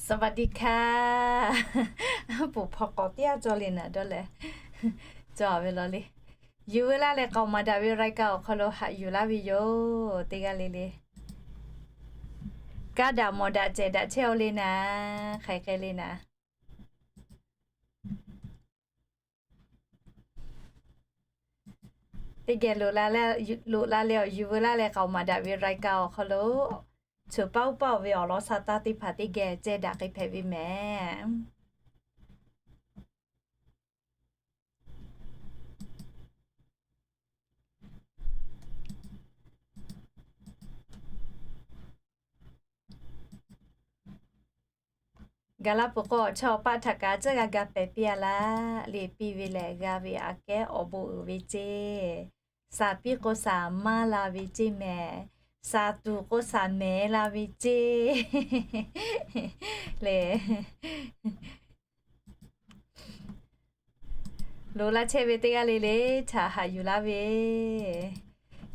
สวัสดีค่ะ Peuˬ hpaw k'awꞈ teˇ g'aˇ cawˬ le naˍ dawˇ leh, cawˬ ve law le. Yuˬ veu laˇ leh k'aoˍ maˍ daꞈ ve รายการ awˬ hk'aw lo haꞈ yuˬ laˇ ve yoˬ. Teˇ g'aˇ le le, kaˇ daꞈ mawˬ daꞈ cehˬ daꞈ chehˇ-oˆ le naˍ, hk'aˬ hk'e le naˍ. Teˇ geh loꞈ la leh awˬ yuˬ veu laˇ leh k'aoˍ maˍ daꞈ ve รายการ awˬ hk'aw lo, choˬ paˇ uˉ paˇ-oˬ ve awˬ lawn sha taˇ teˇ hpaˍ teˇ geh ceh daꞈ k'ai hpehꞈ ve mehˍ. Gaˬ la peuˬ k'o, chaw paˆ htaꞈ kaꞈ tcuhˉ g'a ga pehˍ piˇ-a laˇ. Liꞈ piˇ ve lehˬ g'a ve aꞈ kehˉ awˬ bon uiˍ ve ceˇ. Shaˍ piˇ k'o shaˍ maˇ la ve ceˇ mehˍ. Shaˍ tuˬ k'o shaˍ mehˍ la ve ceˇ le. Loꞈ la chehˇ ve teˇ g'aˇ le le htaꞈ haꞈ yuˬ laˇ ve,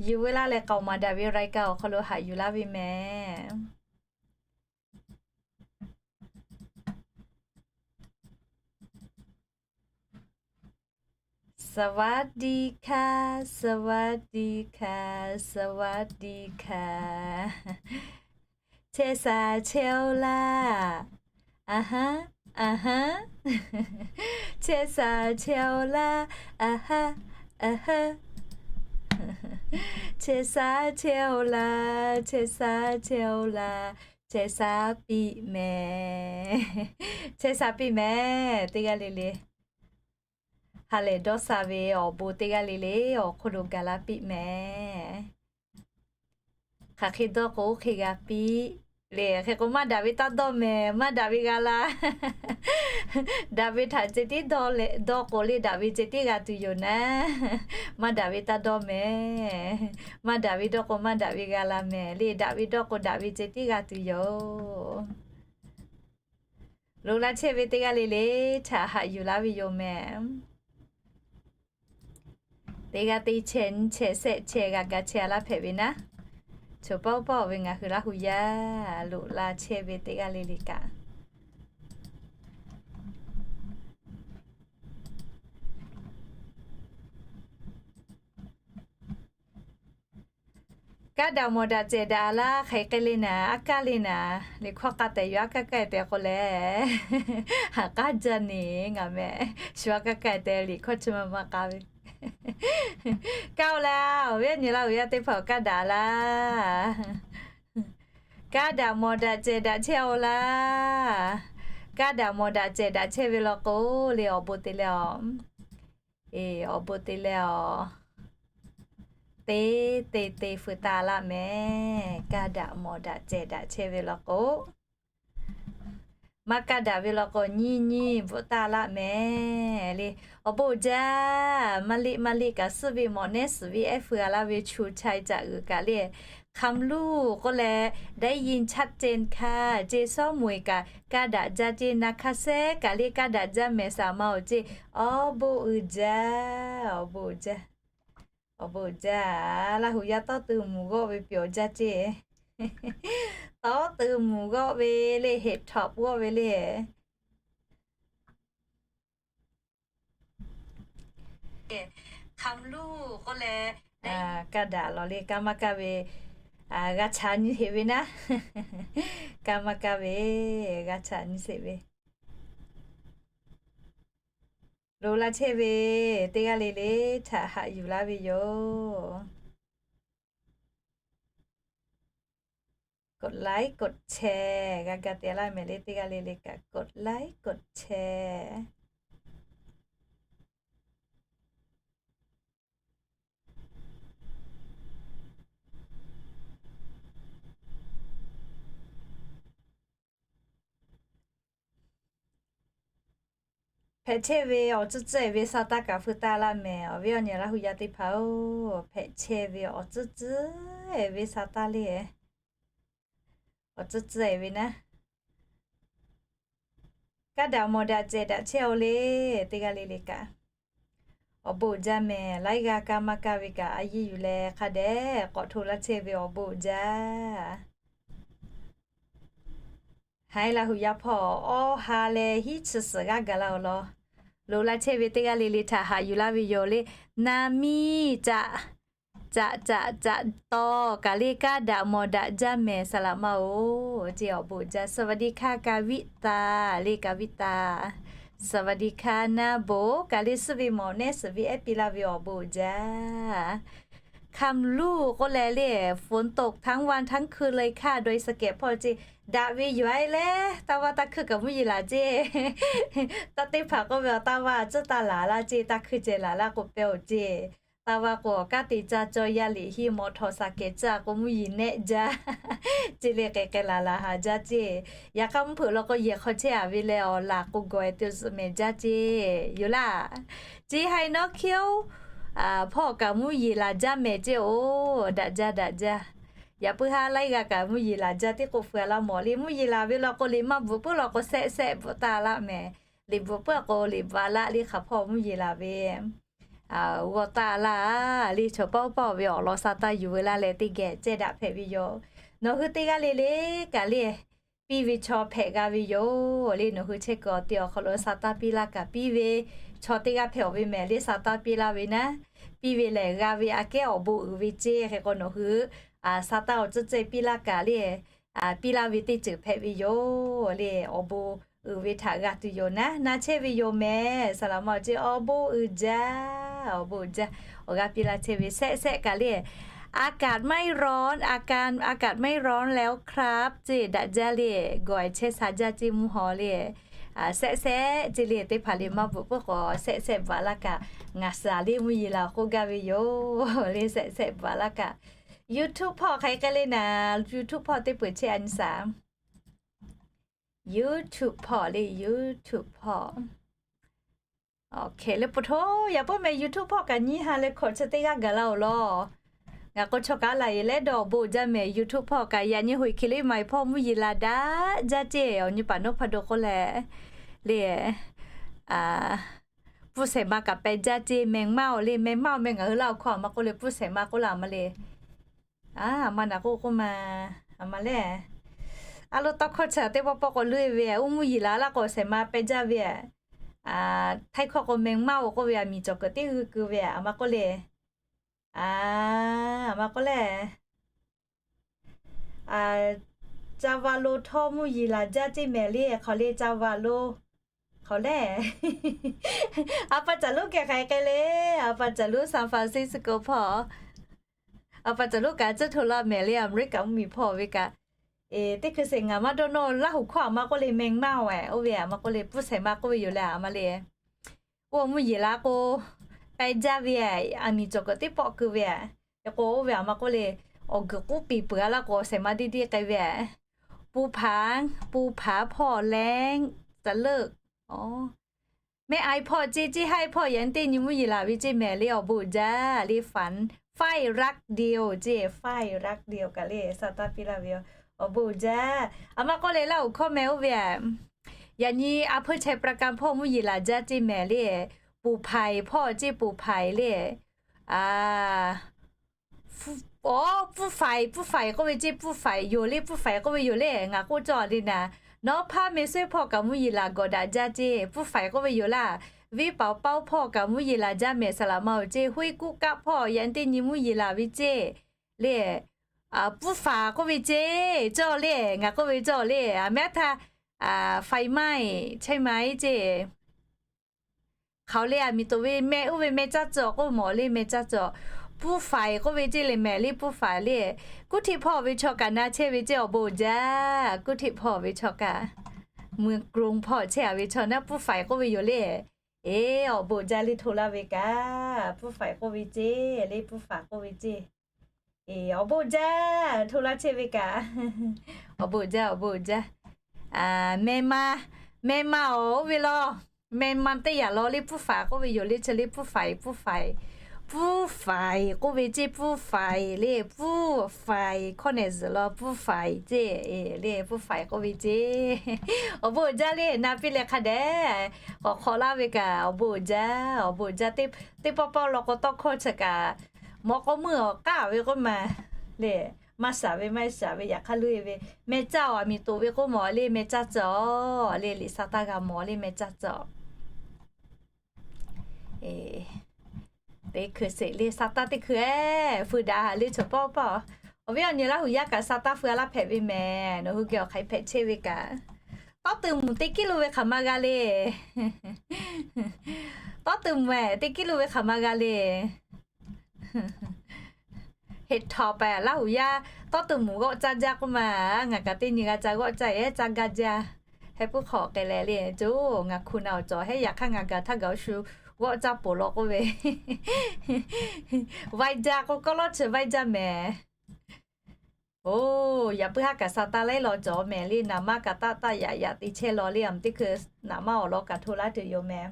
yuˬ veu laˇ leh k'aoˍ maˍ daꞈ ve รายการ awˬ hk'aw lo haꞈ yuˬ laˇ ve mehˍ. สวัสดีค่ะ สวัสดีค่ะ สวัสดีค่ะ Chehˇ sha chehˇ-oˆ laˇ. Aˬ haˉ, aˬ haˉ. Chehˇ sha chehˇ-oˆ laˇ. Aˬ haˉ, aˬ haˉ. Chehˇ sha chehˇ-oˆ laˇ, chehˇ sha chehˇ-oˆ laˇ, chehˇ sha piˇ mehˍ. Chehˇ sha piˇ mehˍ. Teˇ g'aˇ le le, ha lehˬ dawˇ sha ve awˬ bon teˇ g'aˇ le le awˬ hk'oˆ lo gaˬ la piˇ mehˍ. Hk'aˬ hk'e dawˇ k'o oˇ hk'e g'a piˇ le. Hk'e k'o maˇ daꞈ ve taˇ dawˇ mehˍ. Maˇ daꞈ ve g'a la. Daꞈ ve htaꞈ ceh tiˉ dawˇ k'o le, daꞈ ve ceh tiˉ g'a tuˬ yoˬ naˉ. Maˇ daꞈ ve taˇ dawˇ mehˍ. Maˇ daꞈ ve dawˇ k'o maˇ daꞈ ve g'a la mehˍ le. Daꞈ ve dawˇ k'o daꞈ ve ceh tiˉ g'a tuˬ yoˬ. Loꞈ la chehˇ ve teˇ g'aˇ le le htaꞈ haꞈ yuˬ laˇ ve yoˬ mehˍ. Teˇ g'aˇ teˇ chehˇ nyiˇ chehˇ shehˆ chehˇ g'a ga chehˇ-a laˇ hpehꞈ ve naˉ. Choˬ paˇ uˉ paˇ-oˬ ve ngaˬ hui Laˇ hu yaˇ loꞈ la chehˇ ve teˇ g'aˇ le le kaꞈ, kaˇ daꞈ mawˬ daꞈ cehˬ daꞈ laˇ hk'aˬ hk'e le naˍ, aˉ kaˇ le naˍ. Liꞈ hkawˇ k'a tehꞈ yuˬ aˉ kaˇ kaˇ-e tehꞈ k'oˆ leh, haꞈ k'aˉ jaˇ neˍ ngaˬ mehˍ. Shu aˉ kaˇ kaˇ-e tehꞈ liꞈ hkawˇ chi ma maˇ k'a ve. Kaˇ-oˆ laˇ, awˬ viˉ awˬ nyi Laˇ hu yaˇ teˇ hpaˍ-oˬ, kaˇ daꞈ laˇ. Kaˇ daꞈ mawˬ daꞈ cehˬ daꞈ chehˇ-oˆ laˇ. Kaˇ daꞈ mawˬ daꞈ cehˬ daꞈ chehˇ ve law k'o le, awˬ bon te leh awˬ, awˬ bon te leh awˬ, te te te feu taˇ laˇ mehˍ. Kaˇ daꞈ mawˬ daꞈ cehˬ daꞈ chehˇ ve law k'o, maˇ kaˇ daꞈ ve law k'o nyiˇ nyiˇ bvuhꞈ taˇ laˇ mehˍ le. Awˬ bon uiˍ jaˇ. Maˇ liˆ maˇ liˆ kaꞈ suhˉ ve mawꞈ nehˉ suhˍ ve ehˉ feu-a laˇ ve chu chai caꞈ uiˍ kaꞈ le, คำหลู่ k'oˆ leh ได้ยินชัดเจนค่ะ ce sawˉ moˍ-eˬ kaꞈ kaˇ daꞈ jaˇ ce, na hk'aˇ sehˉ kaꞈ le kaˇ daꞈ jaˇ mehˍ, saˍ ma-oˬ ce. Awˬ bon uiˍ jaˇ, awˬ bon uiˍ jaˇ. Awˬ bon uiˍ jaˇ. Laˇ hu yaˇ tawˇ teu muˬ g'awˆ ve pyawˬ jaˇ ce. Tawˇ teu muˬ g'awˆ ve le, heꞈ htaꞈ g'awˆ ve le. Kaˇ daꞈ lawˬ le, kaˇ maˇ kaˇ ve g'a caꞈ nyi sheˍ ve naˉ. Kaˇ maˇ kaˇ ve g'a caꞈ nyi sheˍ ve. Loꞈ la chehˇ ve teˇ g'aˇ le le htaꞈ haꞈ yuˬ laˇ ve yoˬ. กดไลค์ กดแชร์ g'a ga te laˇ mehˍ le, teˇ g'aˇ le le kaꞈ กดไลค์ กดแชร์ Hpehꞈ chehˇ ve awˬ tcuhˉ tcuhˉ-e ve sa taˇ kaꞈ feu taˇ laˇ mehˍ. Awˬ viˉ awˬ nyi Laˇ hu yaˇ teˇ hpaˍ-oˬ, hpehꞈ chehˇ ve awˬ tcuhˉ tcuhˉ-e ve sa taˇ le, awˬ tcuhˉ tcuhˉ-e ve naˉ. Kaˇ daꞈ mawˬ daꞈ cehˬ daꞈ chehˇ-oˆ le, teˇ g'aˇ le le kaꞈ. Awˬ bon uiˍ jaˇ mehˍ. Laiˉ g'aˇ kaˇ maˇ kaˇ ve kaꞈ a yiˇ yuˬ leh hk'a dehꞈ k'awꞈ hto laˇ chehˇ ve awˬ bon uiˍ jaˇ. Haiˉ laˇ hui yaˇ hpawˇ awˬ ha leh hiˉ chi suhˍ g'aˇ gaˬ laˇ-oˬ law. Loꞈ la chehˇ ve teˇ g'aˇ le le htaꞈ haꞈ yuˬ laˇ ve yoˬ le. Naˍ miˇ caꞈ, caꞈ caꞈ caꞈ tawˍ kaꞈ le kaˇ daꞈ mawˬ daꞈ jaˇ mehˍ saˍ laꞈ ma-oˬ. Ceˇ awˬ bon uiˍ jaˇ. สวัสดีค่ะ กาวิตา le Kavita. สวัสดีค่ะ naˇ bon kaꞈ le suhˉ ve mawˬ nehˉ suhˍ ve ehˉ piˇ laˇ ve awˬ bon uiˍ jaˇ. คำหลู k'oˆ leh le, ฝนตกทั้งวันทั้งคืนเลยค่ะ ดอยสะเก็ด hpawˇ ceˇ. Daꞈ ve yoˬ-e leh, taˇ vaˇ taˇ hkuiˇ kaꞈ mvuhˇ yeˬ laˬ ceˇ. Taˇ teˇ hpaˍ k'oˆ ve awˬ taˇ vaˇ tcuhˉ taˇ laˬ laˇ ceˇ, taˇ hkuiˇ ceh laˬ laˇ k'o pehˇ-oˬ ceˇ. Taˇ vaˇ k'o awˬ kanˉ te caˇ cawˇ yaˇ liꞈ hiˆ มอเตอร์ไซค์ caˇ k'o mvuhˇ yeˬ nehˆ jaˇ ceˇ le, k'ai k'ai laˬ laˬ haˍ jaˇ ceˇ. Yaꞈ hk'aˇ mvuhˇ hpeuꞈ law k'o yehˬ hk'aw chehˇ-a ve leh awˬ laˬ k'o gawˬ-e te zuhꞈ mehˍ jaˇ ceˇ yoˬ laˇ. Ceˇ haiˉ nawˉ hkiˇ-oˬ, hpawˇ kaꞈ mvuhˇ yeˬ laˬ jaˇ mehˍ ceˇ-oˬ. Daꞈ jaˇ daꞈ jaˇ. Yaꞈ puiˉ haˉ laiˉ g'aˇ kaꞈ mvuhˇ yeˬ laˬ jaˇ teˇ k'oˆ feu-a laˇ mawˬ le. Mvuhˇ yeˬ laˬ ve law k'o liꞈ maˇ bvuhꞈ puiˉ law k'o sehˆ sehˆ bvuhꞈ taˇ laˇ mehˍ. Liꞈ bvuhꞈ puiˉ k'o liꞈ bvuhꞈ-a laˇ le hk'aˬ hpawˇ mvuhˇ yeˬ laˬ ve g'aw taˇ laˇ le. Chaw paw paw ve awˬ lawn sa taˇ yuˬ ve laˇ leh teˇ geh cehˇ daꞈ hpehꞈ ve yoˬ. Nawˬ hui teˇ g'aˇ le le kaꞈ le piˇ ve chaw hpehꞈ g'a ve yoˬ le. Nawˬ hui chehˇ kuiˬ awˬ te awˬ hk'aw lo sa taˇ piˇ laˇ kaꞈ piˇ ve chaw teˇ g'aˇ hpehꞈ-oˬ ve mehˍ le. Sa taˇ piˇ laˇ ve naˉ, piˇ ve lehˬ g'a ve aꞈ kehˉ awˬ bon uiˍ ve ceˇ. Hk'e k'o nawˬ hui sa taˇ awˬ tcuhˉ cehˇ piˇ laˇ kaꞈ le, piˇ laˇ ve teˇ ceuˬ hpehꞈ ve yoˬ le. Awˬ bon uiˍ ve htaꞈ g'a tuˬ yoˬ naˉ, na chehˇ ve yoˬ mehˍ saˍ laꞈ ma-oˬ ceˇ. Awˬ bon uiˍ jaˇ, awˬ bon uiˍ jaˇ. Awˬ g'aˇ piˇ laˇ chehˇ ve sehˆ sehˆ kaꞈ le. อากาศไม่ร้อน อาการ อากาศไม่ร้อนแล้วครับ ceˇ daꞈ jaˇ le. Gawˬ-e chehˇ sha jaˇ ceˇ mvuhˇ haw le. Sehˆ sehˆ ceˇ le, teˇ hpaˍ le maˇ bvuhꞈ puiˉ k'o sehˆ sehˆ bvuhꞈ-a laˇ kaꞈ, ngaˬ suhˍ le mvuhˇ yeˬ laˬ k'oˆ gaˇ ve yoˬ le. Sehˆ sehˆ bvuhꞈ-a laˇ kaꞈ, YouTube hpawˇ hk'aˬ hk'e le naˍ, YouTube hpawˇ teˇ peuˬ chehˇ a nyi shaˍ. YouTube hpawˇ le, YouTube hpawˇ. Awˬ hk'e le, po hto yaꞈ puiˉ meh YouTube hpawˇ kaꞈ nyiˇ ha leh hkawꞈ chi teˇ g'aˇ gaˬ laˇ-oˬ law. Ngaˬ k'o chaw kaꞈ laˬ-e leh dawˇ awˬ bon uiˍ jaˇ mehˍ. YouTube hpawˇ kaꞈ yaꞈ nyi hoꞈ hk'e le maˍ-e hpawˇ mvuhˇ yeˬ laˬ daꞈ jaˇ ceˇ. Awˬ nyi paˍ nawˉ hpa do k'oˆ leh le, puˇ shehˍ ma kaꞈ peh jaˇ ceˇ. Meh maˇ-oˬ le, meh maˇ-oˬ meh ngaˬ hui laˇ awˬ hkawˇ aˬ ma k'oˆ le puˇ shehˍ ma k'oˆ laˇ aˬ ma le. A ma naˬ k'oˆ k'oˆ ma, aˬ ma le. A lo tawˇ hkawˇ chi teˇ pawˆ pawˆ k'awꞈ leuˆ ve, oˇ mvuhˇ yeˬ laˬ laˇ k'o shehˍ ma peh jaˇ ve. Htaiˇ hkawˇ k'o meh maˇ-oˬ k'oˆ ve, aˬ miˍ cawˬ kuiˬ teˇ g'uiˇ keu ve aˬ ma k'oˆ le. A, aˬ ma k'oˆ le. Ca va lo htawˇ mvuhˇ yeˬ laˬ jaˇ ceˇ mehˍ le. Hk'aˬ le ca va lo, hk'aˬ le. A pa caˬ lonˉ kehˬ hk'aˬ hk'e le. A pa caˬ lonˉ San Francisco hpawˇ, a pa caˬ lonˉ kaꞈ tcuhˇ hto laˇ mehˍ le. America mvuhˇ miˬ hpawˇ ve kaꞈ, teˇ hkui sheˍ ngaˬ maˇ dawˇ nawˇ laˇ hoꞈ hkawˇ aˬ ma k'oˆ le meh maˇ-oˬ. Oˇ ve aˬ ma k'oˆ le puˇ shehˍ ma k'oˆ ve yoˬ le aˬ ma le. Oˇ mvuhˇ yeˬ laˬ k'o peh jaˇ ve, aˬ miˍ cawˬ kuiˬ teˇ pawˆ keu ve. Hk'e k'o oˇ ve aˬ ma k'oˆ le, awˬ guiˬ k'oˆ piˍ peuˬ-a laˇ k'o shehˍ ma diˇ diˇ k'ai ve. Pu hpaˍ, pu hpaˍ hpawˇ leh, ca leuˆ. Meh aiˬ hpawˇ ceˇ, ceˇ haiˆ hpawˇ yaꞈ nyi teˇ nyi mvuhˇ yeˬ laˬ ve ceˇ mehˍ le. Awˬ bon uiˍ jaˇ le. Fan, faiˇ raˆ de-oˬ ceˇ, faiˇ raˆ de-oˬ kaꞈ le sa taˇ piˇ laˇ ve yoˬ. Awˬ bon uiˍ jaˇ. Aˬ ma k'oˆ le laˇ hoꞈ hkawˇ meh oˇ ve aˬ, yaꞈ nyi a hpeuˇ chai ประกัน hpawˇ mvuhˇ yeˬ laˬ jaˇ ceˇ mehˍ le. Pu hpaˍ hpawˇ ceˇ, pu hpaˍ le. Awˬ, puˇ faiˍ, puˇ faiˍ k'oˆ ve ceˇ, puˇ faiˍ yoˬ le, puˇ faiˍ k'oˆ ve yoˬ le. Ngaˬ k'oˆ cawˇ le naˍ, nawˉ hpaˇ meh suhˉ hpawˇ kaꞈ mvuhˇ yeˬ laˬ gawˬ daꞈ jaˇ ceˇ, puˇ faiˍ k'oˆ ve yoˬ laˇ. Viˉ paoˍ paoˉ hpawˇ kaꞈ mvuhˇ yeˬ laˬ jaˇ mehˍ saˍ laꞈ ma-oˬ ceˇ, hoˇ iˉ kuˆ kaˆ hpawˇ yaꞈ nyi teˇ nyi mvuhˇ yeˬ laˬ ve ceˇ le. Puˇ faˍ k'oˆ ve ceˇ, cawˇ le, ngaˬ k'oˆ ve cawˇ le, aˬ mehˉ htaˇ, ไฟไหม้ ใช่ไหม ceˇ. Hk'aˬ le aˬ miˍ toꞈ ve meh, oˇ ve meh caˇ cawˬ k'oˆ mawˬ le, meh caˇ cawˬ. Puˇ faiˍ k'oˆ ve ceˇ le, mehˍ le puˇ faiˍ le. Kuˇ htiˆ hpawˇ ve chaw kaꞈ na chehˇ ve ceˇ, awˬ bon uiˍ jaˇ. Kuˇ htiˆ hpawˇ ve chaw kaꞈ, เมืองกรุง hpawˇ chehˇ-a ve chaw naˉ puˇ faiˍ k'oˆ ve yoˬ le. Eˬ, awˬ bon uiˍ jaˇ le hto laˇ ve kaꞈ, puˇ faiˍ k'oˆ ve ceˇ le, puˇ faiˍ k'oˆ ve ceˇ. Eˬ, awˬ bon uiˍ jaˇ hto laˇ chehˇ ve kaꞈ. Awˬ bon uiˍ jaˇ, awˬ bon uiˍ jaˇ. Meh ma, meh ma-oˬ oˇ ve law. Meh ma teˇ yanˇ law le puˇ faiˍ k'oˆ ve yoˬ le, chi le puˇ faiˍ, puˇ faiˍ. Puˇ faiˍ k'oˆ ve ceˇ, puˇ faiˍ le, puˇ faiˍ hkawˇ nehˬ zuhˬ law puˇ faiˍ ceˇ, le puˇ faiˍ k'oˆ ve ceˇ. Awˬ bon uiˍ jaˇ le, na piˇ leh hk'a dehꞈ k'awꞈ hk'awꞈ laˇ ve kaꞈ awˬ bon uiˍ jaˇ, awˬ bon uiˍ jaˇ. Teˇ pawˆ pawˆ law k'o tawˇ hkawˇ chi kaꞈ, mawꞈ k'aw meuˇ awˬ k'aˉ ve k'oˆ ma le. maˇ shaˍ ve maˇ shaˍ ve yaꞈ hk'aˇ leuˇ ve, meh caˇ awˬ aˬ miˍ toꞈ ve k'oˆ mawˬ le, meh caˇ tcuh le, liꞈ sa taˇ g'a mawˬ le, meh caˇ tcuh. Teˇ hkui sheˍ le, sa taˇ teˇ hkui-eˬ, feu daꞈ haˍ le, chaw pawˆ pawˆ. Awˬ viˉ awˬ nyi Laˇ huˍ yaˇ kaꞈ sa taˇ feu a laˇ hpehꞈ ve mehˍ. Nawˬ hui geh awˬ hk'aˬ hpehꞈ chehˇ ve kaꞈ, tawˇ tuˬ mvuhˬ teˇ kiˉ lo ve hk'aˬ ma g'a le. Tawˇ tuˬ mvuhˬ-eˬ, teˇ kiˉ lo ve hk'aˬ ma g'a le. Heˍ htawnˍ pehˍ Laˇ huˍ yaˇ tawˇ tuˬ mvuhˬ g'awˆ caˇ jaˇ k'oˆ ma, ngaˬ kaꞈ teˇ nyi g'a ca g'awˆ caˇ-eˬ, caˇ gaˇ jaˇ. Heh puiˉ hk'awꞈ k'ai leh le, co ngaˬ hku na awˬ cawˬ hehˉ yaꞈ hk'aˇ ngaˬ gaˬ htaˇ gaˬ oˇ shu g'awˆ caˇ poˬ law k'oˆ ve, vaiˇ jaˇ k'o, kawˆ lawˉ chi vaiˇ jaˇ mehˍ. Oˬ, yaꞈ puiˉ haˉ kaꞈ sa taˇ laiˉ law cawˬ mehˍ le, naˍ maˇ kaꞈ taˆ taˆ yaꞈ yaꞈ te chehˇ law le, aˬ teˇ hkui naˍ maˇ awˬ lawn kaꞈ hto laˇ tuˬ yoˬ mehˍ.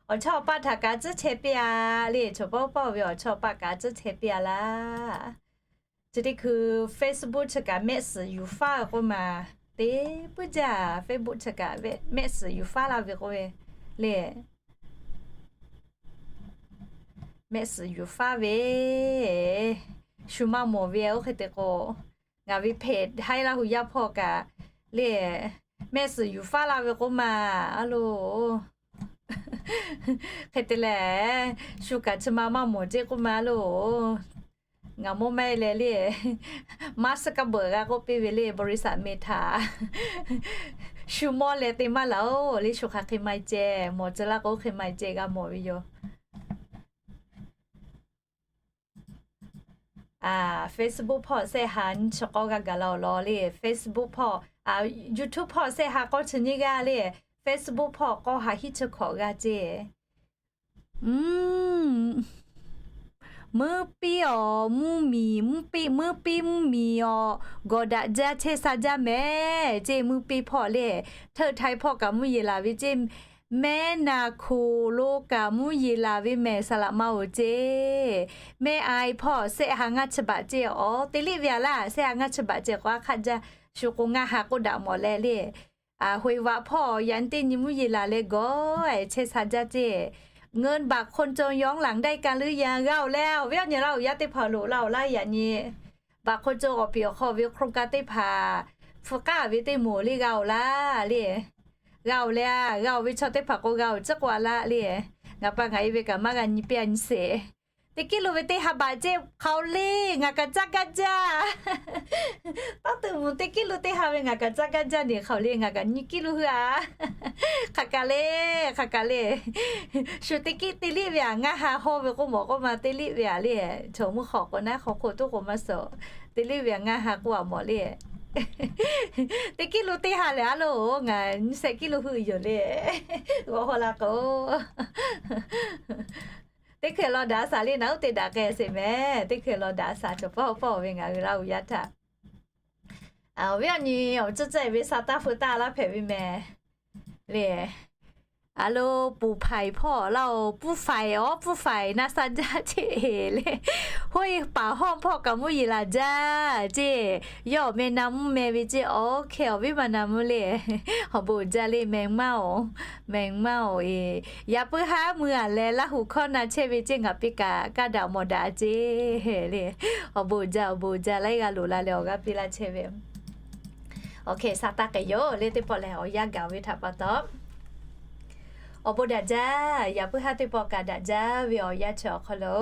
Awˬ chawˇ awˬ paˆ htaꞈ kaꞈ tcuhˉ chehˇ piˇ-a le, chaw pawˆ pawˆ ve awˬ chawˇ awˬ paˆ kaꞈ tcuhˉ chehˇ piˇ-a laˇ. Chi teˇ hkui Facebook chi kaꞈ mehˆ suhˍ yuˬ faˉ k'oˆ ma, teˇ puiˉ jaˇ Facebook chi kaꞈ mehˆ suhˍ yuˬ faˉ laˇ ve k'oˆ ve le. Mehˆ suhˍ yuˬ faˉ ve, shu maˇ mawˬ ve oˇ hk'e te k'o, ngaˬ ve hpehꞈ haiˉ Laˇ huˍ yaˇ hpawˇ kaꞈ le, mehˆ suhˍ yuˬ faˉ laˇ ve k'oˆ ma, a loˬ. Hk'e te leh, shu kaꞈ chi ma maˇ mawˬ ceˇ k'oˆ ma a loˬ. Ngaˬ mawˇ maˇ e leh le, maˇ suhˉ kaˇ beuꞈ g'a k'oˆ piˇ ve le, บริษัท meh htaꞈ shu mawˇ leh te maˇ laˬ-oˬ le, shu hk'aˬ hk'e maˇ e ceh, mawˬ tcuh laˇ k'o hk'e maˇ e ceh g'a mawˬ ve yoˬ. Facebook hpawˇ shehˆ ha nyiˇ chi k'awˇ g'a gaˬ la-oˬ law le, Facebook hpawˇ, YouTube hpawˇ shehˆ ha k'awˇ chi nyiˇ g'aˇ le, Facebook hpawˇ k'awˇ ha hiˉ chi hkawꞈ g'a ceˇ. Mvuhˇ piˇ awˬ mvuhˇ miˬ, mvuhˇ piˇ mvuhˇ miˬ awˬ gawˬ daꞈ jaˇ chehˇ sha jaˇ mehˍ ceˇ. Mvuhˇ piˇ hpawˇ le, ไทย hpawˇ kaꞈ mvuhˇ yeˬ laˬ ve ceˇ, mehˉ naˍ hkoˍ lo kaꞈ mvuhˇ yeˬ laˬ ve mehˍ, saˍ laꞈ ma-oˬ ceˇ. Mehˉ ai hpawˇ shehˆ ha ngaˇ chi baꞈ ceˇ, awˬ te liˇ ve a laˇ, shehˆ ha ngaˇ chi baꞈ ceˇ k'o a hk'aˇ jaˇ, shu k'o ngaˇ ha k'oˆ daꞈ mawˬ leh le. Hoꞈ vaꞈ hpawˇ yaꞈ nyi teˇ nyi mvuhˇ yeˬ laˬ leh gawˬ-e chehˇ sha jaˇ ceˇ. เงินบัตรคนจนย้อนหลังได้กันหรือยัง g'a-oˬ leh, awˬ viˉ awˬ nyi Laˇ huˍ yaˇ teˇ hpaˍ loꞈ la-oˬ laˇ yaꞈ nyi. Baꞈ hk'aw cawˬ awˬ piˍ awˬ hk'aw ve โครงการ teˇ hpaˍ hpu k'aˉ ve teˇ moˍ le g'a-oˬ laˇ le. G'a-oˬ leh, g'a-oˬ ve chaw teˇ hpaˍ k'o g'a-oˬ ciˉ k'oˆ a laˇ le. Ngaˬ pa ngaˬ e ve kaꞈ maˇ g'a nyi piˇ a nyi sheˍ. Teˇ kiˉ lo ve teˇ ha baꞈ ceˇ hk'aoˍ le, ngaˬ kaꞈ caˇ gaˇ jaˇ. Tawˇ tuˬ mvuhˬ teˇ kiˉ lo teˇ ha ve ngaˬ kaꞈ caˇ gaˇ jaˇ ne hk'aoˍ le, ngaˬ kaꞈ nyi kiˉ lo hui a. Hk'aˬ kaꞈ le, hk'aˬ kaꞈ le. Shu teˇ kiˉ te liˇ ve aꞈ ngaˇ ha hawˇ ve k'oˆ mawˬ k'oˆ ma te liˇ ve aꞈ le. Chaw mvuhˇ hk'awꞈ k'o naˉ hk'aw hk'oˆ toˉ k'o maˇ suhˍ, te liˇ ve aꞈ ngaˇ ha k'oˆ a mawˬ le. Teˇ kiˉ lo teˇ ha lehˬ a loˬ, ngaˬ nyi shehˆ kiˉ lo hui yoˬ le. G'awˬ haw la k'o Teˇ hkeh law daꞈ shaˍ le, naˬ uˉ te daꞈ k'ai sheˍ mehˍ. Teˇ hkeh law daꞈ shaˍ, chaw pawˆ pawˆ ve ngaˬ hui Laˇ huˍ yaˇ htaꞈ. Awˬ viˉ awˬ nyi awˬ tcuhˇ cehˇ ve sa taˇ feu taˇ laˇ hpehꞈ ve mehˍ le. A lo, puˍ hpaiˍ hpawˇ laˇ-oˬ, puˇ hpaiˍ awˬ puˇ hpaiˍ na sha jaˇ ceˇ le. Hoˆ paˍ hawˇ hpawˇ kaꞈ mvuhˇ yeˬ laˬ jaˇ ceˇ. Yawˇ awˬ meh na mvuhˇ meh ve ceˇ, awˬ hkeh awˬ viˉ ma na mvuhˇ le. Awˬ bon jaˇ le, meh maˇ-oˬ, meh maˇ-oˬ e. Yaꞈ puiˉ haˉ mui aꞈ leh Laˇ huˍ hkawˇ na chehˇ ve ceˇ, ngaˬ piˇ kaꞈ kaˇ daꞈ mawˬ daꞈ ceˇ le. Awˬ bon jaˇ, awˬ bon jaˇ, laiˉ g'aˇ loꞈ la leh awˬ g'aˇ piˇ laˇ chehˇ ve. Awˬ hkeh sa taˇ k'ai yoˬ le, teˇ pawˆ lehˬ awˬ yanˇ gaˬ ve htaꞈ pa taw, awˬ bon daꞈ jaˇ. Yaꞈ puiˉ haˉ teˇ pawˆ kaꞈ daꞈ jaˇ ve awˬ yanˇ chi awˬ hk'aw lo,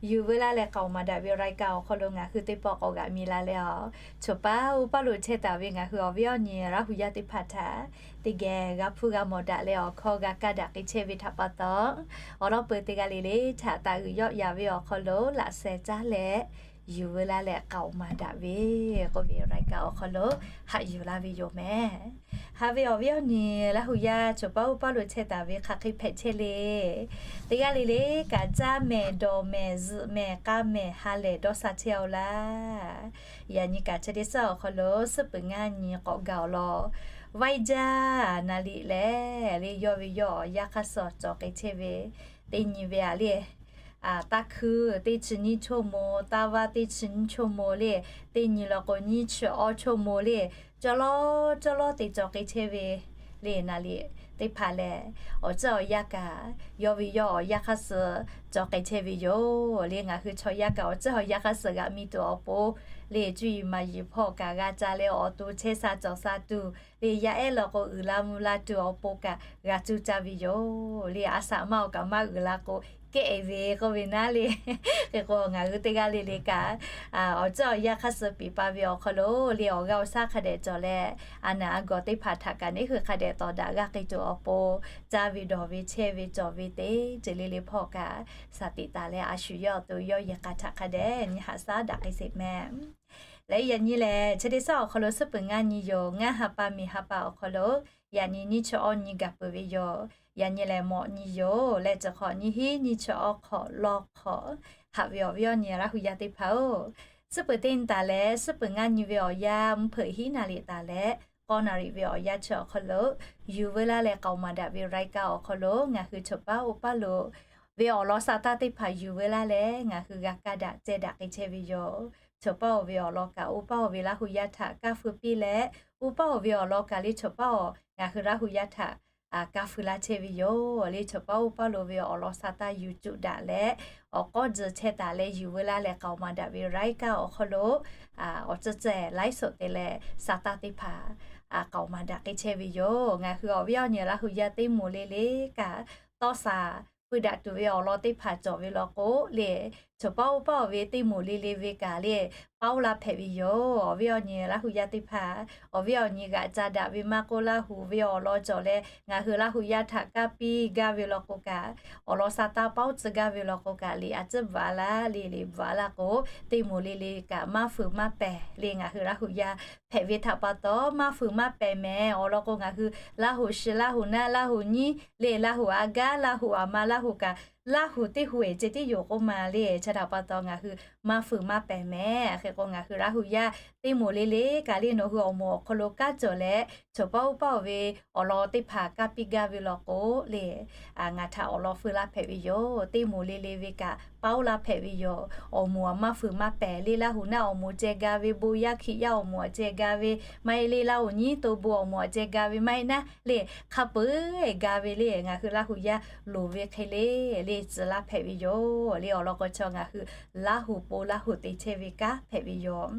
yuˬ veu laˇ leh k'aoˍ maˍ daꞈ ve รายการ awˬ hk'aw lo ngaˬ hui teˇ pawˆ k'awꞈ g'aꞈ mi la leh a, choˬ paˉ uˉ paˉ lo chehˇ taˍ ve ngaˬ hui awˬ viˉ awˬ nyi Laˇ huˍ yaˇ teˇ hpaˍ htaꞈ teˇ geh g'a hpuˇ g'a mawˬ daꞈ leh awˬ hkawˇ g'a kaˇ daꞈ k'ai chehˇ ve htaꞈ pa taw, awˬ lawn peu teˇ g'aˇ le le htaꞈ taˍ g'uiˬ yawˆ yan ve awˬ hk'aw lo laꞈ sheh caˉ leh yuˬ veu laˇ leh k'aoˍ maˍ daꞈ ve k'oˆ ve รายการ awˬ hk'aw lo haꞈ yuˬ laˇ ve yoˬ mehˍ. Haꞈ ve awˬ viˉ awˬ nyi Laˇ huˍ yaˇ choˬ paˉ uˉ paˉ lo chehˇ taˍ ve hk'aˬ hk'e hpehꞈ chehˇ le. Teˇ g'aˇ le le kaꞈ caˇ mehˍ, dawˬ mehˍ, zuhꞈ mehˍ, k'aˇ mehˍ, ha lehˬ dawˇ sha chehˇ-oˆ laˇ. Yaꞈ nyi kaꞈ chi teˇ suhˉ awˬ hk'aw lo suhˉ peuˬ ngaˇ nyi k'awꞈ gaˬ-oˬ law. Vaiˇ jaˇ na liꞈ lehˬ le, yawˇ ve yawˇ awˬ yanˇ hk'aˇ suh cawˬ k'ai chehˇ ve, teˇ nyi ve aꞈ le, taˇ hkuiˇ teˇ chi nyiˇ ชั่วโมง, taˇ vaˇ teˇ chi nyiˇ ชั่วโมง le, teˇ nyi law k'o nyiˇ chi awˇ ชั่วโมง le, cawˇ lawˉ cawˇ lawˉ te cawˬ k'ai chehˇ ve le na liꞈ. teˇ hpaˍ lehˬ, awˬ tcuhˉ awˬ yanˇ kaꞈ yawˇ ve yawˇ awˬ yanˇ hk'aˇ suh cawˬ k'ai chehˇ ve yoˬ. Le ngaˬ hui chaw yaˇ kaꞈ awˬ tcuhˉ awˬ yanˇ hk'aˇ suh g'aꞈ mi tuˬ awˬ pon, le cuˇ yiˍ maˍ yiˍ hpawˇ kaꞈ g'a ca leh awˬ to chehˇ sha cawˬ sha tuˬ, le yaˇ ehˉ law k'o uiˍ la mvuh la tuˬ awˬ pon kaꞈ g'a cuˇ caˇ ve yoˬ. Le a shaꞈ maˇ awˬ kaꞈ maˇ uiˍ la k'o kehˉ e ve k'oˆ ve naˉ le. Hk'e k'o ngaˬ hui teˇ g'aˇ le le kaꞈ awˬ tcuhˉ awˬ yanˇ hk'aˇ suh piˍ pa ve awˬ hk'aw lo le awˬ g'aˇ awˬ shaˉ hk'a dehꞈ cawˬ leh, a naˍ a gawˬ teˇ hpaˍ htaꞈ kaꞈ neˇ hui hk'a dehꞈ tawˍ daꞈ g'aˇ k'ai tuˬ awˬ pon, caˇ ve dawˬ ve chehˇ ve cawˬ ve teˇ ceuˬ le le hpawˇ kaꞈ shaˍ tiꞈ taˍ leh a shu yawˇ awˬ to yawˇ yehˬ k'a htaꞈ hk'a dehꞈ nyi haꞈ shaˉ daꞈ k'ai sheˍ mehˍ. Leh yaꞈ nyi lehˬ, chi teˇ shaˉ awˬ hk'aw lo suhˉ peuˬ ngaˇ nyi yoˬ. Ngaˇ ha pa miˬ ha pa awˬ hk'aw lo yaꞈ nyi nyiˇ chi awˇ nyi gaˬ peuˬ ve yoˬ. Yaꞈ nyi lehˬ mawꞈ nyi yoˬ. Leh chi hk'awꞈ nyiˇ hinˉ nyiˇ chi awˇ hk'awꞈ lawˇ hk'awꞈ, haꞈ ve awˬ viˉ awˬ nyi Laˇ hu yaˇ teˇ hpaˍ-oˬ, suhˉ peuˬ teˇ nyi taˍ leh suhˉ peuˬ ngaˇ nyi ve awˬ yanˇ mvuhˇ hpeuꞈ hiˉ naˍ riˍ taˍ leh k'awˇ naˍ riˍ ve awˬ yanˇ chi awˬ hk'aw lo, yuˬ veu laˇ leh k'aoˍ maˍ daꞈ ve รายการ awˬ hk'aw lo ngaˬ hui chaw paˉ oˇ paˉ lo ve awˬ lawn sa taˇ teˇ hpaˍ yuˬ veu laˇ leh ngaˬ hui g'a kaˇ daꞈ ceh daꞈ k'ai chehˇ ve yoˬ. Chaw paˉ oˬ ve awˬ lawn kaꞈ oˇ paˉ oˬ ve Laˇ hu yaˇ htaꞈ kaˇ feu piˇ leh, oˇ paˉ oˬ ve awˬ lawn kaꞈ le chaw paˉ oˬ ngaˬ hui Laˇ hu yaˇ htaꞈ kaˇ feu laˇ chehˇ ve yoˬ. Le chaw paˉ oˇ paˉ lo ve awˬ lawn sa taˇ yuˬ cuˆ daꞈ leh, awˬ k'awˇ tzuhˬ chehˇ taˍ leh yuˬ veu laˇ leh k'aoˍ maˍ daꞈ ve รายการ awˬ hk'aw lo awˬ tcuhˉ ceh ไลฟ์สด te leh sa taˇ teˇ hpaˍ k'aoˍ maˍ daꞈ k'ai chehˇ ve yoˬ. Ngaˬ hui awˬ viˉ awˬ nyi Laˇ hu yaˇ teˇ moˍ le le kaꞈ tawˇ shaˍ pui daꞈ tuˬ ve awˬ lawn teˇ hpaˍ cawˬ ve law k'o le, chaw paˉ oˇ paˉ oˬ ve teˇ moˍ le le ve kaꞈ le paoˇ laˇ hpehꞈ ve yoˬ. Awˬ viˉ awˬ nyi Laˇ hu yaˇ teˇ hpaˍ, awˬ viˉ awˬ nyi g'aꞈ ca daꞈ ve maˇ k'oˆ, Laˇ hu ve awˬ lawn cawˬ leh ngaˬ hui Laˇ hu yaˇ htaꞈ kaˇ piˇ gaˇ ve law k'o kaꞈ, awˬ lawn sa taˇ paoˇ tcuh gaˇ ve law k'o kaꞈ, liꞈ a tcuhˉ bvuhꞈ a laˇ le, liꞈ bvuhꞈ a laˇ k'o, teˇ moˍ le le kaꞈ maˇ fuiˍ maˇ pehˍ le ngaˬ hui Laˇ hu yaˇ hpehꞈ ve htaꞈ pa taw maˇ fuiˍ maˇ pehˍ mehˍ. Awˬ lawn k'o ngaˬ hui Laˇ hu shi Laˇ hu naˆ Laˇ hu nyiˉ le Laˇ hu a gaˇ Laˇ hu a ma Laˇ hu kaꞈ Laˇ hu teˇ hu eˬ ceh tiˉ yoˬ k'oˆ ma le. Chi htaꞈ pa taw ngaˬ hui maˇ fuiˍ maˇ pehˍ mehˍ. Hk'e k'o ngaˬ hui Laˇ hu yaˇ teˇ moˍ le le kaꞈ le nawˬ hui awˬ moˍ awˬ hk'aw lo kanˉ cawˬ leh, chaw paˉ oˇ paˉ oˬ ve awˬ lawn teˇ hpaˍ kaˇ piˇ gaˇ ve law k'o le, ngaˬ htaꞈ awˬ lawn feu laˇ hpehꞈ ve yoˬ. Teˇ moˍ le le ve kaꞈ paoˇ laˇ hpehꞈ ve yoˬ. Awˬ moˍ maˇ fuiˍ maˇ pehˍ le Laˇ hu naˆ awˬ moˍ ceh ga ve, bon yaˇ hkiꞈ yaˇ awˬ moˍ ceh ga ve maˇ heˆ le, Laˇ hu nyiˉ to bon awˬ moˍ ceh ga ve maˇ heˆ naˉ le, hk'a peu-eˬ ga ve le ngaˬ hui Laˇ hu yaˇ loˍ ve hk'e le, le tcuh laˇ hpehꞈ ve yoˬ. Le awˬ lawn k'o chaw ngaˬ hui Laˇ hu po Laˇ hu te chehˇ ve kanˉ hpehꞈ ve yoˬ.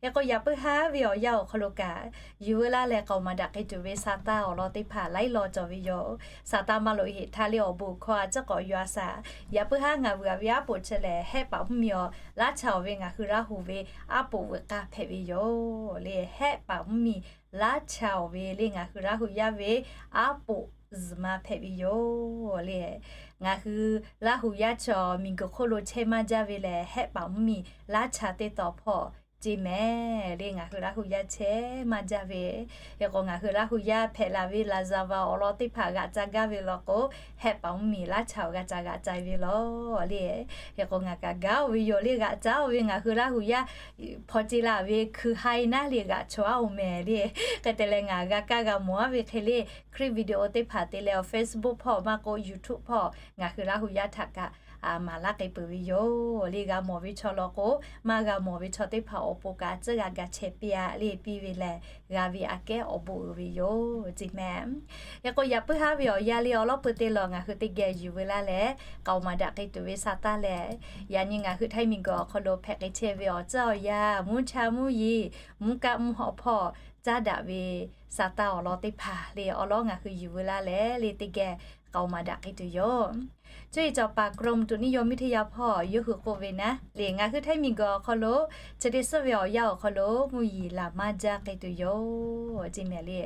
Hk'e k'o yaꞈ puiˉ haˉ ve awˬ yanˇ awˬ hk'aw lo kaꞈ, yuˬ veu laˇ leh k'aoˍ maˍ daꞈ k'ai tuˬ ve sa taˇ awˬ lawn teˇ hpaˍ laiˉ law cawˬ ve yoˬ. Sa taˇ maˇ loꞈ heˍ htaˇ le awˬ bon hkawˇ a ciˉ k'awꞈ yaw a shaˍ. Yaꞈ puiˉ haˉ ngaˬ vuiˬ a ve aˉ poꞈ chi lehˬ Hehˆ paˍ mvuhˇmiˬ awˬ laˇ cha awˬ ve ngaˬ hui Laˇ hu ve aˉ poꞈ veuꞈ k'aˇ hpehꞈ ve yoˬ. Le Hehˆ paˍ mvuhˇmiˬ laˇ cha awˬ ve le ngaˬ hui Laˇ hu yaˇ ve aˉ poꞈ zuhꞈ ma hpehꞈ ve yoˬ. Le ngaˬ hui Laˇ hu yaˇ chaw miˬguiˬ hk'oˆ lo chehˇ maˇ jaˇ ve lehˬ, Hehˆ paˍ mvuhˇmiˬ laˇ cha teˇ taw hpawˇ ceˇ mehˍ le ngaˬ hui Laˇ hu yaˇ chehˇ maˇ jaˇ ve. Hk'e k'o ngaˬ hui Laˇ hu yaˇ hpehꞈ la ve laˍzaˍvaˍ awˬ lawn teˇ hpaˍ g'aꞈ ca gaˇ ve law k'o, Hehˆ paˍ mvuhˇmiˬ laˇ cha awˬ g'a ca g'aꞈ ca ve law le. Hk'e k'o ngaˬ kaꞈ gaˇ oˬ ve yoˬ le g'aꞈ caˉ oˬ ve ngaˬ hui Laˇ hu yaˇ hpaw ce la ve hkui haiˉ naˉ le g'aꞈ chawˬ aˉ oˬ mehˍ le. Hk'e te leh ngaˬ g'a kaˇ g'a mawˬ aˉ ve hk'e le, hkriꞈ video teˇ hpaˍ te leh awˬ Facebook hpawˇ maˇ k'oˆ YouTube hpawˇ ngaˬ hui Laˇ hu yaˇ htaꞈ kaꞈ maˍ laˇ k'ai peuˬ ve yoˬ. Le g'a mawˬ ve chaw law k'o, maˇ g'a mawˬ ve chaw teˇ hpaˍ awˬ pon kaꞈ a ciˉ g'a ga chehˇ piˇ a le piˇ ve lehˬ, g'a ve aꞈ kehˉ awˬ bon uiˍ ve yoˬ ceˇ mehˍ. Hk'e k'o yaꞈ puiˉ haˉ ve awˬ yanˇ le awˬ lawˉ peu te lawˬ ngaˬ hui teˇ geh yuˬ veu laˇ leh k'aoˍ maˍ daꞈ k'ai tuˬ ve sa taˇ lehˬ, yaꞈ nyi ngaˬ hui Htaiˇ miˬguiˬ awˬ hk'aw lo hpehꞈ k'ai chehˇ ve awˬ tcuhˉ awˬ yanˇ mvuhˇ cha mvuhˇ yeˬ mvuhˇ kaˆ mvuhˇ hawꞈ hpawˇ caˉ daꞈ ve sa taˇ awˬ lawn teˇ hpaˍ le awˬ lawn ngaˬ hui yuˬ veu laˇ leh le teˇ geh k'aoˍ maˍ daꞈ k'ai tuˬ yoˬ. Cuˇ yiˍ cawˬ paˍ กรมอุตุนิยมวิทยา hpawˇ yawˇ hui k'oˆ ve naˉ le ngaˬ hui Htaiˇ miˬguiˬ awˬ hk'aw lo chi teˇ suhˉ ve awˬ yanˇ awˬ hk'aw lo mvuhˇ yeˬ laˬ maˇ jaˇ k'ai tuˬ yoˬ ceˇ mehˍ le.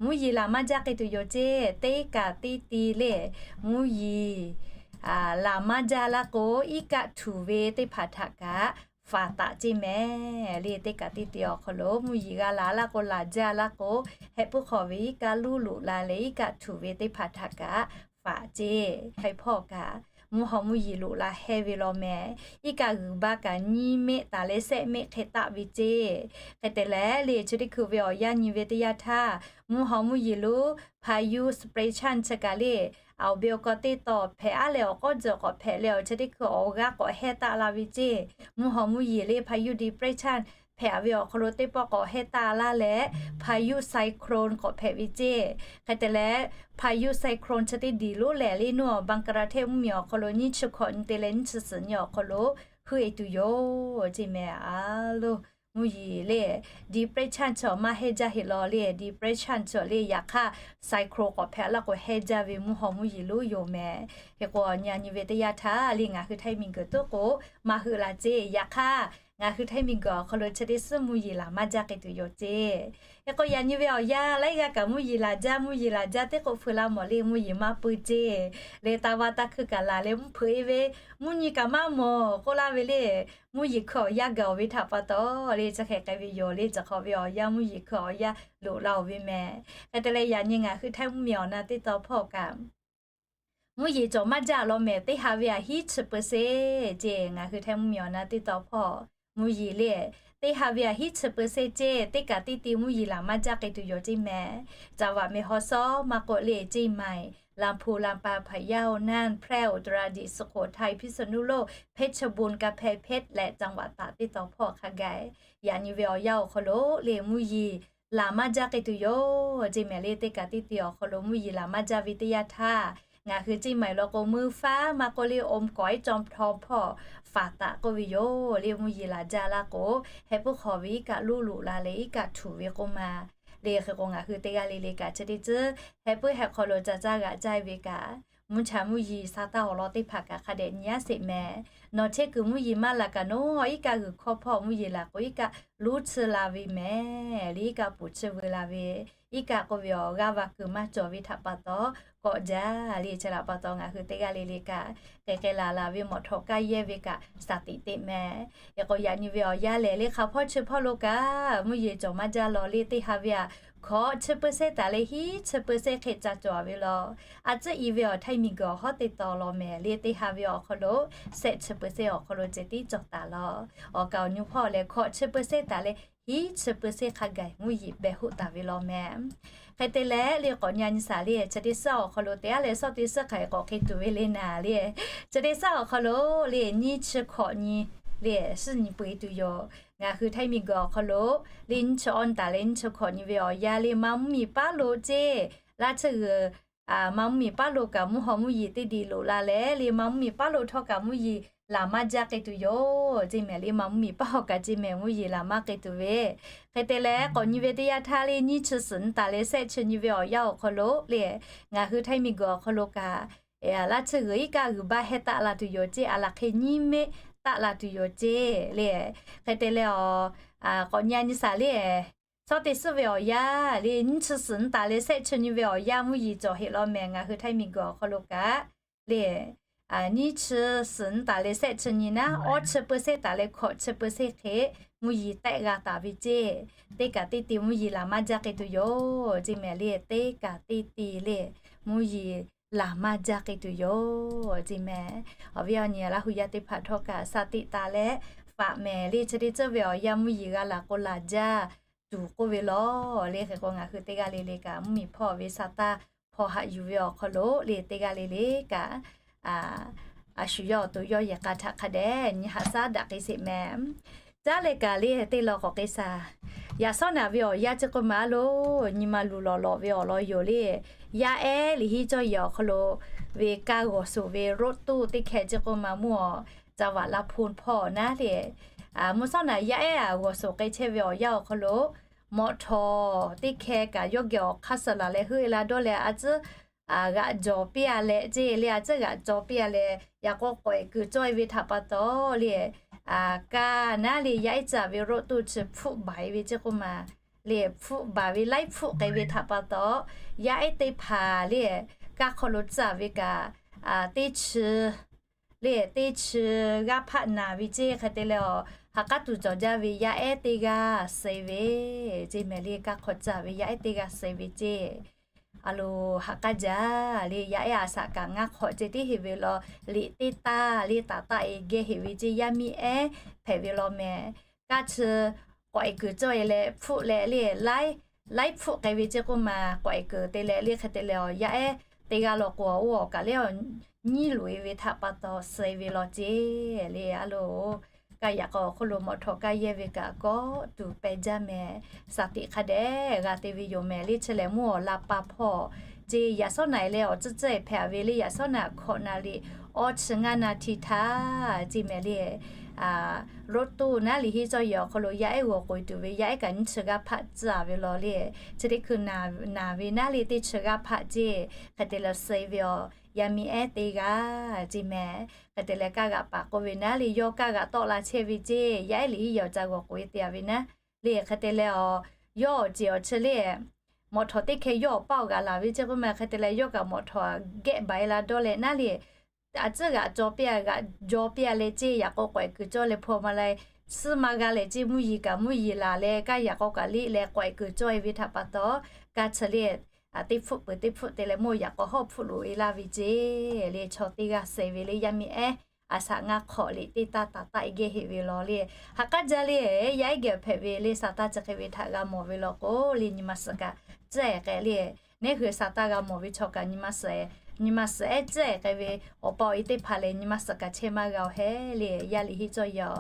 Mvuhˇ yeˬ laˬ maˇ jaˇ k'ai tuˬ yoˬ ceˇ teˇ kaꞈ teˇ ti le mvuhˇ yeˬ laˬ maˇ jaˇ laˇ k'o, iˉ kaˆ htuˬ ve teˇ hpaˍ htaꞈ kaꞈ faˍ taˍ ceˇ mehˍ le. Teˇ kaꞈ teˇ ti awˬ hk'aw lo mvuhˇ yeˬ g'a laˬ laˇ k'o, laˬ jaˇ laˇ k'o, hehˆ puiˉ hk'aw ve iˉ kaˆ luˇ loꞈ la leh iˉ kaˆ htuˬ ve teˇ hpaˍ htaꞈ kaꞈ faˍ ceˇ. Htaiˇ hpawˇ kaꞈ mvuhˇ haw mvuhˇ yeˬ loꞈ la hehˇ ve law mehˍ. Iˉ kaˆ g'uiˬ baˇ kaꞈ nyiˇ meˆ taˍ leh shehˆ meˆ hk'e taˆ ve ceˇ. Hk'e te leh le chi teˇ hkui ve awˬ yanˇ nyi ve teˇ yanˇ htaˇ, mvuhˇ haw mvuhˇ yeˬ lo พายุ Depression chi kaꞈ le awˬ be awˬ kaw teˇ taw hpehꞈ aˉ leh awˬ k'awˉ tcuhˬ k'awꞈ hpehꞈ leh awˬ chi teˇ hkui awˬ g'aˇ k'awꞈ hehˇ taˆ la ve ceˇ. Mvuhˇ haw mvuhˇ yeˬ le พายุ Depression hpehꞈ ve awˬ hk'aw lo teˇ pawˆ k'awꞈ hehˇ taˆ laˇ leh, Payou cyclone k'awꞈ hpehꞈ ve ceˇ. Hk'e te leh, Payou cyclone chi teˇ diˬ lonˉ lehˬ le, nuˇ awˬ Bangladesh mvuhˇmiˬ awˬ hk'aw lo nyiˇ chi hkawꞈ nyi te leh nyiˇ chi suhˍ nyi awˬ hk'aw lo heuˆ e tuˬ yoˬ ceˇ mehˍ. A lo, mvuhˇ yeˬ le, depression chi awˬ maˇ hehˇ jaˇ heˆ law le, depression chi awˬ le yaꞈ hk'aˇ, cyclone k'awꞈ hpehꞈ laˇ k'o hehˇ jaˇ ve mvuhˇ haw mvuhˇ yeˬ lonˉ yoˬ mehˍ. Hk'e k'o, yaꞈ nyi ve teˇ yanˇ htaˇ le ngaˬ hui htaiˇ miˬguiˬ toˉ k'o maˇ heuˆ la ceˇ. Yaꞈ hk'aˇ, ngaˬ hui htaiˇ miˬguiˬ awˬ hk'aw lo chi teˇ suhˉ mvuhˇ yeˬ laˬ maˇ jaˇ k'ai tuˬ yoˬ ceˇ. Hk'e k'o, yaꞈ nyi ve awˬ yanˇ laiˉ g'aˇ kaꞈ mvuhˇ yeˬ laˬ jaˇ, mvuhˇ yeˬ laˬ jaˇ teˇ k'oˆ hpeu la mawˬ le, mvuhˇ yeˬ maˇ pui ceˇ. Le taˇ vaˇ taˇ hkuiˇ kaꞈ laˬ leh mvuhˇ hpeuꞈ e ve, mvuhˇ nyi kaꞈ maˇ mawˬ k'oˆ laˇ ve le. Mvuhˇ yeˬ hkui awˬ yanˇ gaˬ oˬ ve htaꞈ pa taw le, chi hk'e k'ai ve yoˬ le. Chi hk'awꞈ ve awˬ yanˇ mvuhˇ yeˬ hkui awˬ yanˇ loꞈ la oˬ ve mehˍ. Hk'e te leh, yaꞈ nyi ngaˬ hui htaiˇ mvuhˇmiˬ awˬ na teˇ taw hpawˇ kaꞈ mvuhˇ yeˬ cawˬ maˇ jaˇ law mehˍ. Teˇ ha ve aꞈ hiˉ chi เปอร์เซ็นต์ ceˇ. Ngaˬ hui htaiˇ mvuhˇmiˬ awˬ na teˇ taw hpawˇ mvuhˇ yeˬ le, teˇ ha ve aꞈ hiˉ chi เปอร์เซ็นต์ ceˇ. Teˇ kaꞈ teˇ ti mvuhˇ yeˬ laˬ maˇ jaˇ k'ai tuˬ yoˬ ceˇ mehˍ. จังหวัดแม่ฮ่องสอน maˇ k'oˆ le เชียงใหม่, ลำพูน, ลำปาง, พะเยา, น่าน, แพร่, อุตรดิตถ์, สุโขทัย, พิษณุโลก, เพชรบูรณ์, กำแพงเพชร leh จังหวัดตาก teˇ taw hpawˇ hk'a gaˬ, yaꞈ nyi ve awˬ yanˇ awˬ hk'aw lo le mvuhˇ yeˬ laˬ maˇ jaˇ k'ai tuˬ yoˬ ceˇ mehˍ le. Teˇ kaꞈ teˇ ti awˬ hk'aw lo mvuhˇ yeˬ laˬ maˇ jaˇ ve teˇ yanˇ htaˇ, ngaˬ hui Ceˇ maiˍ law k'o, meuˇ faˉ maˇ k'oˆ le, อมก๋อย จอมทอง hpawˇ faˍ taˍ k'oˆ ve yoˬ le. Mvuhˇ yeˬ laˬ jaˇ laˇ k'o, heh puiˉ hk'aw ve iˉ kaˆ loˇ loꞈ la leh iˉ kaˆ htuꞈ ve k'oˆ ma le. Hk'e k'o, ngaˬ hui teˇ g'aˇ le le kaꞈ chi teˇ tcuhˉ heh puiˉ heh hk'aw lo ca caˇ g'aꞈ caˇ ve kaꞈ, mvuhˇ cha mvuhˇ yeˬ sa taˇ awˬ lawn teˇ hpaˍ kaꞈ hk'a dehꞈ nyi aˉ sheˍ mehˍ. Nawˬ chehˇ kuiˬ mvuhˇ yeˬ maˇ laˬ kaꞈ nawˉ, iˉ kaˆ g'uiˬ hkawˇ hpawˇ mvuhˇ yeˬ laˬ k'o, iˉ kaˆ lonˉ tsuhˇ la ve mehˍ le. Iˉ kaˆ poˬ tsuhˇ veu la ve, iˉ kaˆ k'oˆ ve awˬ g'aˇ va kuiˬ maˇ cawˬ ve htaꞈ pa taw, kawˆ jaˇ le. Chi htaꞈ pa taw, ngaˬ hui teˇ g'aˇ le le kaꞈ, k'ai k'ai laˬ laˬ ve mawˬ htawꞈ kaˇ yehˇ ve kaꞈ shaˍ tiꞈ teꞈ mehˍ. Hk'e k'o, yaꞈ nyi ve awˬ yanˇ lehˬ le, hk'aˬ hpawˇ chi hpawˇ lo kaꞈ mvuhˇ yeˬ cawˬ maˇ jaˇ law le. Teˇ ha ve aꞈ hkawꞈ chi เปอร์เซ็นต์ taˍ leh hiˉ chi เปอร์เซ็นต์ hk'e ca cawˬ ve law. A tcuhˉ i ve awˬ htaiˇ miˬguiˬ awˬ hawˉ teˇ taw law mehˍ le. Teˇ ha ve awˬ hk'aw lo shehˆ chi เปอร์เซ็นต์ awˬ hk'aw lo ceh tiˉ cawˬ taˍ law. Awˬ kaˍ awˬ nyu hpawˇ lehˬ, hkawꞈ chi เปอร์เซ็นต์ taˍ leh hiˉ chi เปอร์เซ็นต์ hk'a gaˬ mvuhˇ yeˬ pehˬ hoˆ taˍ ve law mehˍ. Hk'e te leh le, k'awꞈ nyi a nyi shaˍ le, chi teˇ suhˉ awˬ hk'aw lo teˇ g'aˇ leh shawˉ teˇ suhˉ hk'aˬ hk'e k'awꞈ hk'e tuˬ ve le naˍ le. Chi teˇ suhˉ awˬ hk'aw lo le, nyiˇ chi hkawꞈ nyi le, suhˉ nyi peu e tuˬ yoˬ. Ngaˬ hui htaiˇ miˬguiˬ awˬ hk'aw lo le, nyiˇ chi awˇ nyi taˍ leh nyiˇ chi hkawꞈ nyi ve awˬ yanˇ le, maˇ mvuhˇ miˬ paˉ lo ceˇ. Laˇ tsuhˇ g'uiˬ maˇ mvuhˇ miˬ paˉ lo kaꞈ mvuhˇ haw mvuhˇ yeˬ teˇ diˬ loꞈ la leh le, maˇ mvuhˇ miˬ paˉ lo htawˇ kaꞈ mvuhˇ yeˬ laˬ maˇ jaˇ k'ai tuˬ yoˬ ceˇ mehˍ le. Maˇ mvuhˇ miˬ paˉ hawˬ kaꞈ ceˇ mehˍ, mvuhˇ yeˬ laˬ maˇ k'ai tuˬ ve. Hk'e te leh, k'awꞈ nyi ve teˇ yanˇ htaˇ le, nyiˇ chi suhˍ nyi taˍ leh shehˆ chi nyi ve awˬ yanˇ awˬ hk'aw lo le, ngaˬ hui htaiˇ miˬguiˬ awˬ hk'aw lo kaꞈ laˇ tsuhˇ g'uiˬ iˉ kaˆ g'uiˬ baˇ heh taˆ la tuˬ yoˬ ceˇ. A laˬ hk'e nyiˇ meˆ taˆ la tuˬ yoˬ ceˇ le. Hk'e te leh awˬ, k'awꞈ nyi a nyi shaˍ le, shawˉ teˇ suhˉ ve awˬ yanˇ le, nyiˇ chi suhˍ nyi taˍ leh shehˆ chi nyi ve awˬ yanˇ mvuhˇ yeˬ cawˬ heˆ law mehˍ. Ngaˬ hui htaiˇ miˬguiˬ awˬ hk'aw lo kaꞈ le, nyiˇ chi suhˍ nyi taˍ leh shehˆ chi nyi naˉ, awˇ chi เปอร์เซ็นต์ taˍ leh hkawꞈ chi เปอร์เซ็นต์ hk'e mvuhˇ yeˬ tehˆ g'a taˍ ve ceˇ. Teˇ kaꞈ teˇ ti mvuhˇ yeˬ laˬ maˇ jaˇ k'ai tuˬ yoˬ ceˇ mehˍ le. Teˇ kaꞈ teˇ ti le, mvuhˇ yeˬ laˬ maˇ jaˇ k'ai tuˬ yoˬ ceˇ mehˍ. Awˬ viˉ awˬ nyi Laˇ hu yaˇ teˇ hpaˍ htawˇ kaꞈ shaˍ tiꞈ taˍ leh faꞈ mehˍ le. Chi teˇ ceuˬ ve awˬ yanˇ mvuhˇ yeˬ g'a laˬ k'o laˬ jaˇ tuˬ k'oˆ ve law le. Hk'e k'o, ngaˬ hui teˇ g'aˇ le le kaꞈ mvuhˇ miˬ hpawˇ ve shaˍ taˇ hpawˇ haꞈ yuˬ ve awˬ hk'aw lo le, teˇ g'aˇ le le kaꞈ a shu yawˇ awˬ to yawˇ yehˬ k'a htaꞈ hk'a dehꞈ nyi haꞈ shaˉ daꞈ k'ai sheˍ mehˍ. Caˉ leh kaꞈ le, teˇ law k'awꞈ k'ai shaˍ. Yaꞈ shawˉ naꞈ ve awˬ yanˇ chi k'oˆ ma a lo, nyi ma luˬ lawꞈ lawꞈ ve awˬ lawn yoˬ le. Yaˇ ehˉ liꞈ hiˉ cawˇ yehˬ awˬ hk'aw lo ve kaˇ g'awˬ shoˍ ve รถตู้ teˇ hkeh chi k'oˆ ma mvuhˇ awˬ, จังหวัดลำพูน hpawˇ naˉ le, mvuhˇ shawˉ naꞈ yaˇ ehˉ aꞈ g'awˬ shoˍ k'ai chehˇ ve awˬ yanˇ awˬ hk'aw lo, mawꞈ htawˍ teˇ hkeh kaꞈ yawˇ geh awˬ hk'aˇ suh laˬ leh heuˆ e la dawˇ leh, a tcuhˉ g'aꞈ jawˬ piˇ a leh ceˇ le, a tcuhˉ g'aꞈ cawˬ piˇ a leh, yaꞈ k'aw k'awꞈ e kuiˬ cawˇ e ve htaꞈ pa taw le, kaˇ naˉ le yaˇ ehˉ tcuhˉ ve รถตู้ chi hpfuhˆ baˬ e ve chi k'oˆ ma le, hpfuhˆ baˬ ve laiˉ hpfuhˆ k'ai ve htaꞈ pa taw, yaˇ ehˉ teˇ hpaˍ le, kaˇ hk'aw lo tcuhˉ ve kaꞈ, teˇ chi le, teˇ chi g'aˇ hpaˆ naˍ ve ceˇ. Hk'e te leh awˬ, ha k'aˉ tuˬ cawˬ jaˇ ve yaˇ ehˉ teˇ g'aˇ suh ve ceˇ mehˍ le. Kaˇ hk'aw tcuhˉ ve yaˇ ehˉ teˇ g'aˇ suh ve ceˇ. A lo, ha k'aˉ jaˇ le, yaˇ ehˉ a shaꞈ kaꞈ ngaˇ hk'awꞈ ceh tiˉ heˆ ve law, liꞈ teˇ taˇ le taˍ taˆ e geh heˆ ve ceˇ. Yaˇ miˇ ehˉ hpehꞈ ve law mehˍ. Kaˇ chi k'awꞈ e kuiˬ cawˇ e leh hpfuhˆ leh le, laiˉ laiˉ hpfuhˆ k'ai ve ceˇ k'oˆ ma, k'awꞈ e kuiˬ te leh le. Hk'e te leh awˬ, yaˇ ehˉ teˇ g'aˇ law k'o, oˇ awˬ kaꞈ le awˬ, nyiˉ loꞈ e ve htaꞈ pa taw suh e ve law ceˇ le. A lo, kaˇ yaꞈ k'aw awˬ hk'oˆ lo mawꞈ htawꞈ kaˇ yehˇ ve kaꞈ kawˆ tuˬ peh jaˇ mehˍ. Shaˍ tiꞈ hk'a dehꞈ g'a te ve yoˬ mehˍ. Lehˬ chi lehˬ mvuhˇ awˬ la pa hpawˇ ceˇ yaꞈ shawˉ naˍ e leh awˬ tcuhˉ tcuhˉ e hpehꞈ ve lehˬ, yaꞈ shawˉ naˍ hkawꞈ naˍ riˍ awˇ chi ngaˇ naˍ htiˇ htaˇ ceˇ mehˍ lehˬ, roˉ toˇ naˉ liꞈ henˇ cawˇ yehˬ awˬ hk'aw lo yaˇ ehˉ g'awˬ k'oꞈ e tuˬ ve yaˇ ehˉ kaꞈ nyiˇ chi g'aˇ hpaˆ tcuhˉ a ve law lehˬ, chi teˇ hkui naˍ ve naˉ lehˬ teˇ chi g'aˇ hpaˆ ceˇ hk'e te leh suh ve awˬ yaˇ miˇ ehˉ teˇ g'aˇ ceˇ mehˍ. Hk'e te leh kaˇ g'aꞈ paˍ k'oˆ ve naˉ lehˬ, yawˇ kaˇ g'aꞈ tawˆ la chehˇ ve ceˇ, yaˇ ehˉ liꞈ henˇ yehˬ awˬ ca g'awˬ k'oꞈ e te a ve naˉ lehˬ, hk'e te leh awˬ yawˇ awˬ ceˬ awˬ chi lehˬ, mawꞈ htawꞈ teˇ hkeh yawˇ awˬ paˇ awˬ g'aꞈ laˬ ve ceˇ k'oˆ mehˍ. Hk'e te leh yawˇ kaꞈ mawꞈ htawꞈ gehˆ baˬ e la dawˇ leh naˉ lehˬ, a tcuhˉ g'aꞈ cawˬ piˇ a, g'aꞈ jaw piˇ a leh ceˇ yaꞈ k'aw k'awehꞈ kuiˬ cawˇ leh hpaw ma la, suhˉ ma g'a leh ceˇ mvuhˇ yeˬ kaꞈ mvuhˇ yeˬ laˬ leh kaˇ yaꞈ k'aw kaꞈ liˇ leh k'awehꞈ kuiˬ cawˇ e ve htaꞈ pa taw, kaˇ chi lehˬ, teˇ hpfuhˆ peuˬ teˇ hpfuhˆ te leh mawˇ yaꞈ k'aw hawˉ hpfuhˆ loꞈ e laˇ ve ceˇ lehˬ, chaw teˇ g'aˇ suh ve lehˬ yaˇ miˇ ehˉ a shaꞈ ngaˇ hk'awꞈ liꞈ teˇ taˇ taˍ taˆ e gehˇ heˆ ve law lehˬ, ha k'aˉ jaˇ lehˬ, yaˇ ehˉ geh hpehꞈ ve lehˬ sa taˇ chi hk'e ve htaꞈ g'a mawˬ ve law k'o lehˬ, nyi ma suhˍ kaꞈ tcuhˉ e k'ai lehˬ, neˉ hui sa taˇ g'a mawˬ ve chaw kaꞈ nyi ma suhˍ, nyi ma suhˍ ehˉ tcuhˉ e k'ai ve awˬ pa awˬ e teˇ hpaˍ lehˬ, nyi ma suhˍ kaꞈ chehˇ maˇ g'a-oˬ heˆ lehˬ, yaˇ liꞈ henˇ cawˇ yehˬ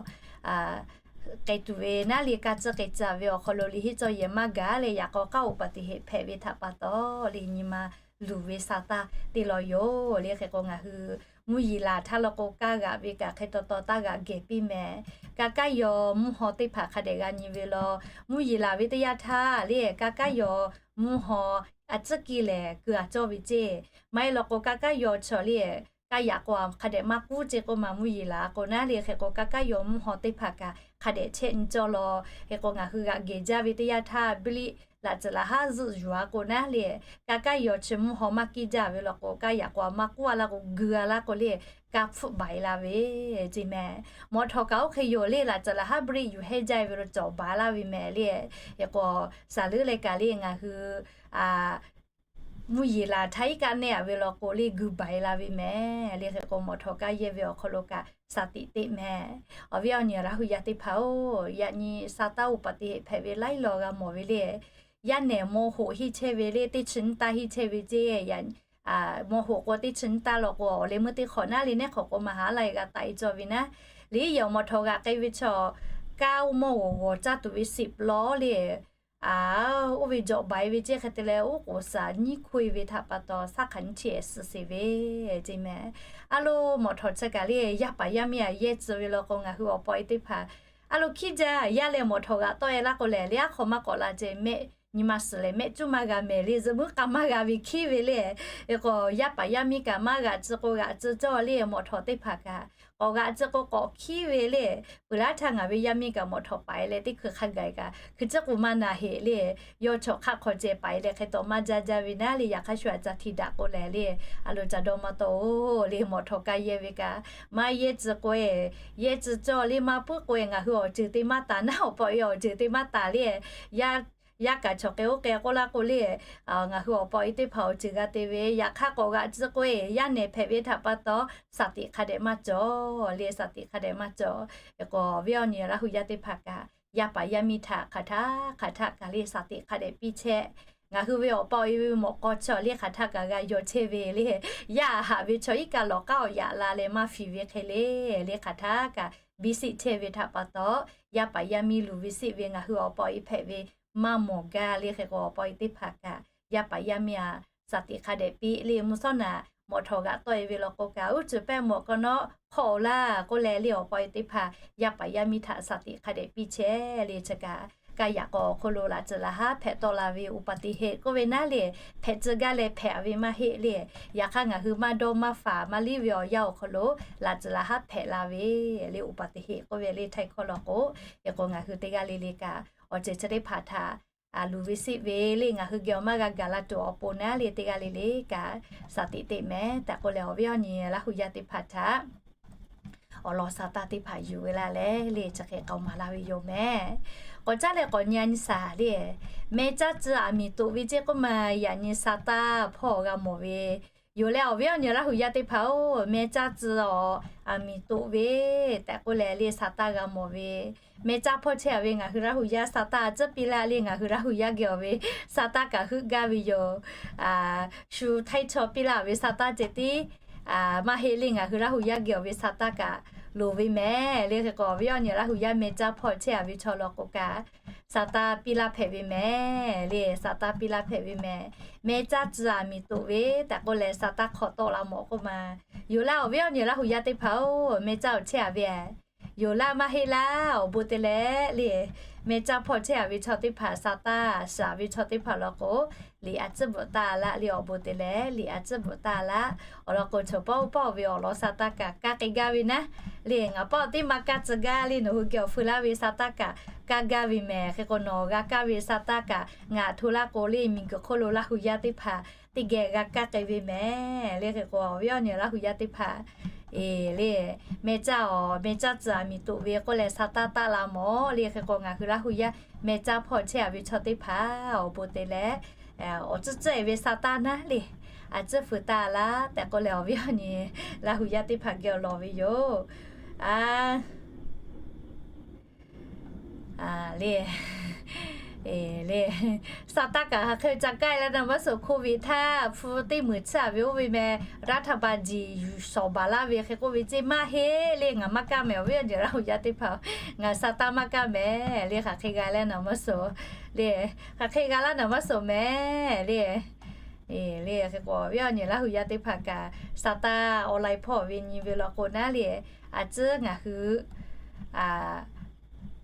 k'ai tuˬ ve naˉ lehˬ, kaˇ tcuhˉ k'ai tcuhˉ ve awˬ hk'aw lo liꞈ henˇ cawˇ yehˬ maˇ gaˬ leh yaꞈ k'aw k'aˉ oˇ pa tiꞈ heˆ hpehꞈ ve htaꞈ pa taw lehˬ, nyi ma luˬ ve sa taˇ te law yoˬ lehˬ. Hk'e k'o ngaˬ hui mvuhˇ yeˬ laˬ htaˇ law k'o, kaˇ g'aꞈ ve kaꞈ hk'e taw taw taˇ g'aꞈ gehˬ piˇ mehˍ. Kaˇ kaˉ yaw mvuhˇ haw teˇ hpaˍ hk'a dehꞈ g'a nyi ve law, mvuhˇ yeˬ laˬ ve teˇ yanˇ htaˇ lehˬ, kaˇ kaˉ yaw mvuhˇ haw a tcuhˉ kiˇ lehˬ keu a cawˇ ve ceˇ. Maˇ heˆ law k'o, kaˇ kaˉ yaw chaw lehˬ, kaˇ yaꞈ k'aw hk'a dehꞈ maˇ k'uˉ ceˇ k'oˆ ma mvuhˇ yeˬ laˬ k'o naˉ lehˬ, hk'e k'o kaˇ kaˉ yaw mvuhˇ haw teˇ hpaˍ kaꞈ hk'a dehꞈ chehˇ nyi cawˇ law. Hk'e k'o ngaˬ hui g'aꞈ gehˬ jaˇ ve teˇ yanˇ htaˇ briˆ laꞈ tcuhˍ laˬ haˉ zuhˆ yuˬ a k'o naˉ lehˬ, kaˇ kaˉ yaw chi mvuhˇ haw maˇ kiˇ jaˇ ve law k'o, kaˇ yaꞈ k'aw maˇ k'uˉ a laˇ k'o, geu a laˇ k'o lehˬ, kaˇ hpfuhˆ baˬ e la ve ceˇ mehˍ. Mawꞈ htawꞈ kaꞈ oˇ hk'e yoˬ lehˬ, laꞈ tcuhˍ laˬ haˉ briˆ yuˬ hehnˇ jaˇ ve lo cawˬ baˬ laˇ ve mehˍ lehˬ. Hk'e k'o, saˍ leuˉ leh kaꞈ lehˬ ngaˬ hui mvuhˇ yeˬ laˬ htaˇ iˉ kaˆ neˇ a ve law k'o lehˬ, geu baˬ e la ve mehˍ lehˬ. Hk'e k'o mawꞈ htawꞈ kaˇ yehˇ ve awˬ hk'aw lo kaꞈ shaˍ tiꞈ teꞈ mehˍ. Awˬ viˉ awˬ nyi Laˇ hu yaˇ teˇ hpaˍ-oˬ, yaꞈ nyi sa taˇ oˇ pa tiꞈ heˆ hpehꞈ ve laiˉ law g'a mawˬ ve lehˬ, yaˇ nehˬ maw hoꞈ henˇ chehˇ ve lehˬ, teˇ chi nyiˇ taˇ henˇ chehˇ ve ceˇ. Maw hoꞈ k'o teˇ chi nyiˇ taˇ law k'o, awˬ leh meuˇ teˇ hk'awꞈ naˉ lehˬ, neˉ hk'awꞈ k'o maˇ haˉ la e g'a taꞈ e cawˇ ve naˉ lehˬ, yehˬ mawˬ htawꞈ g'aꞈ k'ai ve chaw, kaˇ oˇ mawˇ g'awˬ g'awˬ caˇ tuˬ ve siꞈ law lehˬ, oˇ ve jawꞈ baˬ e ve ceˇ. Hk'e te leh oˇ k'oˍ saˍ nyiˇ hkoˇ e ve htaꞈ pa taw, saˉ hk'aˬ nyiˇ chi ehˍ suh sheˍ ve ceˇ mehˍ. A lo, mawꞈ htawꞈ chi kaꞈ lehˬ, yaˇ paˍ yaˇ miˇ a yehˇ tcuh ve law k'o, ngaˬ hui awˬ pa awˬ e teˇ hpaˍ a lo hkiˉ jaˇ, yaˇ leh mawꞈ htawꞈ g'aꞈ tawˆ e laˇ k'o lehˬ, lehˬ aˉ hk'aw maˇ k'awꞈ la ceˇ mehˆ. Nyi ma suhˍ lehˬ mehˆ cuˉ maˇ g'a mehˍ lehˬ, zuhꞈ muiˉ k'a maˇ g'a ve hkiˉ ve lehˬ. Hk'e k'o, yaˇ paˍ yaˇ miˇ kaꞈ maˇ g'aꞈ tcuh k'o g'aꞈ tcuh cawˇ lehˬ, mawꞈ htawꞈ teˇ hpaˍ kaꞈ k'awꞈ g'aꞈ tcuh k'o k'awꞈ hkiˉ ve lehˬ, peuˬ laˇ htaˇ ngaˬ ve yaˇ miˇ kaꞈ mawꞈ htawꞈ paˍ e leh teˇ hkui hk'a gaˬ kaꞈ hkui tcuhˉ k'o maˇ na heꞈ lehˬ, yawˇ chaw hk'aˆ hk'aw ceh paˍ e leh hk'e taw maˇ jaˇ jaˇ ve naˉ lehˬ, yaꞈ hk'aˇ shu a ca hti daꞈ k'o lehˬ lehˬ, a lo ca dawˇ maˇ tawˆ-oˬ lehˬ, mawꞈ htawꞈ kaˇ yehˇ ve kaꞈ maˇ yehˇ tcuh k'o e, yehˇ tcuh cawˇ lehˬ maˇ puiˉ k'o e, ngaˬ hui awˬ ceuˬ te maˇ taˍ naˉ, awˬ pa awˬ e awˬ ceuˬ te maˇ taˍ lehˬ, yaˇ kaꞈ chaw k'ai oˇ k'ai k'oˆ laˇ k'o lehˬ, ngaˬ hui awˬ pa awˬ e teˇ hpaˍ awˬ ceuˬ g'a te ve, yaꞈ hk'aˇ k'awꞈ g'aꞈ tcuh k'o e, yaˇ nehˬ hpehꞈ ve htaꞈ pa taw, shaˍ tiꞈ hk'a dehꞈ maˇ cawˬ lehˬ, shaˍ tiꞈ hk'a dehꞈ maˇ cawˬ. Hk'e k'o, awˬ viˉ awˬ nyi Laˇ hu yaˇ teˇ hpaˍ kaꞈ yaˇ paˍ yaˇ miˇ htaꞈ hk'aˬ htaˇ hk'aˬ htaˆ kaꞈ lehˬ shaˍ tiꞈ hk'a dehꞈ piˇ chehˇ. Ngaˬ hui ve awˬ pa awˬ e ve mawꞈ k'aw chaw lehˬ hk'aˬ htaˆ kaꞈ g'a yaw chehˇ ve lehˬ, yaˇ haꞈ ve chaw iˉ kaˆ lawˬ k'aˉ awˬ yaꞈ la leh maˇ fiˍ ve hk'e lehˬ, lehˬ hk'aˬ htaˇ kaꞈ biˇ siˆ chehˇ ve htaꞈ pa taw, yaˇ paˍ yaˇ miˇ luˬ ve siˆ ve ngaˬ hui awˬ pa awˬ e hpehꞈ ve maˇ mawˬ gaˇ lehˬ. Hk'e k'o, awˬ pa awˬ e teˇ hpaˍ kaꞈ yaˇ paˍ yaˇ miˇ a shaˍ tiꞈ hk'a dehꞈ piˇ lehˬ, mvuhˇ shawˉ naꞈ mawꞈ htawꞈ g'aꞈ tawˆ e ve law k'o kaꞈ, uˉ cuˬ pehˇ mawꞈ k'aw nawˉ hk'aw laˇ k'oˆ leh lehˬ, awˬ pa awˬ e teˇ hpaˍ yaˇ paˍ yaˇ miˇ htaꞈ shaˍ tiꞈ hk'a dehꞈ piˇ chehˇ lehˬ, chi kaꞈ kaˇ yaꞈ k'aw awˬ hk'oˆ lo laꞈ tcuhˍ laꞈ haˉ hpehꞈ tawˆ la ve อุบัติเหตุ k'oˆ ve naˉ lehˬ, hpehꞈ tcuh gaˇ leh hpehꞈ ve maˇ heˆ lehˬ, yaꞈ hk'aˇ ngaˬ hui maˇ dawˇ maˇ faˍ maˇ liˇ ve awˬ yanˇ awˬ hk'aw lo laꞈ tcuhˍ laꞈ haˉ hpehꞈ la ve lehˬ, อุบัติเหตุ k'oˆ ve lehˬ, htaiˇ hkawˇ law k'o. Hk'e k'o, ngaˬ hui teˇ g'aˇ le le kaꞈ awˬ ceuˬ chi teˇ hpaˍ htaꞈ luˬ ve siˆ ve lehˬ, ngaˬ hui geh awˬ maˇ g'a gaˬ la tuˬ awˬ pon naˉ lehˬ, teˇ g'aˇ le le kaꞈ shaˍ tiꞈ teꞈ mehˍ tehꞈ k'oˆ leh, awˬ viˉ awˬ nyi Laˇ hu yaˇ teˇ hpaˍ htaꞈ awˬ lawn sa taˇ teˇ hpaˍ yuˬ ve laˇ leh lehˬ, chi hk'e k'awꞈ maˍ laˇ ve yoˬ mehˍ. K'awꞈ caˉ leh k'awꞈ nyi a nyi shaˍ lehˬ, meh caˇ tcuh aˬ miˍ toꞈ ve ceˇ k'oˆ ma, yaꞈ nyi sa taˇ hpawˇ g'a mawˬ ve yoˬ leh, awˬ viˉ awˬ nyi Laˇ hu yaˇ teˇ hpaˍ-oˬ, meh caˇ tcuh awˬ aˬ miˍ toꞈ ve tehꞈ k'oˆ leh lehˬ, sa taˇ g'a mawˬ ve. Meh caˇ hpawˇ chehˇ a ve ngaˬ hui Laˇ hu yaˇ sa taˇ a tcuhˉ piˇ laˇ lehˬ, ngaˬ hui Laˇ hu yaˇ geh awˬ ve sa taˇ kaꞈ heuˆ gaˇ ve yoˬ. Shu htaiˇ chaw piˇ laˇ ve sa taˇ ceh tiˉ maˇ heˆ lehˬ, ngaˬ hui Laˇ hu yaˇ geh awˬ ve sa taˇ kaꞈ loˍ ve mehˍ le. Hk'e k'o, awˬ viˉ awˬ nyi Laˇ hu yaˇ meh caˇ hpawˇ chehˇ a ve chaw law k'o kaꞈ, sa taˇ piˇ laˇ hpehꞈ ve mehˍ le. Sa taˇ piˇ laˇ hpehꞈ ve mehˍ. Meh caˇ tcuh aˬ miˍ toꞈ ve tehꞈ k'oˆ leh, sa taˇ hk'awꞈ tawˆ la mawˬ k'oˆ ma. Yoˬ laˇ, awˬ viˉ awˬ nyi Laˇ hu yaˇ teˇ hpaˍ-oˬ, meh caˇ awˬ chehˇ a ve yoˬ laˇ maˇ heˆ laˇ, awˬ bon te leh le. Meh caˇ hpawˇ chehˇ a ve chaw teˇ hpaˍ, sa taˇ shaˍ ve chaw teˇ hpaˍ law k'o, liꞈ a tcuhˉ bvuhꞈ taˇ laˇ le. Awˬ bon te leh liꞈ a tcuhˉ bvuhꞈ taˇ laˇ. Awˬ lawn k'o, chaw pawˆ pawˆ ve awˬ lawn sa taˇ kaꞈ kaˇ k'ai gaˇ ve naˉ le. Ngaˬ pawˆ teˇ maˇ kaˇ tcuh gaˇ le. Nawˬ hui geh awˬ feu laˇ ve sa taˇ kaꞈ kaˇ gaˇ ve mehˍ. Hk'e k'o, nawˬ g'a kaˇ ve sa taˇ kaꞈ ngaˬ hto laˇ k'o le, miˬguiˬ hk'oˆ lo Laˇ hu yaˇ teˇ hpaˍ teˇ geh g'a kaˇ k'ai ve mehˍ le. Hk'e k'o, awˬ viˉ awˬ nyi Laˇ hu yaˇ teˇ hpaˍ, e le, meh caˇ awˬ, meh caˇ tcuh aˬ miˍ toꞈ ve k'oˆ leh sa taˇ taˇ la mawˬ le. Hk'e k'o, ngaˬ hui Laˇ hu yaˇ meh caˇ hpawˇ chehˇ a ve chaw teˇ hpaˍ, awˬ bon te leh awˬ tcuhˉ tcuhˉ e ve sa taˇ naˉ le. A tcuhˉ feu taˇ laˇ tehꞈ k'oˆ leh, awˬ viˉ awˬ nyi Laˇ hu yaˇ teˇ hpaˍ geh awˬ lawˬ ve yoˬ. A le, le, sa taˇ kaꞈ hk'aˬ hk'e ca kaˇ e laˇ naˍ maˇ suhˍ. Hko ve htaˇ hpu teˇ meunˍ tsuhˇ a ve oˇ ve meh, raˇ htaˇ ba jiˬ yuˬ shawˍ baˬ laˇ ve hk'e k'oˆ ve ceˇ maˇ heˆ le. Ngaˬ maˇ kaˇ mehˍ, awˬ viˉ awˬ nyi Laˇ hu yaˇ teˇ hpaˍ, ngaˬ sa taˇ maˇ kaˇ mehˍ le. Hk'aˬ hk'e g'a laˇ naˍ maˇ suhˍ le. Hk'aˬ hk'e g'a laˇ naˍ maˇ suhˍ mehˍ le. Le, hk'e k'o, awˬ viˉ awˬ nyi Laˇ hu yaˇ teˇ hpaˍ kaꞈ sa taˇ awˬ lai hpawˇ ve nyi ve law k'o naˉ le, a tcuhˉ ngaˬ hui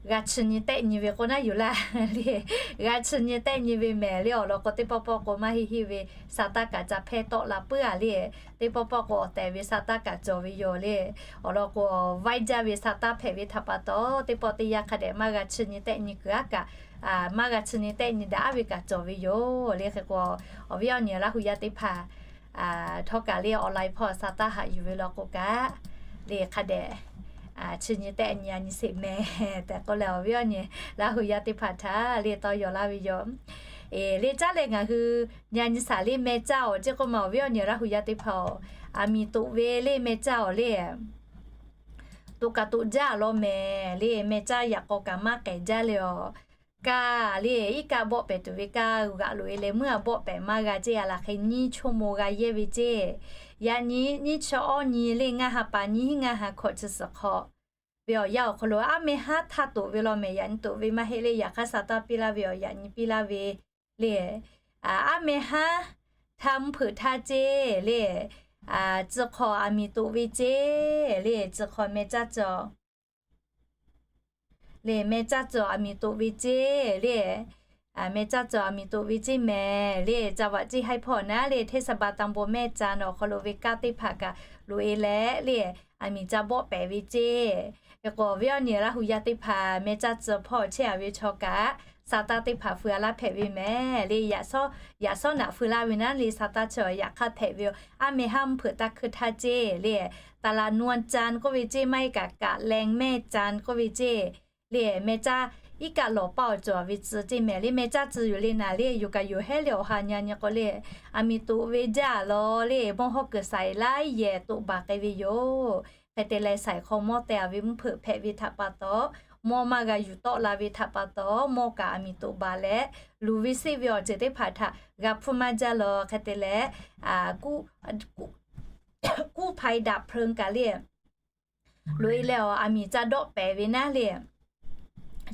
g'a chi nyi tehˆ nyi ve k'o naˉ yoˬ laˇ le. G'a chi nyi tehˆ nyi ve mehˍ le. Awˬ lawn k'o, teˇ pawˆ pawˆ k'o maˇ heˆ heˆ ve sa taˇ kaꞈ ca hpehˇ tawˆ la puiˉ a le. Teˇ pawˆ pawˆ k'o awˬ tehˬ ve sa taˇ kaꞈ cawˬ ve yoˬ le. Awˬ lawn k'o, vaiˇ jaˇ ve sa taˇ hpehꞈ ve htaꞈ pa taw, teˇ pawˆ teˇ yanˇ hk'a dehꞈ maˇ g'a chi nyi tehˆ nyi kuiˬ aˉ kaꞈ, maˇ g'a chi nyi tehˆ nyi daꞈ aˉ ve kaꞈ cawˬ ve yoˬ le. Hk'e k'o, awˬ viˉ awˬ nyi Laˇ hu yaˇ teˇ hpaˍ htawˇ kaꞈ le, awˬ lai hpawˇ sa taˇ haꞈ yuˬ ve law k'o kaꞈ le, hk'a dehꞈ chi nyi tehˆ nyi a nyi sheˍ mehˍ tehꞈ k'oˆ leh, awˬ viˉ awˬ nyi Laˇ hu yaˇ teˇ hpaˍ htaꞈ le tawˇ yaw laˇ ve yoˬ. E le, caˉ leh ngaˬ hui nyi a nyi shaˍ le, meh caˇ awˬ ceˇ k'oˆ ma, awˬ viˉ awˬ nyi Laˇ hu yaˇ teˇ hpaˍ-oˬ, aˬ miˍ toꞈ ve le meh caˇ awˬ le, toꞈ kaꞈ toꞈ jaˇ law mehˍ le. Meh caˇ yaꞈ k'aw kaꞈ maˇ k'ehˬ jaˇ le awˬ. Kaˇ le, iˉ kaˆ bawˆ pehˍ tuˬ ve kaˇ g'aꞈ loꞈ e leh meuˇ a bawˆ pehˍ maˇ g'a ceˇ. Yaꞈ hk'aˇ nyiˇ chaw mo g'a yehˇ ve ceˇ. Yaꞈ nyi nyiˇ chi awˇ nyi le ngaˇ ha pa nyiˇ hinˉ ngaˇ ha hkawꞈ chi suhˍ hk'aw ve awˬ yanˇ awˬ hk'aw lo aˉ meh haˉ htaˇ toꞈ ve law mehˍ. Yaꞈ nyi toꞈ ve maˇ heˆ le. Yaꞈ hk'aˇ sa taˇ piˇ laˇ ve awˬ yaꞈ nyi piˇ laˇ ve le. Aˉ meh haˉ htaˇ mvuhˇ hpeuꞈ htaˇ ceˇ le. Tcuh hk'aw aˬ miˍ toꞈ ve ceˇ le. Tcuh hk'aw meh caˇ cawˬ le, meh caˇ cawˬ aˬ miˍ toꞈ ve ceˇ le. Meh caˇ cawˬ aˬ miˍ toꞈ ve ceˇ mehˍ le. Ca vaꞈ ceˇ haiˉ hpawˇ naˉ le, เทศบาลตำบลแม่จันทน์ awˬ hk'aw lo ve kaˇ teˇ hpaˍ kaꞈ loꞈ e leh le, aˬ miˍ ca bawˆ pehˍ ve ceˇ. Hk'e k'o, awˬ viˉ awˬ nyi Laˇ hu yaˇ teˇ hpaˍ meh caˇ cawˬ hpawˇ chehˇ a ve chaw kaꞈ sa taˇ teˇ hpaˍ feu a laˇ hpehꞈ ve mehˍ le. Yaꞈ shawˉ naꞈ feu laˇ ve naˉ le, sa taˇ chi yaꞈ hk'aˇ hpehꞈ ve yoˬ. Aˉ meh haˉ mvuhˇ hpeuꞈ taˇ hkui htaˇ ceˇ le. ตลาดนวลจันทน์ k'oˆ ve ceˇ, maˇ heˆ kaꞈ กาดแลงแม่จันทน์ k'oˆ ve ceˇ le. Meh caˇ iˉ kaˆ lawˬ paˇ awˬ cawˬ ve tcuh ceˇ mehˍ le. Meh caˇ tcuh yoˬ le naˍ le, yoˬ kaꞈ yoˬ hehˉ le awˬ ha nyi a nyi k'o le, aˬ miˍ toꞈ ve jaˇ law le, mawˇ hawˉ kuiˬ saiˍ laiˉ yehˬ toꞈ baˬ k'ai ve yoˬ. Hk'e te leh saiˍ hk'aw mawˇ teh a ve mvuhˇ hpeuꞈ hpehꞈ ve htaꞈ pa taw, mawˇ maˇ g'a yuˬ tawˆ la ve htaꞈ pa taw, mawˇ kaꞈ aˬ miˍ toꞈ baˬ leh, luˬ ve seˆ ve awˬ ceuˬ teˇ hpaˍ htaꞈ g'a hpfuhˇ maˇ jaˇ law. Hk'e te leh กู้ภัยดับเพลิง kaꞈ le loꞈ e leh awˬ aˬ miˍ ca dawˆ pehˍ ve naˉ le.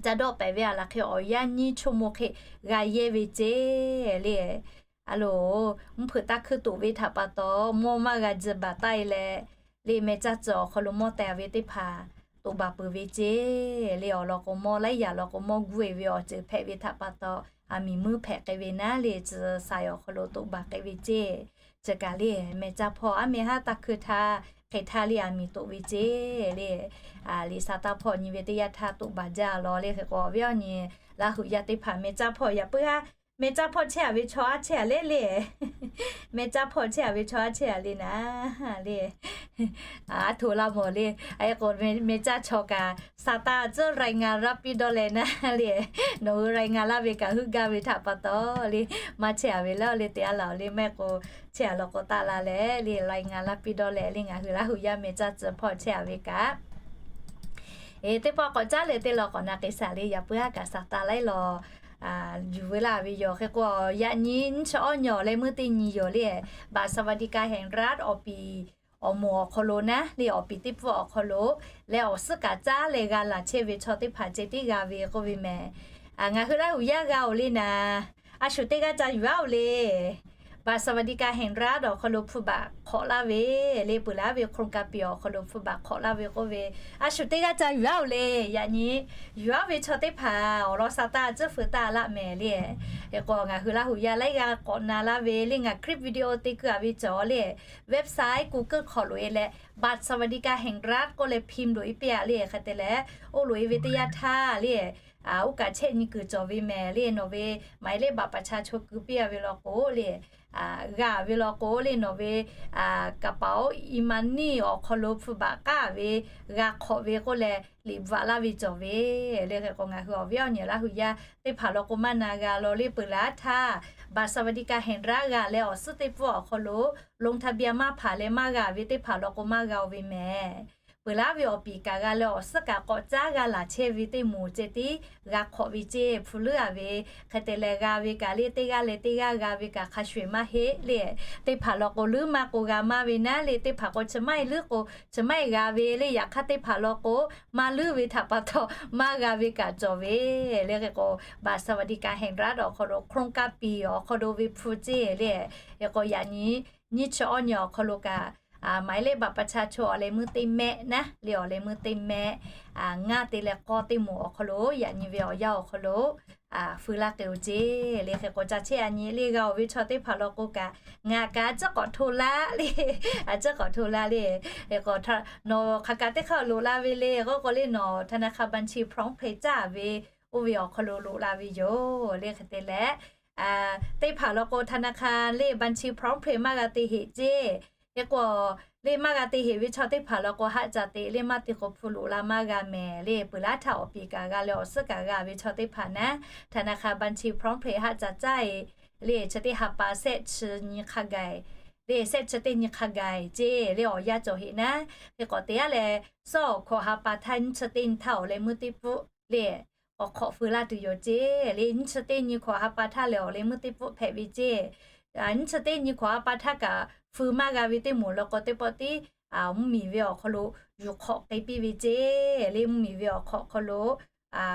Ca dawˆ pehˍ ve a laˬ hk'e awˬ yanˇ nyiˇ chaw mo hk'e g'a yehˇ ve ceˇ le. A loˬ, mvuhˇ hpeuꞈ taˇ hkui toꞈ ve htaꞈ pa taw, mawˇ maˇ g'a ji baˬ taˇ e leh le, meh caˇ cawˬ awˬ hk'aw lo mawˇ teh a ve teˇ hpaˍ toꞈ baˬ peuˬ ve ceˇ le. Awˬ lawn k'o, mawˇ laiˉ yaꞈ lawn k'o mawˇ guˇ e ve awˬ ceuˬ hpehꞈ ve htaꞈ pa taw, aˬ miˍ meuˇ hpehꞈ k'ai ve naˉ le, tcuh saiˍ awˬ hk'aw lo toꞈ baˬ k'ai ve ceˇ. Chi kaꞈ le, meh caˇ hpawˇ aˉ meh haˉ taˇ hkui htaˇ hk'e htaˇ le aˬ miˍ toꞈ ve ceˇ le. Liꞈ sa taˇ hpawˇ nyi ve teˇ yanˇ htaˇ toꞈ baˬ jaˇ law le. Hk'e k'o, awˬ viˉ awˬ nyi Laˇ hu yaˇ teˇ hpaˍ meh caˇ hpawˇ yaꞈ puiˉ haˉ, meh caˇ hpawˇ chehˇ a ve chaw aˉ chehˇ a le le. Meh caˇ hpawˇ chehˇ a ve chaw aˉ chehˇ a le naˉ le. Aˉ htoꞈ la mawˬ le. Aˬ k'o, meh caˇ chaw kaꞈ sa taˇ tcuhˉ รายงาน laˇ piˇ dawˇ leh naˉ le. Nawˬ hui รายงาน laˇ ve kaꞈ heuˆ gaˇ ve htaꞈ pa taw le, maˇ chehˇ a ve le le te a laˬ le, maˇ heˆ k'o chehˇ a law k'o taˆ la leh le, รายงาน laˇ piˇ dawˇ leh le, ngaˬ hui Laˇ hu yaˇ meh caˇ tcuh hpawˇ chehˇ a ve kaꞈ, e, teˇ pawˆ k'awꞈ caˉ leh teˇ law k'awꞈ na k'ai shaˍ le. Yaꞈ puiˉ haˉ kaꞈ sa taˇ laiˉ lawˬ yuˬ veu laˇ ve yoˬ. Hk'e k'o, yaꞈ nyi nyiˇ chi awˇ nyi awˬ leh meuˇ teˇ nyi yoˬ le. บัตรสวัสดิการแห่งรัฐ awˬ piˍ awˬ moˍ awˬ hk'aw lo naˉ le, awˬ piˍ teˇ pfuhˇ awˬ hk'aw lo leh awˬ suhˉ kaꞈ caˉ leh g'a laˬ chehˇ ve chaw teˇ hpaˍ ceh tiˉ g'a ve k'oˆ ve mehˍ. Ngaˬ hui Laˇ huˍ yaˇ g'a-oˬ le naˍ, a shu teˇ g'aˇ ca yuˬ-aˉ-oˬ le. บัตรสวัสดิการแห่งรัฐ awˬ hk'aw lo hpu baꞈ hk'awꞈ laˇ ve le, peuˬ laˇ ve โครงการ piˍ awˬ hk'aw lo hpu baꞈ hk'awꞈ laˇ ve k'oˆ ve, a shu teˇ g'aˇ ca yuˬ-aˉ-oˬ le. Yaꞈ nyi yuˬ-aˉ ve chaw teˇ hpaˍ awˬ lawn sha taˇ tcuhˉ feu taˇ laˆ mehˍ le. Hk'e k'o ngaˬ hui Laˇ huˍ yaˇ laiˉ g'aˇ k'awꞈ na laˇ ve le, ngaˬ คลิปวิดีโอ te keu-a ve cawˬ le, website Google hk'aw loꞈ-e leh บัตรสวัสดิการแห่งรัฐ k'oˆ leh พิมพ์ loꞈ-e piˇ-a le. Hk'e te leh oˇ loꞈ-e ve teˇ yanˇ htaˇ le, oˇ kaꞈ chehˇ nyi kuiˬ cawˬ ve mehˍ le. Nawˬ ve หมายเลขบัตรประชาชน keu piˇ-a ve law k'o le, g'a ve law k'o le, nawˬ ve กระเป๋า e-money awˬ hk'aw lo hpu baꞈ k'aˉ ve g'a hk'awꞈ ve k'oˆ leh liꞈ bvuhꞈ laˇ ve cawˬ ve le. Hk'e k'o ngaˬ hui awˬ viˉ awˬ nyi Laˇ huˍ yaˇ teˇ hpaˍ law k'o maˇ na g'a law le. Peuˬ laˇ htaˇ บัตรสวัสดิการแห่งรัฐ g'a leh awˬ suhˉ teˇ pfuhˇ awˬ hk'aw lo ลงทะเบียน maˇ hpanˍ leh maˇ g'a ve teˇ hpaˍ law k'o maˇ g'a-oˬ ve mehˍ. Peuˬ laˇ ve awˬ piˍ kaꞈ g'a leh awˬ suhˉ kaꞈ k'awꞈ caˉ g'a laˬ chehˇ ve teˇ moˍ ceh tiˉ g'a hk'awꞈ ve ceˇ, hpu leuˉ-a ve. Hk'e te leh g'a ve kaꞈ le, teˇ g'aˇ leh teˇ g'aˇ g'a ve kaꞈ hk'a shuˍ-eˬ maˇ heˆ le. Teˇ hpaˍ law k'o leuˉ maˇ k'o g'a maˇ ve naˉ le, teˇ hpaˍ k'o chi maˇ heˆ leuˉ k'o chi maˇ heˆ g'a ve le. Yaꞈ hk'aˇ teˇ hpaˍ law k'o maˇ leuˉ ve htaꞈ pa taw maˇ g'a ve kaꞈ cawˬ ve le. Hk'e k'o บัตรสวัสดิการแห่งรัฐ awˬ hk'aw lo โครงการ piˍ awˬ hk'aw lo ve hpu ceˇ le. Hk'e k'o yaꞈ nyi nyiˇ chi awˇ nyi awˬ hk'aw lo kaꞈ หมายเลขบัตรประชาชน awˬ leh meuˇ teˇ mehˆ naˉ le, awˬ leh meuˇ teˇ mehˆ ngaˇ te leh k'awˇ teˇ moˍ awˬ hk'aw lo yaꞈ nyi ve awˬ yanˇ awˬ hk'aw lo feu laˇ k'ai-oˬ ceˇ le. Hk'e k'o ca chehˇ a nyi le, g'a-oˬ ve chaw teˇ hpaˍ law k'o kaꞈ ngaˬ kaꞈ a ciˉ k'awꞈ hto laˇ le, a ciˉ k'awꞈ hto laˇ le. Hk'e k'o nawˬ hk'aˬ kaꞈ teˇ hk'aˇ loꞈ la ve le k'oˆ k'o le, nawˬ ธนาคารบัญชีพร้อมเพย์ caˇ ve oˇ ve awˬ hk'aw lo loꞈ la ve yoˬ le. Hk'e te leh teˇ hpaˍ law k'o ธนาคาร le บัญชีพร้อมเพย์ maˇ g'a te heꞈ ceˇ. Hk'e k'o le maˇ g'a te heꞈ ve chaw teˇ hpaˍ law k'o haˆ ca te le, maˇ te k'o hpu loꞈ la maˇ g'a mehˍ le. Peuˬ laˇ htaˇ awˬ piˍ kaꞈ g'a leh awˬ suhˉ kaꞈ g'a ve chaw teˇ hpaˍ naˉ, ธนาคารบัญชีพร้อมเพย์ haˆ ca caˇ-e le. Chi teˇ ha pa shehˆ chi nyi hk'a gaˬ le, shehˆ chi teˇ nyi hk'a gaˬ ceˇ le, awˬ yanˇ cawˬ heꞈ naˉ. Hk'e k'awꞈ te-a leh, suhˉ awˬ hkawꞈ ha pa htaˇ nyiˇ chi teˇ nyi htaˇ awˬ leh meuˇ teˇ pfuhˆ le k'awꞈ hk'awꞈ feu laˇ tuˬ yoˬ ceˇ le. Nyiˇ chi teˇ nyi hkawꞈ ha pa htaˇ lehˬ awˬ leh meuˇ teˇ pfuhˆ hpehꞈ ve ceˇ. Nyiˇ chi teˇ nyi hkawꞈ ha pa htaˇ kaꞈ feu maˇ g'a ve teˇ moˍ law k'o teˇ pawˆ tiˉ mvuhˇmiˬ ve awˬ hk'aw lo yuˬ hk'awꞈ k'ai piˇ ve ceˇ le. Mvuhˇmiˬ ve awˬ hk'awꞈ hk'aw lo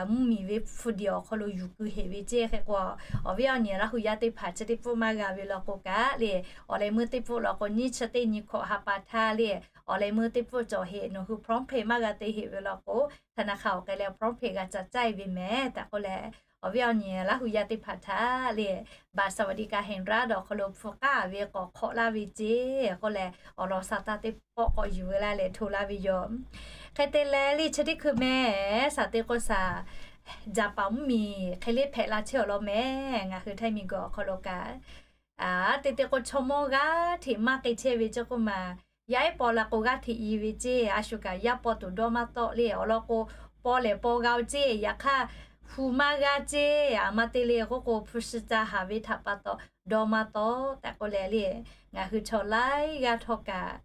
mvuhˇmiˬ ve hpu diˬ awˬ hk'aw lo yuˬ keu heꞈ ve ceˇ. Hk'e k'o awˬ viˉ awˬ nyi Laˇ huˍ yaˇ teˇ hpaˍ chi teˇ pfuhˆ maˇ g'a ve law k'o kaꞈ le, awˬ leh meuˇ teˇ pfuhˆ law k'o nyiˇ chi teˇ nyi hkawꞈ ha pa htaˇ le, awˬ leh meuˇ teˇ pfuhˆ cawˬ heꞈ. Nawˬ hui พร้อมเพย์ maˇ g'a te heꞈ ve law k'o ธนาคาร awˬ k'ai leh พร้อมเพย์ g'a ca caˇ-e ve mehˍ tehꞈ k'oˆ leh, awˬ viˉ awˬ nyi Laˇ huˍ yaˇ teˇ hpaˍ htaꞈ le บัตรสวัสดิการแห่งรัฐ awˬ hk'aw lo hpu k'aˉ ve k'awꞈ hk'awꞈ laˇ ve ceˇ k'oˆ leh awˬ lawn sha taˇ teˇ pawˆ k'awꞈ yuˬ ve laˇ leh hto laˇ ve yoˬ. Hk'e te leh le chi teˇ hkui mehˍ, shaˍ te k'o shaˍ, Jaˍpaˍ mvuhˇmiˬ hk'e le hpehꞈ la chehˇ awˬ lawn mehˍ. Ngaˬ hui Htaiˇ miˬ guiˬ awˬ hk'aw lo kaꞈ te te k'o chaw mawˇ g'aˇ hteꞈ maˇ k'ai chehˇ ve ceˇ k'oˆ maˬ, yaˇ ehˉ paw la k'o g'aˇ hteꞈ i ve ceˇ. A shu kaꞈ yaˇ paw tuˬ dawˇ maˇ tawˆ le. Awˬ lawn k'o paw lehˬ paw g'a-o ceˇ. Yaꞈ hk'aˇ hu maˇ g'aˇ ceˇ. A ma te le k'oˆ k'o hpu shi ca haˍ ve htaꞈ pa taw dawˇ maˇ tawˆ tehꞈ k'oˆ leh le, ngaˬ hui chaw laiˉ g'aˇ htawˇ kaꞈ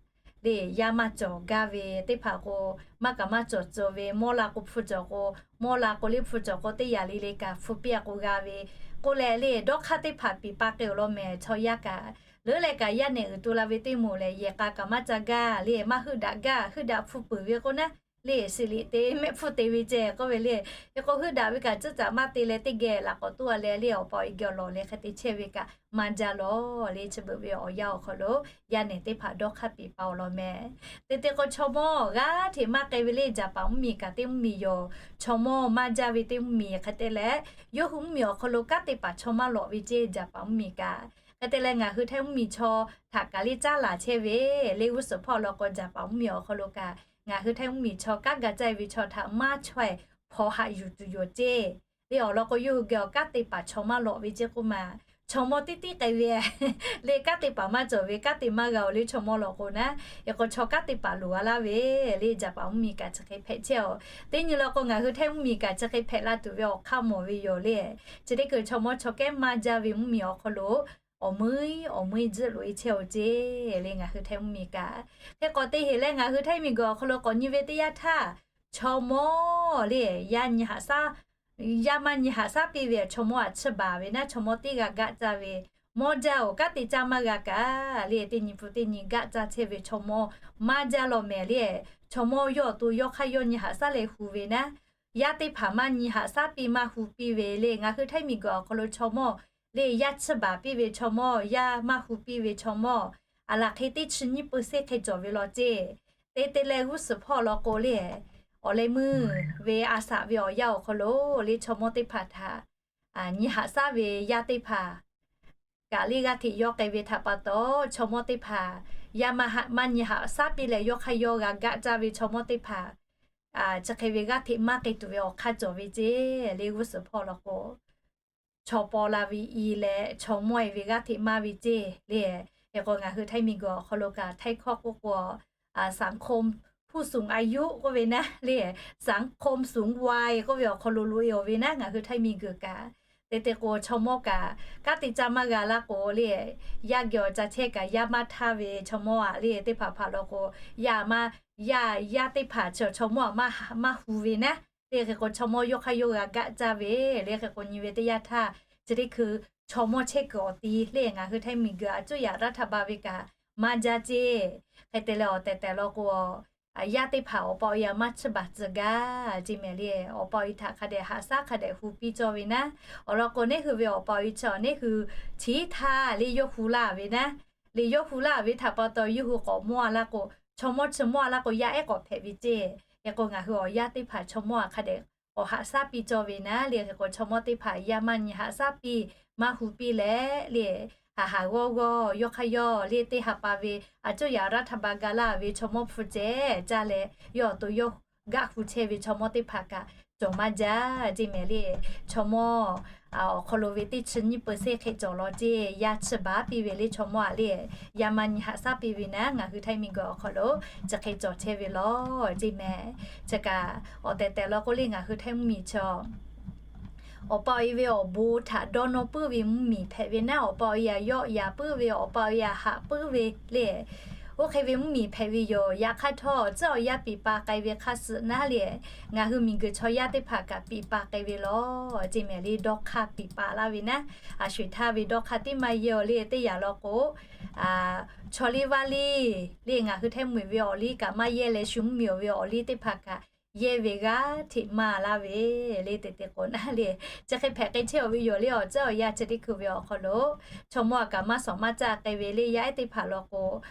le yaˇ maˇ cawˬ gaˇ ve teˇ hpaˍ k'o, maˇ kaꞈ maˇ cawˬ tcuh ve, mawˇ la k'o hpu cawˬ k'o, mawˇ la k'o le hpu cawˬ k'o teˇ yanˇ le le kaꞈ hpu piˇ-a k'o g'a ve k'oˆ leh le, dawˇ hk'aˇ teˇ hpaˍ piˍ pa k'ai awˬ lawn mehˍ. Chaw yaˇ kaꞈ leuˉ leh kaꞈ yaˇ nehˬ uiˍ tu la ve teˇ moˍ lehˬ yehˬ k'a kaꞈ maˇ ca gaˇ le, maˇ heuˆ daꞈ gaˇ. Heuˆ daꞈ hpu peuˬ ve k'oˆ naˉ le, shiˍ liꞈ te mehˆ hpfuhˇ te ve ceˇ k'oˆ ve le. Hk'e k'o heuˆ daꞈ ve kaꞈ tcuhˉ caꞈ maˇ te leh teˇ geh laꞈ k'awꞈ toˇ-a leh le, awˬ pa awˬ e geh awˬ lawˬ leh hk'e te chehˇ ve kaꞈ maˇ jaˇ lawˬ le. Chi beuꞈ ve awˬ yanˇ awˬ hk'aw lo yaˇ nehˬ teˇ hpaˍ dawˇ hk'aˇ piˍ pa awˬ lawn mehˍ. Te te k'o chaw mawˇ g'aˇ hteꞈ maˇ k'ai ve le, Jaˍpaˍ mvuhˇmiˬ kaꞈ teˇ mvuhˇmiˬ yoˬ. Chaw mawˇ maˇ jaˇ ve teˇ mvuhˇmiˬ hk'e te leh, yawˇ hui mvuhˇmiˬ awˬ hk'aw lo kanˉ te paˍ chaw maˇ lawꞈ ve ceˇ, Jaˍpaˍ mvuhˇmiˬ kaꞈ. Hk'e te leh ngaˬ hui Htaiˇ mvuhˇmiˬ chaw htaꞈ kaꞈ le caˉ laˬ chehˇ ve le, g'uˇ suhˍ hpawˇ law k'o Jaˍpaˍ mvuhˇmiˬ awˬ hk'aw lo kaꞈ ngaˬ hui Htaiˇ mvuhˇmiˬ chaw kanˉ ga caˇ ve chaw htaꞈ maˇ chaweh hpaw haꞈ yuˬ tuˬ yoˬ ceˇ. Le awˬ lawn k'o yawˇ hui geh awˬ kanˉ te paˍ chaw maˇ lawꞈ ve ceˇ k'oˆ maˬ, chaw mawˇ tiˉ tiˉ k'ai ve le, kanˉ te paˍ maˇ cawˬ ve, kanˉ te maˇ g'a-oˬ le chaw mawˇ law k'o naˉ. Hk'e k'o chaw kanˉ te paˍ loˍ-a laˇ ve le, Jaˍpaˍ mvuhˇmiˬ kaꞈ chi hk'e hpehꞈ chehˇ-oˬ. Teˇ nyi law k'o ngaˬ hui Htaiˇ mvuhˇmiˬ kaꞈ chi hk'e hpehꞈ la tuˬ ve awˬ hk'aˇ mawˬ ve yoˬ le. Chi teˇ hkui chaw mawˇ chaw kehˉ maˇ jaˇ ve mvuhˇmiˬ awˬ hk'aw lo awˬ meuˇ awˬ meuˇ tzuhˆ loꞈ-e chehˇ-oˬ ceˇ le, ngaˬ hui Htaiˇ mvuhˇmiˬ kaꞈ. Hk'e k'o te heˍ leh ngaˬ hui Htaiˇ miˬ guiˬ awˬ hk'aw lo k'awꞈ nyi ve teˇ yanˇ htaˇ, chaw mawˇ le yaˇ nyi haꞈ shaˉ, yaˇ maˇ nyi haꞈ shaˉ piˇ ve, chaw mawˇ aꞈ chiˇ baˬ ve naˉ, chaw mawˇ teˇ g'aˇ gaˆ caˇ ve, mawˇ jaˇ-oˬ, kanˉ te caˇ maˇ g'a kaꞈ le, teˇ nyi pun teˇ nyi gaˆ caˇ chehˇ ve chaw mawˇ maˇ jaˇ law mehˍ le. Chaw mawˇ yawˇ awˬ to yawˇ hk'aˇ yawˇ nyi haꞈ shaˉ leh hu ve naˉ, yaˇ teˇ hpaˍ maˇ nyi haꞈ shaˉ piˇ maˇ hu piˇ ve le. Ngaˬ hui Htaiˇ miˬguiˬ awˬ hk'aw lo chaw mawˇ le, yaˇ chiˇ baˬ piˇ ve chaw mawˇ, yaˇ maˇ hu piˇ ve chaw mawˇ, aˬ laˬ hk'e teˇ chi nyiˇ peuˬ seˇ hk'e cawˬ ve law ceˇ. Te te leh g'uˇ suhˍ hpawˇ law k'o le, awˬ leh meuˇ ve a shaꞈ ve awˬ yanˇ awˬ hk'aw lo le, chaw mawˇ teˇ hpaˍ htaꞈ nyi haꞈ shaˉ ve yaˇ teˇ hpaˍ kaꞈ le g'aˇ hteꞈ yawˇ k'ai ve htaꞈ pa taw, chaw mawˇ teˇ hpaˍ yaˇ maˇ nyi haꞈ shaˉ piˇ leh yawˇ hk'aˇ yawˇ g'a gaˆ caˇ ve chaw mawˇ teˇ hpaˍ chi hk'e ve g'aˇ hteꞈ maˇ k'ai tuˬ ve awˬ hk'aˇ cawˬ ve ceˇ le. G'uˇ suhˍ hpawˇ law k'o, chaw paw la ve i leh chaw mawˇ-e ve g'aˇ hteꞈ maˇ ve ceˇ le. Hk'e k'o, ngaˬ hui Htaiˇ miˬguiˬ awˬ hk'aw lo kaꞈ Htaiˇ hkawˇ k'oˆ k'o, saˍ hkoˇ hpu suˍ a yuˆ k'oˆ ve naˉ le, saˍ hkoˇ suˍ wa-e k'oˆ ve awˬ hk'aw lo loꞈ-e-oˬ ve naˉ, ngaˬ hui Htaiˇ miˬguiˬ kaꞈ. Te te k'o, chaw mawˇ kaꞈ kanˉ te caˇ maˇ g'a laˇ k'o le, yaˇ geh awˬ ca chehˇ kaꞈ yaˇ maˇ htaˇ ve chaw mawˇ aꞈ le, teˇ hpaˍ hpaˍ law k'o, yaˇ maˇ, yaˇ, yaˇ teˇ hpaˍ chaw, chaw mawˇ aꞈ maˇ, maˇ hu ve naˉ le. Hk'e k'o, chaw mawˇ yawˇ hk'aˇ yawˇ g'a gaˆ caˇ ve le. Hk'e k'o, nyi ve teˇ yanˇ htaˇ chi teˇ hkui chaw mawˇ chehˇ kuiˬ awˬ ti le, ngaˬ hui Htaiˇ miˬguiˬ a cuˇ yaꞈ raˇ htaꞈ ba ve kaꞈ maˇ jaˇ ceˇ. Hk'e te leh, awˬ tehˬ tehˬ law k'o, yaˇ teˇ hpaˍ awˬ pa awˬ e aꞈ maˇ chiˇ baˬ tcuh gaˇ ceˇ mehˍ le. Awˬ pa awˬ e htaꞈ hk'a dehꞈ haꞈ shaˉ hk'a dehꞈ hu piˇ cawˇ ve naˉ, awˬ lawn k'o, neˇ hui ve awˬ pa awˬ e chi awˬ neˇ hui chi htaˇ le yawˇ hu laˇ ve naˉ, le yawˇ hu laˇ ve htaꞈ pa taw, yawˇ hui k'awꞈ mawˇ a laˇ k'o, chaw mawˇ chi mawˇ a laˇ k'o, yaˇ ehˉ k'awꞈ hpehꞈ ve ceˇ. Hk'e k'o, ngaˬ hui awˬ yaˇ teˇ hpaˍ chaw mawˇ aꞈ hk'a dehꞈ k'awꞈ haꞈ shaˉ piˇ cawˇ ve naˉ le. Hk'e k'o, chaw mawˇ teˇ hpaˍ yaˇ maˇ nyi haꞈ shaˉ piˇ maˇ hu piˇ leh le, haˍ haˍ g'awˇ g'awˇ yawˇ hk'aˇ yawˇ le teˇ ha pa ve a cuˇ yaꞈ raˇ htaꞈ ba ga laˇ ve chaw mawˇ hpu ceh caˇ leh, yawˇ awˬ to yawˇ gaˆ hu chehˇ ve chaw mawˇ teˇ hpaˍ kaꞈ cawˬ maˇ jaˇ ceˇ mehˍ le. Chaw mawˇ awˬ hk'aw lo ve teˇ chi nyiˇ peuˬ seˇ hk'e cawˬ law ceˇ, yaˇ chiˇ baˬ piˇ ve le chaw mawˇ aꞈ le, yaˇ maˇ nyi haꞈ shaˉ piˇ ve naˉ, ngaˬ hui Htaiˇ miˬguiˬ awˬ hk'aw lo chi hk'e cawˬ chehˇ ve law ceˇ mehˍ. Chi kaꞈ, awˬ tehˬ tehˬ law k'o le, ngaˬ hui Htaiˇ mvuhˇmiˬ chi awˬ pa awˬ e ve awˬ bon htaꞈ dawˇ nawˇ puiˉ ve mvuhˇmiˬ hpehꞈ ve naˉ, awˬ pa awˬ e aꞈ yawˆ yaꞈ puiˉ ve, awˬ pa awˬ e aꞈ haꞈ puiˉ ve le, oˇ hk'e ve mvuhˇmiˬ hpehꞈ ve yoˬ. Yaꞈ hk'aˇ htawˇ, tcuhˉ awˬ yaˇ piˍ pa k'ai ve hk'aˇ suh naˉ le, ngaˬ hui miˬguiˬ chaw yaˇ teˇ hpaˍ kaꞈ piˍ pa k'ai ve law ceˇ mehˍ le. Dawˇ hk'aˇ piˍ pa laˇ ve naˉ, a sho-eˬ htaˇ ve dawˇ hk'aˇ tiˉ maˇ yehˇ-oˬ le. Teˇ yanˇ law k'o, chaw liˇ vaˇ liˇ le, ngaˬ hui Htaiˇ mvuhˇmiˬ ve awˬ liˇ kaꞈ maˇ yehˇ leh, shu mvuhˇmiˬ awˬ ve awˬ liˇ teˇ hpaˍ kaꞈ yehˇ ve g'aˇ hteꞈ maˇ laˇ ve le. Te te k'o naˉ le, chi hk'e hpehꞈ k'ai chehˇ-oˬ ve yoˬ le. Awˬ tcuhˉ awˬ yaˇ chi teˇ hkui ve awˬ hk'aw lo chaw mawˇ aꞈ kaꞈ maˇ shawˍ maˇ caˇ k'ai ve le. Yaˇ ehˉ teˇ hpaˍ law k'o,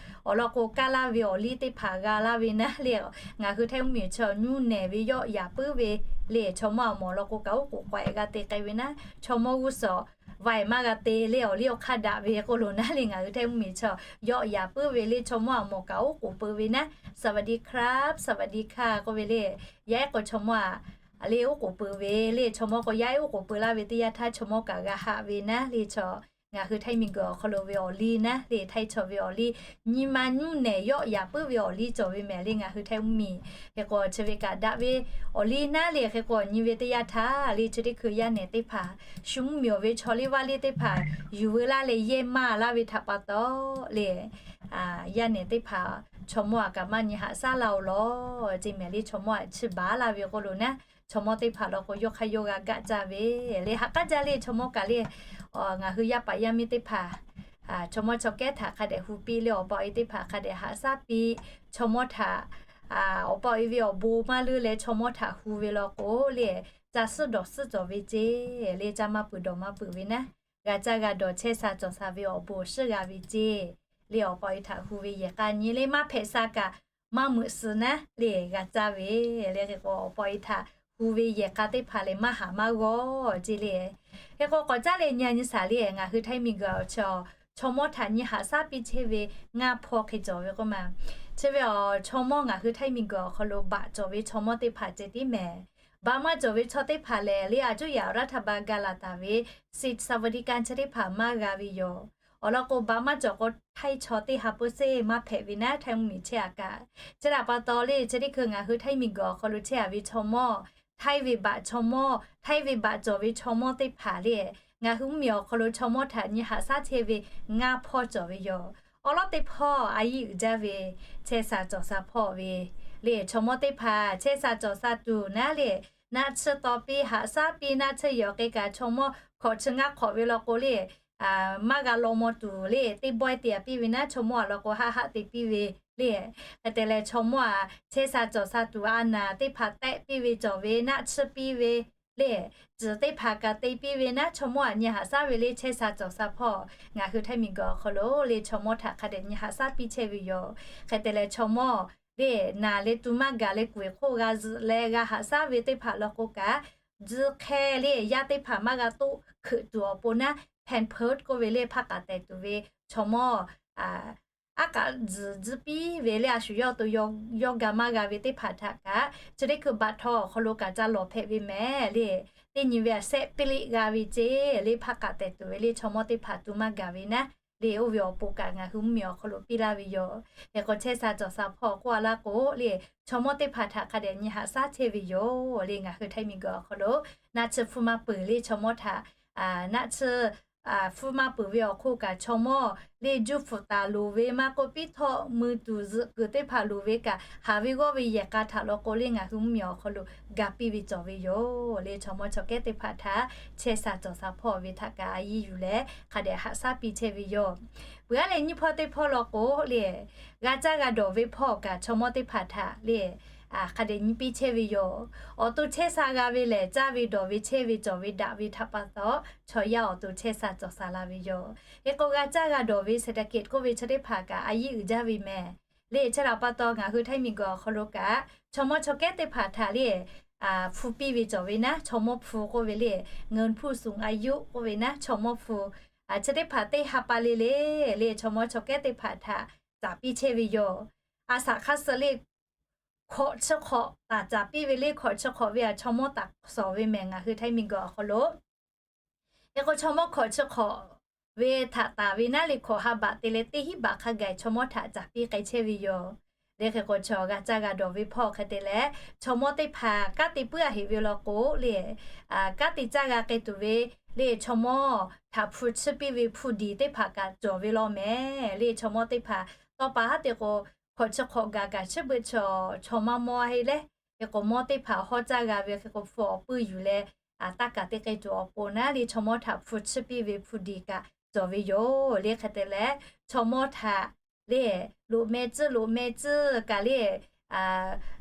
awˬ lawn k'o, kaˇ laˇ ve awˬ liˇ teˇ hpaˍ g'a laˇ ve naˉ le. Ngaˬ hui Htaiˇ mvuhˇmiˬ chi awˬ nyuˇ nehˬ ve yawˆ yaꞈ puiˉ ve le. Chaw mawˇ aꞈ mawˬ law k'o kaꞈ, oˉ k'oˍ k'awehꞈ g'a te k'ai ve naˉ, chaw mawˇ g'uˇ suhˍ vaeˬ maˇ g'a te le. Awˬ liˇ awˬ hk'aˇ daꞈ ve k'oˆ lo naˉ le, ngaˬ hui Htaiˇ mvuhˇmiˬ chi yawˆ yaꞈ puiˉ ve le. Chaw mawˇ aꞈ mawˬ kaꞈ oˉ k'oˍ peuˬ ve naˉ, สวัสดีครับ สวัสดีค่ะ k'oˆ ve le. Yaˇ ehˉ k'o chaw mawˇ aꞈ le oˉ k'oˍ peuˬ ve le. Chaw mawˇ k'o yaˇ ehˉ oˉ k'oˍ peuˬ laˇ ve teˇ yanˇ htaˇ, chaw mawˇ kaꞈ g'a haꞈ ve naˉ le. Chaw ngaˬ hui Htaiˇ miˬguiˬ awˬ hk'aw lo ve awˬ liˇ naˉ le, Htaiˇ chaw ve awˬ liˇ nyi ma nyuˇ nehˬ yawˆ yaꞈ puiˉ ve awˬ liˇ cawˬ ve mehˍ le. Ngaˬ hui Htaiˇ mvuhˇmiˬ hk'e k'o, chi ve kaꞈ daꞈ ve awˬ liˇ naˉ le. Hk'e k'o, nyi ve teˇ yanˇ htaˇ le, chi teˇ hkui yaˇ nehˬ teˇ hpaˍ, shu mvuhˇmiˬ awˬ ve chaw liˇ vaˇ liˇ teˇ hpaˍ yuˬ veu laˇ leh yehˇ maˇ laˇ ve htaꞈ pa taw le, yaˇ nehˬ teˇ hpaˍ chaw mawˇ aꞈ kaꞈ maˇ nyi haꞈ shaˉ laˇ-oˬ law ceˇ mehˍ le. Chaw mawˇ aꞈ chiˇ baˬ laˇ ve k'oˆ lo naˉ, chaw mawˇ teˇ hpaˍ law k'o, yawˇ hk'aˇ yawˇ g'a gaˆ caˇ ve le. Ha k'aˉ jaˇ le, chaw mawˇ kaꞈ le, ngaˬ hui yaˇ paˍ yaˇ miˇ teˇ hpaˍ chaw mawˇ chaw kehˉ htaꞈ hk'a dehꞈ hu piˇ le, awˬ pa awˬ e teˇ hpaˍ hk'a dehꞈ haꞈ shaˉ piˇ, chaw mawˇ htaꞈ awˬ pa awˬ e ve awˬ bon maˇ leuˉ leh chaw mawˇ htaꞈ hu ve law k'o le, ca suhˉ dawˬ suhˉ cawˬ ve ceˇ le. Ca maˇ peuˬ dawˬ maˇ peuˬ ve naˉ, g'a caˇ g'a dawˬ chehˇ sha cawˬ sha ve awˬ bon awˬ shiˉ g'a ve ceˇ le. Awˬ pa awˬ e htaꞈ hu ve yehˬ k'a nyi le, maˇ hpehꞈ sha kaꞈ maˇ meuꞈ suh naˉ le, g'a caˇ ve le. Hk'e k'o, awˬ pa awˬ e htaꞈ hu ve yehˬ k'a teˇ hpaˍ lehˬ maˇ haˍ maˇ g'awˇ ceˇ le. Hk'e k'o, k'awꞈ caˉ leh nyi a nyi shaˍ le, ngaˬ hui Htaiˇ miˬguiˬ awˬ chi chaw mawˇ htaꞈ nyi haꞈ shaˉ piˇ chehˇ ve ngaˇ hpawˇ hk'e cawˬ ve k'oˆ ma. Chi ve awˬ chaw mawˇ ngaˬ hui Htaiˇ miˬguiˬ awˬ hk'aw lo baꞈ cawˬ ve chaw mawˇ teˇ hpaˍ ceh tiˉ mehˍ. Baꞈ maˇ cawˬ ve chaw teˇ hpaˍ lehˬ le, a cuˇ yaꞈ awˬ raˇ htaꞈ ba ga laˬ taˍ ve สิทธิ์สวัสดิการ chi teˇ hpaˍ maˇ g'a ve yoˬ. Awˬ lawn k'o, baꞈ maˇ cawˬ k'o, Htaiˇ chaw teˇ ha peuˬ seˇ maˇ hpehꞈ ve naˉ, Htaiˇ mvuhˇmiˬ chehˇ a kaꞈ. Chi htaꞈ pa taw le, chi teˇ hkui ngaˬ hui Htaiˇ miˬguiˬ awˬ hk'aw lo chehˇ a ve chaw mawˇ, Htaiˇ ve baꞈ chaw mawˇ, Htaiˇ ve baꞈ cawˬ ve chaw mawˇ teˇ hpaˍ le, ngaˬ hui mvuhˇmiˬ awˬ hk'aw lo chaw mawˇ htaꞈ nyi haꞈ shaˉ chehˇ ve ngaˇ hpawˇ cawˬ ve yoˬ. Awˬ lawˉ teˇ hpawˇ a yiˇ uiˍ jaˇ ve chehˇ sha cawˬ sha hpawˇ ve le, chaw mawˇ teˇ hpaˍ chehˇ sha cawˬ sha tuˬ naˉ le, naˆ tsuhˇ taw piˇ haꞈ shaˉ piˇ, naˆ tsuhˇ yehˬ awˬ hk'e kaꞈ chaw mawˇ hkawꞈ chi ngaˇ hk'awꞈ ve law k'o le, maˇ g'a law maw tuˬ le, teˇ bawehˇ te a piˇ ve naˉ, chaw mawˇ a law k'o haˆ haˆ te piˇ ve le. Hk'e te leh chaw mawˇ a chehˇ sha cawˬ sha tuˬ a naˍ teˇ hpaˍ tehˆ piˇ ve cawˬ ve, naˆ tsuhˇ piˇ ve le, tcuhˍ teˇ hpaˍ kaꞈ te piˇ ve naˉ, chaw mawˇ a nyi haꞈ shaˉ ve le chehˇ sha cawˬ sha hpawˇ ngaˬ hui Htaiˇ miˬguiˬ awˬ hk'aw lo le chaw mawˇ htaꞈ hk'a dehꞈ nyi haꞈ shaˉ piˇ chehˇ ve yoˬ. Hk'e te leh chaw mawˇ le naˍ le tu maˇ gaˬ leh kuˬ eˬ hk'oˆ g'a zuhꞈ leh g'a haꞈ shaˉ ve teˇ hpaˍ law k'o kaꞈ, tcuhˍ hk'e le yaˇ teˇ hpaˍ maˇ g'a toˆ hkeuꞈ tuˬ awˬ pon naˉ, Pampers k'oˆ ve le hpaˇ k'aꞈ tehˬ tuˬ ve chaw mawˇ aˉ k'aꞈ zuhꞈ tcuhˍ piˇ ve le a shu yawˇ to yawˇ ga maˇ g'a ve teˇ hpaˍ htaꞈ kaꞈ, chi teˇ hkui baꞈ htaw awˬ hk'aw lo kaꞈ ca lawˬ hpehꞈ ve mehˍ le. Teˇ nyi ve a sehˆ piˇ liˆ g'a ve ceˇ le hpaˇ k'aꞈ tehˬ tuˬ ve le chaw mawˇ teˇ hpaˍ tu maˇ gaˬ ve naˉ le, oˇ ve awˬ pon kaꞈ ngaˬ hui mvuhˇmiˬ awˬ hk'aw lo piˇ laˇ ve yoˬ. Hk'e k'o chehˇ sha cawˬ sha hpawˇ k'oˆ a laˇ k'o le, chaw mawˇ teˇ hpaˍ htaꞈ hk'a dehꞈ nyi haꞈ shaˉ chehˇ ve yoˬ le. Ngaˬ hui Htaiˇ miˬguiˬ awˬ hk'aw lo naˆ tsuhˇ hpfuhˇ maˇ peuˬ le chaw mawˇ htaꞈ naˆ tsuhˇ hpfuhˇ maˇ peuˬ ve awˬ hk'oˆ kaꞈ, chaw mawˇ le juˇ hpfuhˍ taˍ loˍ ve maˇ k'oˆ, piˉ htawˆ mui tuˬ zuhꞈ kuiˬ teˇ hpaˍ loˍ ve kaꞈ, haˍ ve g'awˇ ve yehˬ k'a htaꞈ law k'o le ngaˬ hui mvuhˇmiˬ awˬ hk'aw lo ga piˇ ve cawˬ ve yoˬ le. Chaw mawˇ chaw kehˉ teˇ hpaˍ htaꞈ chehˇ sha cawˬ sha hpawˇ ve htaꞈ kaꞈ a yiˇ yuˬ leh hk'a dehꞈ haꞈ shaˉ piˇ chehˇ ve yoˬ. Peuˬ a leh nyiˇ hpawˇ teˇ hpawˇ law k'o le, g'a caˇ g'a dawˬ ve hpawˇ kaꞈ chaw mawˇ teˇ hpaˍ htaꞈ le hk'a dehꞈ nyi piˇ chehˇ ve yoˬ. Awˬ to chehˇ sha g'a ve lehˬ, caˇ ve dawˬ ve chehˇ ve cawˬ ve daꞈ ve htaꞈ pa taw, chaw yaˇ awˬ to chehˇ sha cawˬ sha la ve yoˬ. Hk'e k'o g'a caˇ g'a dawˬ ve เศรษฐกิจ k'oˆ ve chi teˇ hpaˍ kaꞈ a yiˇ uiˍ jaˇ ve mehˍ le. Chi htaꞈ pa taw ngaˬ hui Htaiˇ miˬguiˬ awˬ hk'aw lo kaꞈ chaw mawˇ chaw kehˉ teˇ hpaˍ htaꞈ le hpu piˇ ve cawˬ ve naˉ, chaw mawˇ hpu k'oˆ ve le, เงินผู้สูงอายุ k'oˆ ve naˉ, chaw mawˇ hpu chi teˇ hpaˍ teˇ ha pa le le le chaw mawˇ chaw kehˉ teˇ hpaˍ htaꞈ caˍ piˇ chehˇ ve yoˬ. A shaꞈ hk'aˇ suh le hkawꞈ chi hk'awꞈ taˍ caˍ piˇ ve le, hkawꞈ chi hk'awꞈ ve a chaw mawˇ taˍ suhˍ ve mehˍ ngaˬ hui Htaiˇ miˬguiˬ awˬ hk'aw lo. Hk'e k'o chaw mawˇ hkawꞈ chi hk'awꞈ ve htaꞈ taˍ ve naˉ le hkawꞈ ha baꞈ te leh teˇ hinˉ baꞈ hk'a gaˬ chaw mawˇ htaꞈ caˍ piˇ k'ai chehˇ ve yoˬ. Le hk'e k'o chaw g'a caˇ g'a dawˬ ve hpawˇ hk'e te leh, chaw mawˇ teˇ hpaˍ kanˉ te puiˉ a heꞈ ve law k'o le, kanˉ te caˇ g'a k'ai tuˬ ve le chaw mawˇ htaꞈ hpu chiˇ piˇ ve hpu diˬ teˇ hpaˍ kaꞈ cawˬ ve law mehˍ le. Chaw mawˇ teˇ hpaˍ tawˇ pa haˉ te k'o, hkawꞈ chi hk'awꞈ gaˬ kaꞈ chiˇ beuꞈ chaw, chaw maˇ mawˇ heˆ le. Hk'e k'o mawˇ teˇ hpaˍ hawˉ caˇ g'a ve hk'e k'o hpu awˬ puiˇ yuˬ leh, taˇ kaˬ teˇ k'ai tuˬ awˬ pon naˉ le chaw mawˇ htaꞈ hpu chiˇ piˇ ve hpu diˬ kaꞈ cawˬ ve yoˬ le. Hk'e te leh chaw mawˇ htaꞈ le loꞈ meh tcuhˇ loꞈ meh tcuhˇ kaꞈ le,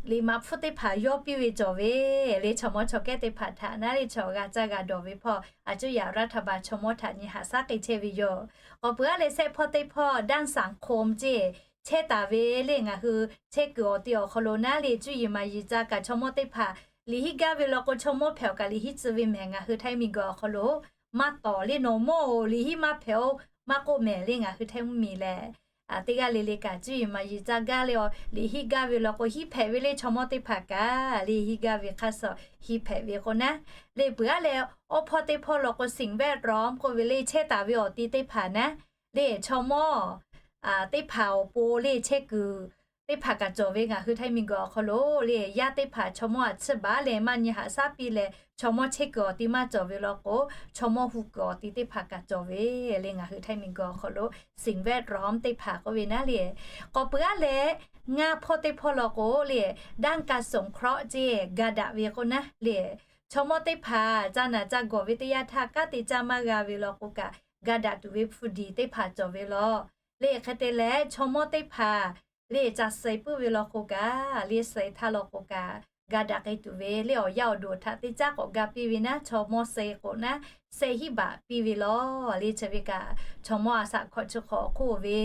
liꞈ maꞈ hpfuhˇ teˇ hpaˍ yawˇ piˇ ve cawˬ ve le. Chaw mawˇ chaw kehˉ teˇ hpaˍ htaꞈ naˉ le chaw g'a caˇ g'a dawˬ ve hpawˇ a cuˇ yaꞈ raˇ htaꞈ ba chaw mawˇ htaꞈ nyi haꞈ shaˉ k'ai chehˇ ve yoˬ. K'awꞈ peuˬ a leh sehˆ hpawˇ teˇ hpawˇ ด้านสังคม ceˇ chehˇ taˍ ve le ngaˬ hui chehˇ kuiˬ awˬ ti awˬ hk'aw lo naˉ le cuˇ yiˍ maˍ yiˍ ca kaꞈ chaw mawˇ teˇ hpaˍ liꞈ hiˉ gaˇ ve law k'o chaw mawˇ hpehꞈ awˬ kaꞈ liꞈ hiˉ tcuh ve mehˍ ngaˬ hui Htaiˇ miˬguiˬ awˬ hk'aw lo maˇ tawˍ le. Nawˬ mawˇ oˬ liꞈ hiˉ maˇ hpehꞈ oˬ maˇ k'oˆ mehˍ le ngaˬ hui Htaiˇ mvuhˇmiˬ lehˬ, teˇ g'aˇ le le kaꞈ cuˇ yiˍ maˍ yiˍ ca gaˇ le, liꞈ hiˉ gaˇ ve law k'o hiˉ hpehꞈ ve le chaw mawˇ teˇ hpaˍ kaꞈ le hiˉ gaˇ ve hk'aˇ suh hiˉ hpehꞈ ve k'o naˉ le peuˬ a leh awˬ hpawˇ teˇ hpawˇ law k'o สิ่งแวดล้อม k'oˆ ve le chehˇ taˍ ve awˬ ti teˇ hpaˍ naˉ le chaw mawˇ teˇ hpaˍ awˬ pon le chehˇ kuiˬ teˇ hpaˍ kaꞈ cawˬ ve ngaˬ hui Htaiˇ miˬguiˬ awˬ hk'aw lo le yaˇ teˇ hpaˍ chaw mawˇ a tsuhˇ baˬ leh maˇ nyi haꞈ shaˉ piˇ leh chaw mawˇ chehˇ kuiˬ awˬ ti maˇ cawˬ ve law k'o, chaw mawˇ hu kuiˬ awˬ ti teˇ hpaˍ kaꞈ cawˬ ve le ngaˬ hui Htaiˇ miˬguiˬ awˬ hk'aw lo สิ่งแวดล้อม teˇ hpaˍ k'oˆ ve naˉ le. K'awꞈ peuˬ a leh ngaˇ hpawˇ teˇ hpawˇ law k'o le ด้านการสงเคราะห์ ceˇ ga daꞈ ve k'o naˉ le chaw mawˇ teˇ hpaˍ ca naˬ ca gawˬ ve teˇ yanˇ htaˇ kanˉ te caˇ maˇ g'a ve law k'o kaꞈ ga daꞈ tuˬ ve hpu diˬ teˇ hpaˍ cawˬ ve law le. Hk'e te leh chaw mawˇ teˇ hpaˍ le ca suh puiˉ ve law k'o kaꞈ le suh htaˇ law k'o kaꞈ ga daꞈ k'ai tuˬ ve le awˬ yaˇ awˬ duˬ htaꞈ teˇ caˉ k'awꞈ ga piˇ ve naˉ chaw mawˇ suh k'o naˉ sehˆ hiˉ baꞈ piˇ ve law le. Chi ve kaꞈ chaw mawˇ a shaꞈ hkawꞈ chi hk'awꞈ hk'oˆ ve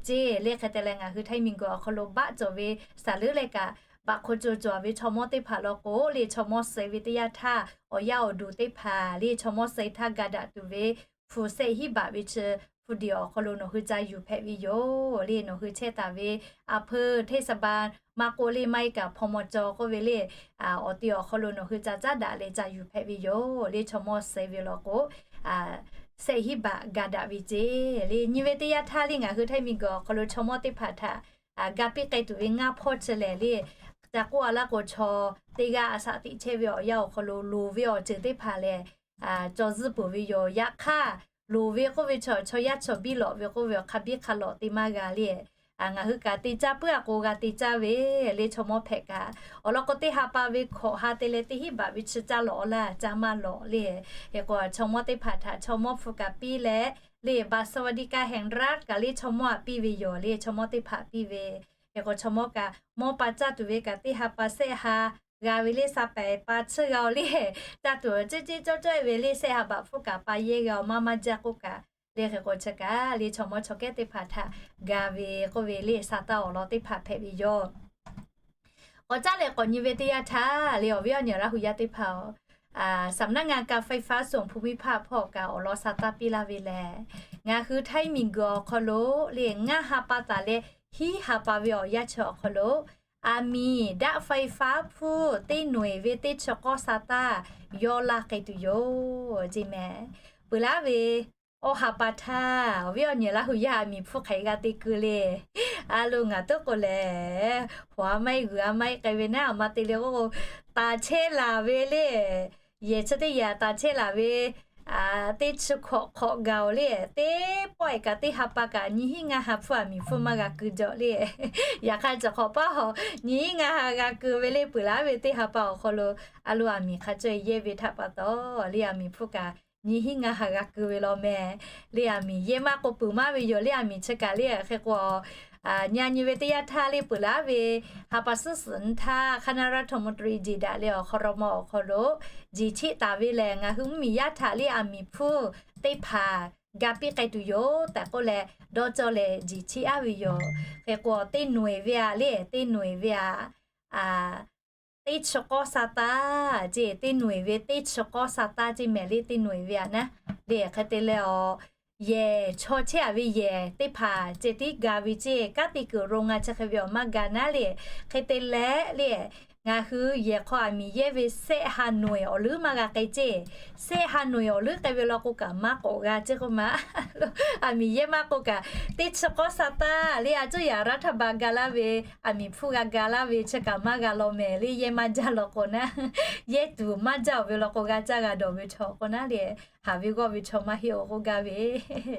ceˇ le. Hk'e te leh ngaˬ hui Htaiˇ miˬguiˬ awˬ hk'aw lo baˆ cawˬ ve saˍ leuˉ leh kaꞈ baꞈ hk'o co cawˬ ve chaw mawˇ teˇ hpaˍ law k'o le chaw mawˇ suh ve teˇ yanˇ htaˇ awˬ yaˇ awˬ duˬ teˇ hpaˍ le chaw mawˇ suh htaˇ ga daꞈ tuˬ ve hpu sehˆ hiˉ baꞈ ve chi hpu diˬ awˬ hk'aw lo nawˬ hui ca yuˬ hpehꞈ ve yoˬ le. Nawˬ hui chehˇ taˍ ve a hpeu เทศบาล maˇ k'oˆ le maˇ heˆ kaꞈ hpaw maw caw k'oˆ ve le awˬ ti awˬ hk'aw lo nawˬ hui ca caˉ daꞈ leh ca yuˬ hpehꞈ ve yoˬ le. Chaw mawˇ suh ve law k'o sehˆ hiˉ baꞈ ga daꞈ ve ceˇ le. Nyi ve teˇ yanˇ htaˇ le ngaˬ hui Htaiˇ miˬguiˬ awˬ hk'aw lo chaw mawˇ teˇ hpaˍ htaꞈ ga piˇ k'ai tuˬ ve ngaˇ hpawˇ chi lehˬ le ca k'oˆ a laˇ k'o chaw teˇ g'aˇ a shaꞈ tiꞈ chehˇ ve awˬ yaˇ awˬ hk'aw lo loˍ ve awˬ ceuˬ teˇ hpaˍ lehˬ caw zuhˇ peuˬ ve yoˬ. Yaꞈ hk'aˇ loˍ ve k'oˆ ve chaw chaw yaˇ chaw biˇ lawꞈ ve k'oˆ ve awˬ hk'a biˇ hk'a lawꞈ te maˇ g'a le. Ngaˬ hui kaꞈ te caˇ puiˉ a k'o g'a te caˇ ve le chaw mawˇ hpehꞈ kaꞈ. Awˬ lawn k'o teˇ ha pa ve hkawꞈ ha te leh teˇ hinˉ baꞈ ve chi caˇ lawꞈ a laˇ caˇ maˇ lawꞈ le. Hk'e k'o chaw mawˇ teˇ hpaˍ htaꞈ chaw mawˇ hpu kaꞈ piˇ leh le บัตรสวัสดิการแห่งรัฐ kaꞈ le chaw mawˇ htaꞈ piˇ ve yoˬ le, chaw mawˇ teˇ hpaˍ piˇ ve. Hk'e k'o chaw mawˇ kaꞈ mawˇ pa caˇ tuˬ ve kaꞈ teˇ ha pa sehˆ ha g'a ve le, sa pehˍ pa tsuhˇ g'a-o le. Caˇ tuˬ ceˇ ceˇ cawˇ cawˇ-e ve le, sehˆ ha baꞈ hpfuhˇ kaꞈ pa yehˇ g'a-o maˇ maˇ jaˇ k'oˆ kaꞈ le. Hk'e k'o chi kaꞈ le chaw mawˇ chaw kehˉ teˇ hpaˍ htaꞈ ga ve k'oˆ ve le, sa taˇ awˬ lawn teˇ hpaˍ hpehꞈ ve yoˬ. K'awꞈ caˉ leh k'awꞈ nyi ve teˇ yanˇ htaˇ le, awˬ viˉ awˬ nyi Laˇ hu yaˇ teˇ hpaˍ-oˬ, สำนักงานการไฟฟ้าส่วนภูมิภาค hpawˇ kaꞈ awˬ lawn sa taˇ piˇ laˇ ve lehˬ, ngaˬ hui htaiˇ miˬguiˬ awˬ hk'aw lo le ngaˇ ha pa taˍ leh hiˉ ha pa ve awˬ yanˇ chi awˬ hk'aw lo, aˬ miˍ daˆ ไฟฟ้า hpfuhˇ teˇ nawˬ-eˬ ve teˇ chi k'awˇ sa taˇ yawˇ laˇ k'ai tuˬ yoˬ ceˇ mehˍ. Peuˬ laˇ ve awˇ ha pa htaˇ, awˬ viˉ awˬ nyi Laˇ hu yaˇ aˬ miˍ hpfuhˇ hk'aˬ hk'e g'a te keu le. A lo ngaˬ tuˉ k'o lehˬ, hawˍ a maˇ heˆ g'uiˬ a maˇ heˆ k'ai ve naˉ, awˬ ma te le k'o, taˍ chehˇ laˬ ve le. Yehˬ chi teˇ yanˇ taˍ chehˇ laˬ ve teˇ chi hkawꞈ hk'awꞈ gaˬ-oˬ le. Teˇ pawˆ-e kaꞈ teˇ ha pa kaꞈ nyiˇ hinˉ ngaˇ ha hpfuhˇ aˬ miˍ hpfuhˇ maˇ g'a keu jaw le. Yaꞈ hk'aˇ chi hk'awꞈ paˇ hawˬ nyiˇ hinˉ ngaˇ ha g'a keu ve le. Peuˬ laˇ ve teˇ ha pa awˬ hk'aw lo a lo aˬ miˍ hk'a cawˇ-e yehˇ ve htaꞈ pa taw le, aˬ miˍ hpfuhˇ kaꞈ nyiˇ hinˉ ngaˇ ha g'a keu ve law mehˍ. Le aˬ miˍ yehˇ maˇ k'o peuˬ maˇ ve yoˬ le. Aˬ miˍ chi kaꞈ le hk'e k'o, nyi nyi ve teˇ yanˇ htaˇ le peuˬ laˇ ve ha pa suhˉ suhˍ nyi htaˇ คณะรัฐมนตรี jeˬ daꞈ le awˬ hk'aw lo mawˇ awˬ hk'aw lo jeˬ cheˆ taˍ ve lehˬ, ngaˬ hui mvuhˇmiˬ yaˇ htaꞈ le aˬ miˍ hpfuhˇ teˇ hpaˍ ga piˇ k'ai tuˬ yoˬ tehꞈ k'oˆ leh, dawˇ cawˇ leh jeˬ cheˆ aˉ ve yoˬ. Hk'e k'o teˇ nawˬ-eˬ ve aꞈ le, teˇ nawˬ-eˬ ve aꞈ teˇ chi k'awˇ sa taˇ ceˇ, teˇ nawˬ-eˬ ve teˇ chi k'awˇ sa taˇ ceˇ mehˍ le. Teˇ nawˬ-eˬ ve aꞈ naˉ le hk'e te leh awˬ yehˬ chaw chehˇ-a ve yehˬ teˇ hpaˍ ceh tiˉ ga ve ceˇ. Kanˉ te kuiˬ โรงงาน chi hk'e ve awˬ maˇ ga naˉ le. Hk'e te leh le, ngaˬ hui yehˬ hk'aw aˬ miˍ yehˇ ve sehˆ ha nawˬ-eˬ awˬ leuˉ maˇ g'a k'ai ceˇ. Sehˆ ha nawˬ-eˬ awˬ leuˉ k'ai ve law k'o kaꞈ maˇ k'awꞈ g'a ceˇ k'oˆ ma. Aˬ miˍ yehˇ maˇ k'oˆ kaꞈ, teˇ chi k'awˇ sa taˇ le, a cuˇ yaꞈ รัฐบาล ga laˇ ve, aˬ miˍ hpfuhˇ g'a ga laˇ ve chi kaꞈ maˇ g'a law mehˍ le. Yehˇ maˇ jaˇ law k'o naˉ, yehˇ tuˬ maˇ jaˇ-oˬ ve law k'o, g'a caˇ g'a dawˬ ve chaw k'o naˉ le, haˍ ve g'awˇ ve chaw maˇ heˆ-oˬ k'oˆ gaˇ ve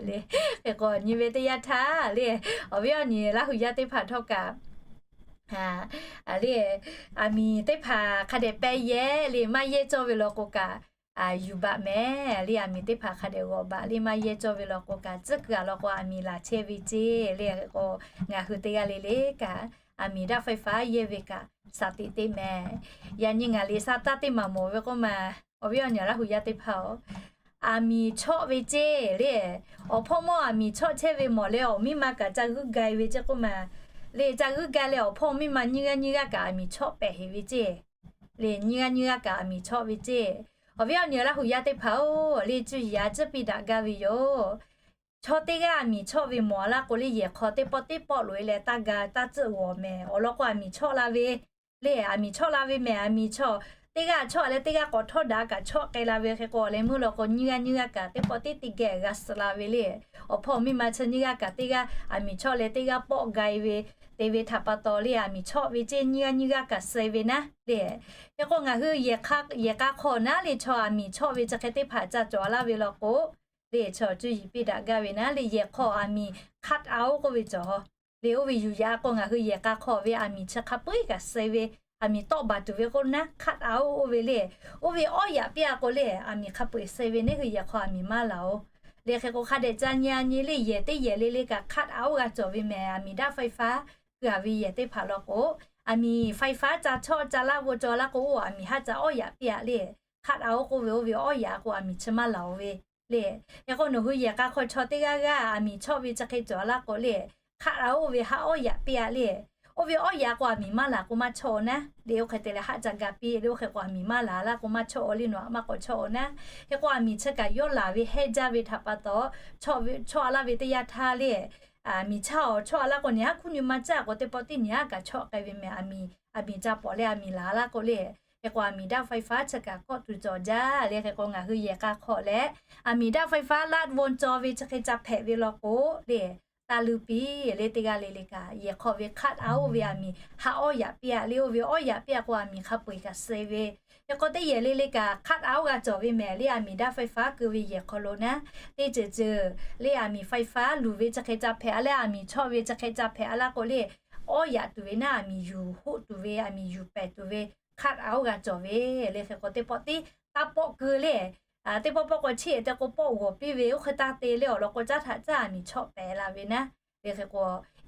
le. Hk'e k'o nyi ve teˇ yanˇ htaˇ le, awˬ viˉ awˬ nyi Laˇ hu yaˇ teˇ hpaˍ htawˇ kaꞈ le, aˬ miˍ teˇ hpaˍ hk'a dehꞈ pehˇ yehˇ le, maˇ yehˇ cawˇ ve law k'o kaꞈ yuˬ baꞈ mehˍ le. Aˬ miˍ teˇ hpaˍ hk'a dehꞈ g'awꞈ baꞈ le, maˇ yehˇ cawˇ ve law k'o kaꞈ, tcuhˉ kuiˬ-a law k'o aˬ miˍ laˬ chehˇ ve ceˇ le. Hk'e k'o ngaˬ hui teˇ g'aˇ le le kaꞈ, aˬ miˍ daˆ ไฟฟ้า yehˇ ve kaꞈ shaˍ teꞈ teˇ mehˍ. Yaꞈ nyi ngaˬ liꞈ sha taˇ teˇ maˍ mawˬ ve k'oˆ ma, awˬ viˉ awˬ nyi Laˇ hu yaˇ teˇ hpaˍ-oˬ, aˬ miˍ chawˆ ve ceˇ le. Awˬ hpawˇ mawˇ aˬ miˍ chawˆ chehˇ ve mawˬ leh, awˬ miˇ ma kaꞈ ca g'uiˇ ga-e ve ceˇ k'oˆ ma le. Ca g'uiˇ ga leh awˬ hpawˇ miˇ ma nyiˇ g'aˇ nyiˇ g'aˇ kaꞈ aˬ miˍ chawˆ pehˍ heˍ ve ceˇ le. Nyiˇ g'aˇ nyiˇ g'aˇ kaꞈ aˬ miˍ chawˆ ve ceˇ. Awˬ viˉ awˬ nyi Laˇ hu yaˇ teˇ hpaˍ-oˬ le, cuˇ yiˍ a ciˉ piˇ daꞈ gaˇ ve yoˬ. Chaw teˇ g'aˇ aˬ miˍ chawˆ ve mawˬ-a laˇ k'o le, yehˬ hk'aw teˇ pawˆ teˇ pawˆ loꞈ-e leh taˇ ga taˇ tcuhˆ g'awˬ mehˍ. Awˬ lawn k'o aˬ miˍ chawˆ la ve le, aˬ miˍ chawˆ la ve mehˍ. Aˬ miˍ chaw teˇ g'aˇ chawˆ leh teˇ g'aˇ k'awꞈ htawˇ daꞈ kaꞈ chawˆ k'ai la ve. Hk'e k'o leh meuˇ law k'o nyiˇ g'aˇ nyiˇ g'aˇ kaꞈ teˇ pawˆ teˇ teˇ geh g'a suh la ve le. Awˬ hpawˇ miˇ ma chi nyiˇ g'aˇ kaꞈ teˇ g'aˇ aˬ miˍ chawˆ leh teˇ g'aˇ pawˆ ga-e ve te ve htaꞈ pa taw le, aˬ miˍ chawˆ ve ceˇ, nyiˇ g'aˇ nyiˇ g'aˇ kaꞈ suh ve naˉ le. Hk'e k'o ngaˬ hui yehˬ k'a hk'aw naˉ le, chaw aˬ miˍ chawˆ ve chi hk'e teˇ hpaˍ ca cawˬ laˇ ve law k'o le, chaw cuˇ yiˍ piˇ daꞈ gaˇ ve naˉ le. Yehˬ hk'aw aˬ miˍ คัทเอาท์ k'oˆ ve cawˬ le. Oˇ ve yuˬ yaꞈ k'o ngaˬ hui yehˬ k'a hk'aw ve aˬ miˍ chi hk'a peu-eˬ kaꞈ suh ve, aˬ miˍ tawˆ baˬ tuˬ ve k'o naˉ คัทเอาท์ oˇ ve le. Oˇ ve awˉ yaꞈ piˇ-a k'o le, aˬ miˍ hk'a peu-eˬ suh ve, neˇ hui yehˬ hk'aw aˬ miˍ maˇ laˬ-oˬ le. Hk'e k'o hk'a dehꞈ ca nyi a nyi le, yehˬ teˇ yehˬ le le kaꞈ คัทเอาท์ g'a cawˬ ve mehˍ. Aˬ miˍ daˆ ไฟฟ้า keu-a ve yehˬ teˇ hpaˍ law k'o, aˬ miˍ ไฟฟ้า ca chawˆ ca laˇ g'o cawˬ laˇ k'o, aˬ miˍ haˆ ca awˉ yaꞈ piˇ-a le. คัทเอาท์ k'oˆ ve oˇ ve awˉ yaꞈ k'o aˬ miˍ chi maˇ laˬ-oˬ ve le. Hk'e k'o nawˬ hui yehˬ k'a hk'aw chaw teˇ g'aˇ g'aˇ aˬ miˍ chawˆ ve chi hk'e cawˬ laˇ k'o le, คัทเอาท์ oˇ ve haˆ awˉ yaꞈ piˇ-a le. Oˇ ve awˉ yaꞈ k'o aˬ miˍ maˇ laˬ k'o maˇ chawˆ-oˬ naˉ le. Oˇ hk'e te leh haˆ ca ga piˇ le. Oˇ hk'e k'o aˬ miˍ maˇ laˬ laˇ k'o maˇ chawˆ-oˬ le, nawˬ aꞈ maˇ k'awꞈ chawˆ-oˬ naˉ. Hk'e k'o aˬ miˍ chi kaꞈ yawˇ laˬ ve hehˇ jaˇ ve htaꞈ pa taw, chawˆ laˇ ve teˇ yanˇ htaˇ le, aˬ miˍ chaˇ-oˬ chawˆ laˇ k'o, nyi haˉ hkuˇ nyi ma caˇ k'o teˇ pawˆ teˇ nyi haˉ kaꞈ chawˆ k'ai ve mehˍ. Aˬ miˍ, aˬ miˍ ca pawˍ leh aˬ miˍ laˬ laˇ k'o le, hk'e k'o aˬ miˍ daˆ ไฟฟ้า chi kaꞈ kawˆ tuˬ cawˬ jaˇ le. Hk'e k'o ngaˬ hui yehˬ k'a hk'aw leh aˬ miˍ daˆ ไฟฟ้า laˆ von cawˬ ve chi hk'e ca hpehꞈ ve law k'o le, taˇ luˇ piˇ le. Teˇ g'aˇ le le kaꞈ yehˬ hk'aw ve คัทเอาท์ oˇ ve aˬ miˍ haˆ awˉ yaꞈ piˇ-a le. Oˇ ve awˉ yaꞈ piˇ-a k'o aˬ miˍ hk'a peu-eˬ kaꞈ suh ve. Hk'e k'o teˇ yehˬ le le kaꞈ คัทเอาท์ g'a cawˬ ve mehˍ le. Aˬ miˍ daˆ ไฟฟ้า keu ve yehˬ hk'aw lo naˉ, teˇ ceuˬ ceuˬ le aˬ miˍ ไฟฟ้า luˬ ve chi hk'e ca hpehꞈ-a leh aˬ miˍ chawˆ ve chi hk'e ca hpehꞈ-a laˇ k'o le, awˉ yaꞈ tuˬ ve naˉ aˬ miˍ yuˬ hoˆ tuˬ ve, aˬ miˍ yuˬ pehˍ tuˬ ve คัทเอาท์ g'a cawˬ ve le. Hk'e k'o teˇ pawˆ teˇ taˇ pawˆ keu le, teˇ pawˆ pawˆ k'o chiˇ ehˍ te k'o pawˆ g'awˬ piˇ ve oˇ hk'e taˇ te le awˬ lawn k'o, caˉ htaꞈ caˇ aˬ miˍ chawˆ pehˍ la ve naˆ. Le hk'e k'o,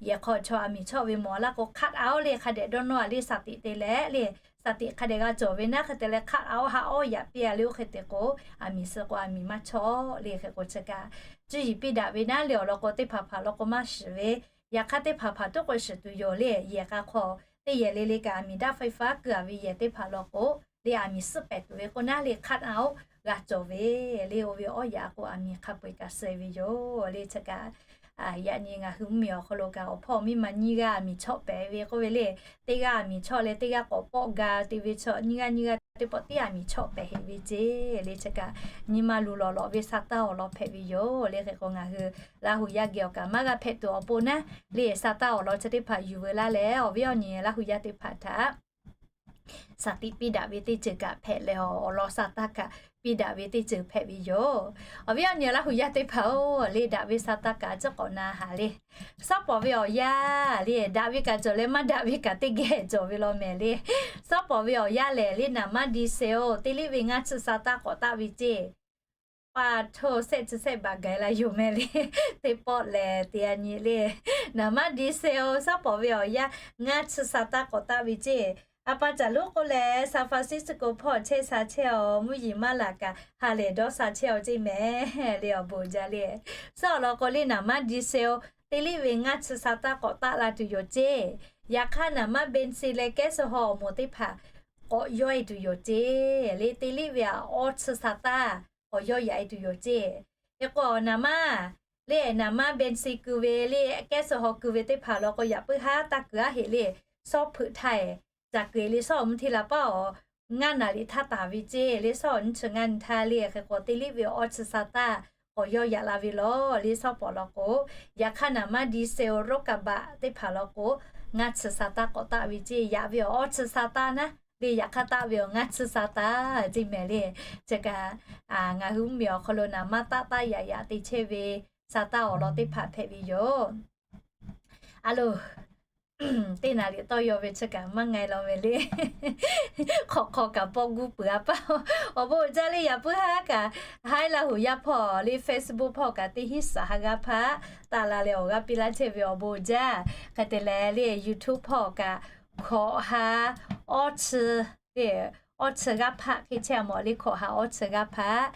yehˬ hk'aw chaw aˬ miˍ chawˆ ve mawˬ laˇ k'o, cut out le hk'a dehꞈ dawˇ nawˇ a le saˍ tiꞈ te leh le, saˍ tiꞈ hk'a dehꞈ g'a cawˬ ve naˆ hk'e te leh cut out haꞈ awˇ yaꞈ piˇ a le oˇ hk'e te k'o, aˬ miˍ suh k'o aˬ miˍ maˇ chawˆ le hk'e k'o chi kaꞈ, cuˇ yiˍ piˇ daꞈ ve naˆ le awˬ lawn k'o, teˇ hpaˍ hpaˍ lawn k'o maˇ shiˍ ve, yaꞈ hk'aˇ teˇ hpaˍ hpaˍ tuˉ k'o shiˍ tuˬ yoˬ le. Yehˬ k'a hk'aw teˇ yehˬ le le kaꞈ aˬ miˍ daꞈ faiˇ faˉ keu a ve yehˬ teˇ hpaˍ lawn k'o, le aˬ miˍ suhˆ pehˍ tuˬ ve k'o naˆ le cut out g'a cawˬ ve le. Oˇ ve awˇ yaꞈ k'o aˬ miˍ hk'a peu-eˬ kaꞈ suh ve yoˬ le. Chi kaꞈ yaꞈ nyi ngaˬ hui mvuhˇmiˬ awˬ hk'aw lo kaꞈ awˬ hpawˇ miˇ ma nyiˇ g'aˇ aˬ miˍ chawˆ pehˍ ve k'oˆ ve le. Teˇ g'aˇ aˬ miˍ chawˆ leh teˇ g'aˇ k'awꞈ pawˆ ga te ve chaw nyiˇ g'aˇ nyiˇ g'aˇ teˇ pawˆ teˇ aˬ miˍ chawˆ pehˍ heˆ ve ceˇ le. Chi kaꞈ nyi ma luˬ lawˬ lawꞈ ve sa taˇ awˬ lawn hpehꞈ ve yoˬ le. Hk'e k'o ngaˬ hui Laˇ huˍ yaˇ geh awˬ kaꞈ maˇ g'a hpehꞈ tuˬ awˬ pon naˆ le, sa taˇ awˬ lawn chi teˇ hpaˍ yuˬ veu laˇ leh awˬ viˉ awˬ nyi Laˇ huˍ yaˇ teˇ hpaˍ htaꞈ saˍ tiꞈ piˇ daꞈ ve teˇ ceuˬ kaꞈ hpehꞈ leh awˬ lawn sa taˇ kaꞈ piˇ daꞈ ve teˇ ceuˬ hpehꞈ ve yoˬ. Awˬ viˉ awˬ nyi Laˇ huˍ yaˇ teˇ hpaˍ-oˬ, le daꞈ ve sa taˇ kaꞈ ciˉ k'awꞈ na haˍ le. Suhˉ pawˍ ve awˬ yanˇ le daꞈ ve kaꞈ cawˬ leh maˇ daꞈ ve kaꞈ teˇ geh cawˬ ve law mehˍ le. Suhˉ pawˍ ve awˬ yanˇ lehˬ le, naˍ maˇ di se-oˬ, teˇ liˇ ve ngaˇ chi sa taˇ k'awꞈ taˆ ve ceˇ. Pa hto sehˆ chi sehˆ baꞈ gaˬ la yoˬ mehˍ le. Teˇ pawˆ lehˬ te a nyi le, naˍ maˇ di se-oˬ, suhˉ pawˍ ve awˬ yanˇ ngaˇ chi sa taˇ k'awꞈ taˆ ve ceˇ. A pa caˬ lonˉ k'oˆ leh San Francisco hpawˇ chehˇ sha chehˇ-oˬ, mvuhˇ yeˬ maˇ laˬ kaꞈ ha lehˬ dawˇ sha chehˇ-oˬ ceˇ mehˍ le awˬ bon jaˇ le. Suhˉ awˬ lawn k'o le naˍ maˇ di se-oˬ, teˇ liˇ ve ngaˇ chi sa taˇ k'awꞈ taˆ la tuˬ yoˬ ceˇ. Yaꞈ hk'aˇ naˍ maˇ benz le kehˉ suh haw awˬ moˍ teˇ hpaˍ k'awꞈ yawˇ e tuˬ yoˬ ceˇ le. Teˇ liˇ ve aꞈ awˇ chi sa taˇ k'awꞈ yawˇ yaꞈ e tuˬ yoˬ ceˇ. Hk'e k'o naˍ maˇ le, naˍ maˇ benz keu ve le, kehˉ suh haw keu ve teˇ hpaˍ law k'o yaꞈ puiˉ haˉ taˇ keu aˉ heꞈ le. Suhˉ hpeuꞈ htaˇ e, caˬ keu le suhˉ awˬ mvuhˇ hteˇ la paˉ awˬ ngaˇ naˍ riˍ htaˇ taˍ ve ceˇ le, suhˉ awˬ nyiˇ chi ngaˇ nyi htaˇ le. Hk'e k'o teˇ liˇ ve awˇ chi sa taˇ k'awꞈ yawˇ yaꞈ la ve law le. Suhˉ pawˍ law k'o, yaꞈ hk'aˇ naˍ maˇ di se-oˬ, roˉ kaˍ baꞈ teˇ hpaˍ law k'o ngaˇ chi sa taˇ k'awꞈ taˆ ve ceˇ. Yaꞈ ve awˬ awˇ chi sa taˇ naˉ le, yaꞈ hk'aˇ taˆ ve awˬ ngaˇ chi sa taˇ ceˇ mehˍ le. Chi kaꞈ ngaˬ hui mvuhˇmiˬ awˬ hk'aw lo naˍ maˇ taˆ taˇ yaꞈ yaꞈ te chehˇ ve sa taˇ awˬ lawn teˇ hpaˍ hpehꞈ ve yoˬ. A loˬ, teˇ naˍ riˍ tawˇ yaw ve chi kaꞈ maˇ nga law ve le. Hk'awꞈ hk'aw kaꞈ pawˆ guˇ peuˬ a paˇ. Awˬ bon uiˍ jaˇ le, yaꞈ puiˉ haˉ kaꞈ haiˉ Laˇ huˍ yaˇ hpawˇ le Facebook hpawˇ kaꞈ teˇ hinˉ suhˍ ha g'aˇ hpaˇ taˆ la leh awˬ g'aˇ piˇ laˇ chehˇ ve awˬ bon uiˍ jaˇ. Hk'e te leh le YouTube hpawˇ kaꞈ hkawꞈ ha awˇ chi le, awˇ chi g'aˇ hpaˇ hk'e chehˇ a mawˬ le, hkawꞈ ha awˇ chi g'aˇ hpaˇ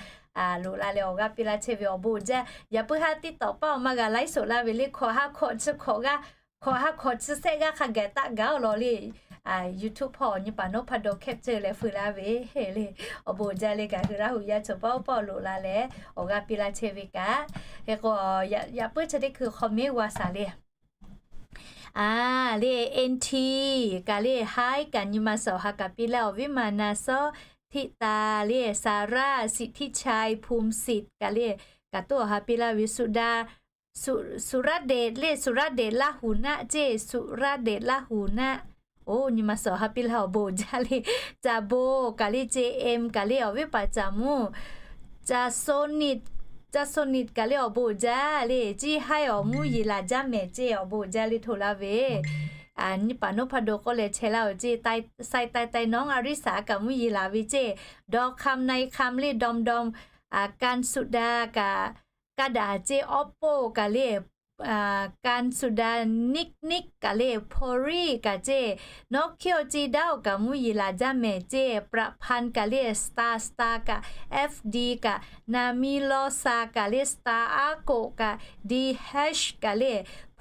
loꞈ la leh awˬ g'aˇ piˇ laˇ chehˇ ve awˬ bon uiˍ jaˇ. Yaꞈ puiˉ haˉ TikTok paˇ awˬ maˇ g'a laiˉ soˍ laˇ ve le, hkawꞈ ha hkawꞈ chi hkawꞈ g'aˇ, hkawꞈ ha hkawꞈ chi sehˆ g'aˇ hk'a gaˬ taˆ gaˬ-oˬ law le. YouTube hpawˇ nyi paˍ nawˉ hpaˇ dawˇ hkehˇ ceuˬ leh feu laˇ ve le. Awˬ bon uiˍ jaˇ le, kaꞈ hui Laˇ huˍ yaˇ chaw paˇ oˇ paˇ loꞈ la leh awˬ g'aˇ piˇ laˇ chehˇ ve kaꞈ. Hk'e k'o, yaꞈ puiˉ chi teˇ hkui hk'aw mehˉ g'a shaˍ le. A, le NT kaꞈ le haiˉ kaꞈ nyi ma suhˍ awˬ ha kaꞈ piˇ laˇ, awˬ viˉ ma na sawˉ htiˆ ta le, Saraˇ Siˍ htiˆ chai Phum Siˍ kaꞈ le, kaꞈ tuˉ awˬ ha piˇ laˇ ve, Suˍ da, Suˍ, Suˍraˇdeˍ le, Suˍraˇdeˍ Laˇ huˍ naˆ ceˇ, Suˍraˇdeˍ Laˇ huˍ naˆ. Oˬ, nyi ma suhˍ awˬ ha piˇ laˇ awˬ bon uiˍ jaˇ le. Caˬ bon kaꞈ le, Ceˇ Em kaꞈ le, awˬ viˉ paˍ Caˬ mvuhˇ, Caˬ so niꞈ, Caˬ so niꞈ kaꞈ le awˬ bon uiˍ jaˇ le. Ciˇ haiˉ awˬ mvuhˇ yeˬ laˬ jaˇ mehˍ ceˇ, awˬ bon uiˍ jaˇ le htoꞈ laˇ ve. Nyi paˍ nawˉ hpaˇ do k'oˆ leh chehˇ laˇ-oˬ ceˇ, Sai Tai Tai Nawˉ Aˍriˆsaˍ kaꞈ mvuhˇ yeˬ laˬ ve ceˇ, Dawˇ Hkam Nai Hkam le, Dawˇ Dawˇ, Kan Suˍ da kaꞈ, Kaˇ daꞈ ceˇ, Awˉ poˆ kaꞈ le, Kan Suˍ da, Nick Nick kaꞈ le, Hpaw riˆ kaꞈ ceˇ, Nawˉ Hkiˇ Awˬ ceˇ daˇ-oˬ kaꞈ mvuhˇ yeˬ laˬ jaˇ mehˍ ceˇ, Praꞈ Hpan kaꞈ le, Star Star kaꞈ, FD kaꞈ, Na miˇ Lawˇ sa kaꞈ le, Star Aˉ koꞈ kaꞈ, Dee Hash kaꞈ le,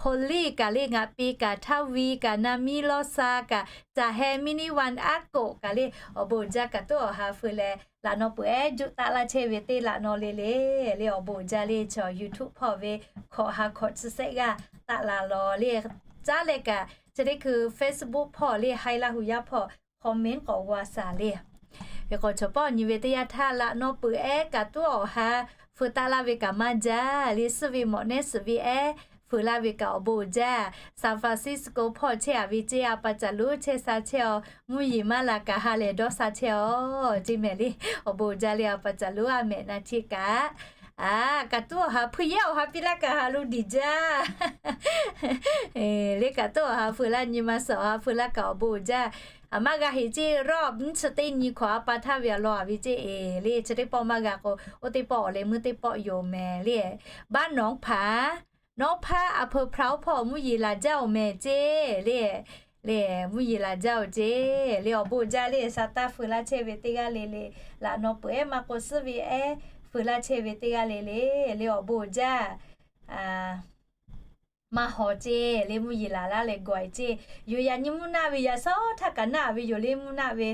Hpaw liˇ kaꞈ le, Ngaˬ pi kaꞈ, Htaˇ vi kaꞈ, Na miˇ Lawˇ sa kaꞈ, Caˬ heh miˇ niˇ van aˉ koꞈ kaꞈ le, awˬ bon uiˍ jaˇ kaꞈ tuˉ awˬ ha feu leh laꞈ naw peuˬ ehˉ juˆ taˆ laˇ chehˇ ve teˇ laꞈ naw le le, le awˬ bon uiˍ jaˇ le. Chaw YouTube hpawˇ ve hkawꞈ ha hkawꞈ chi sehˆ g'aˇ taˆ la law le. Caˉ leh kaꞈ chi teˇ hkui Facebook hpawˇ le haiˉ Laˇ huˍ yaˇ hpawˇ comment k'awꞈ g'a shaˍ le. Hk'e k'o chaw paˇ awˬ nyi ve teˇ yanˇ htaˇ laꞈ naw peuˬ ehˉ kaꞈ tuˉ awˬ ha feu taˆ laˇ ve kaꞈ maˇ jaˇ le. Suhˆ ve mawꞈ nehˉ suhˍ ve ehˉ feu laˇ ve kaꞈ awˬ bon uiˍ jaˇ. San Francisco hpawˇ chehˇ a ve ceˇ, a pa caˬ lonˉ chehˇ sha chehˇ-oˬ, mvuhˇ yeˬ maˇ laˬ kaꞈ ha lehˬ dawˇ sha chehˇ-oˬ ceˇ mehˍ le. Awˬ bon uiˍ jaˇ le, a pa caˬ lonˉ a mehꞈ na htiˇ kaꞈ. Kaꞈ tuˉ awˬ ha hpui yehˉ awˬ ha piˇ laˇ kaꞈ ha lo diˬ jaˇ le kaꞈ tuˉ awˬ ha feu laˇ nyi ma suhˍ awˬ ha feu laˇ kaꞈ awˬ bon uiˍ jaˇ. Aˬ maˇ g'a heꞈ ceˇ, rub nyiˇ chi teˇ nyi hkawꞈ a pa htaˇ ve a law a ve ceˇ eˬ le. Chi teˇ pawˆ maˇ g'a k'o, oˇ teˇ pawˆ awˬ leh meuˇ teˇ pawˆ yoˬ mehˍ le. Baˆ nawˉ hpaˍ, nawˉ hpaˇ a peu hpaˍ oˇ hpawˇ mvuhˇ yeˬ laˬ jaˇ oˬ mehˍ ceˇ le. Le, mvuhˇ yeˬ laˬ jaˇ oˬ ceˇ le. Awˬ bon uiˍ jaˇ le. Saˍtanˍ feu laˇ chehˇ ve teˇ g'aˇ le le, laꞈ naw peuˬ ehˉ maˇ k'o suhˉ ve ehˉ feu laˇ chehˇ ve teˇ g'aˇ le le, le awˬ bon uiˍ jaˇ. Maˇ haw ceˇ le, mvuhˇ yeˬ laˬ laˇ leh gawˬ e ceˇ. Yoˬ, yaꞈ nyi mvuhˇ naˆ ve yaꞈ shawˉ htaˇ kaꞈ naˆ ve yoˬ le. Mvuhˇ naˆ ve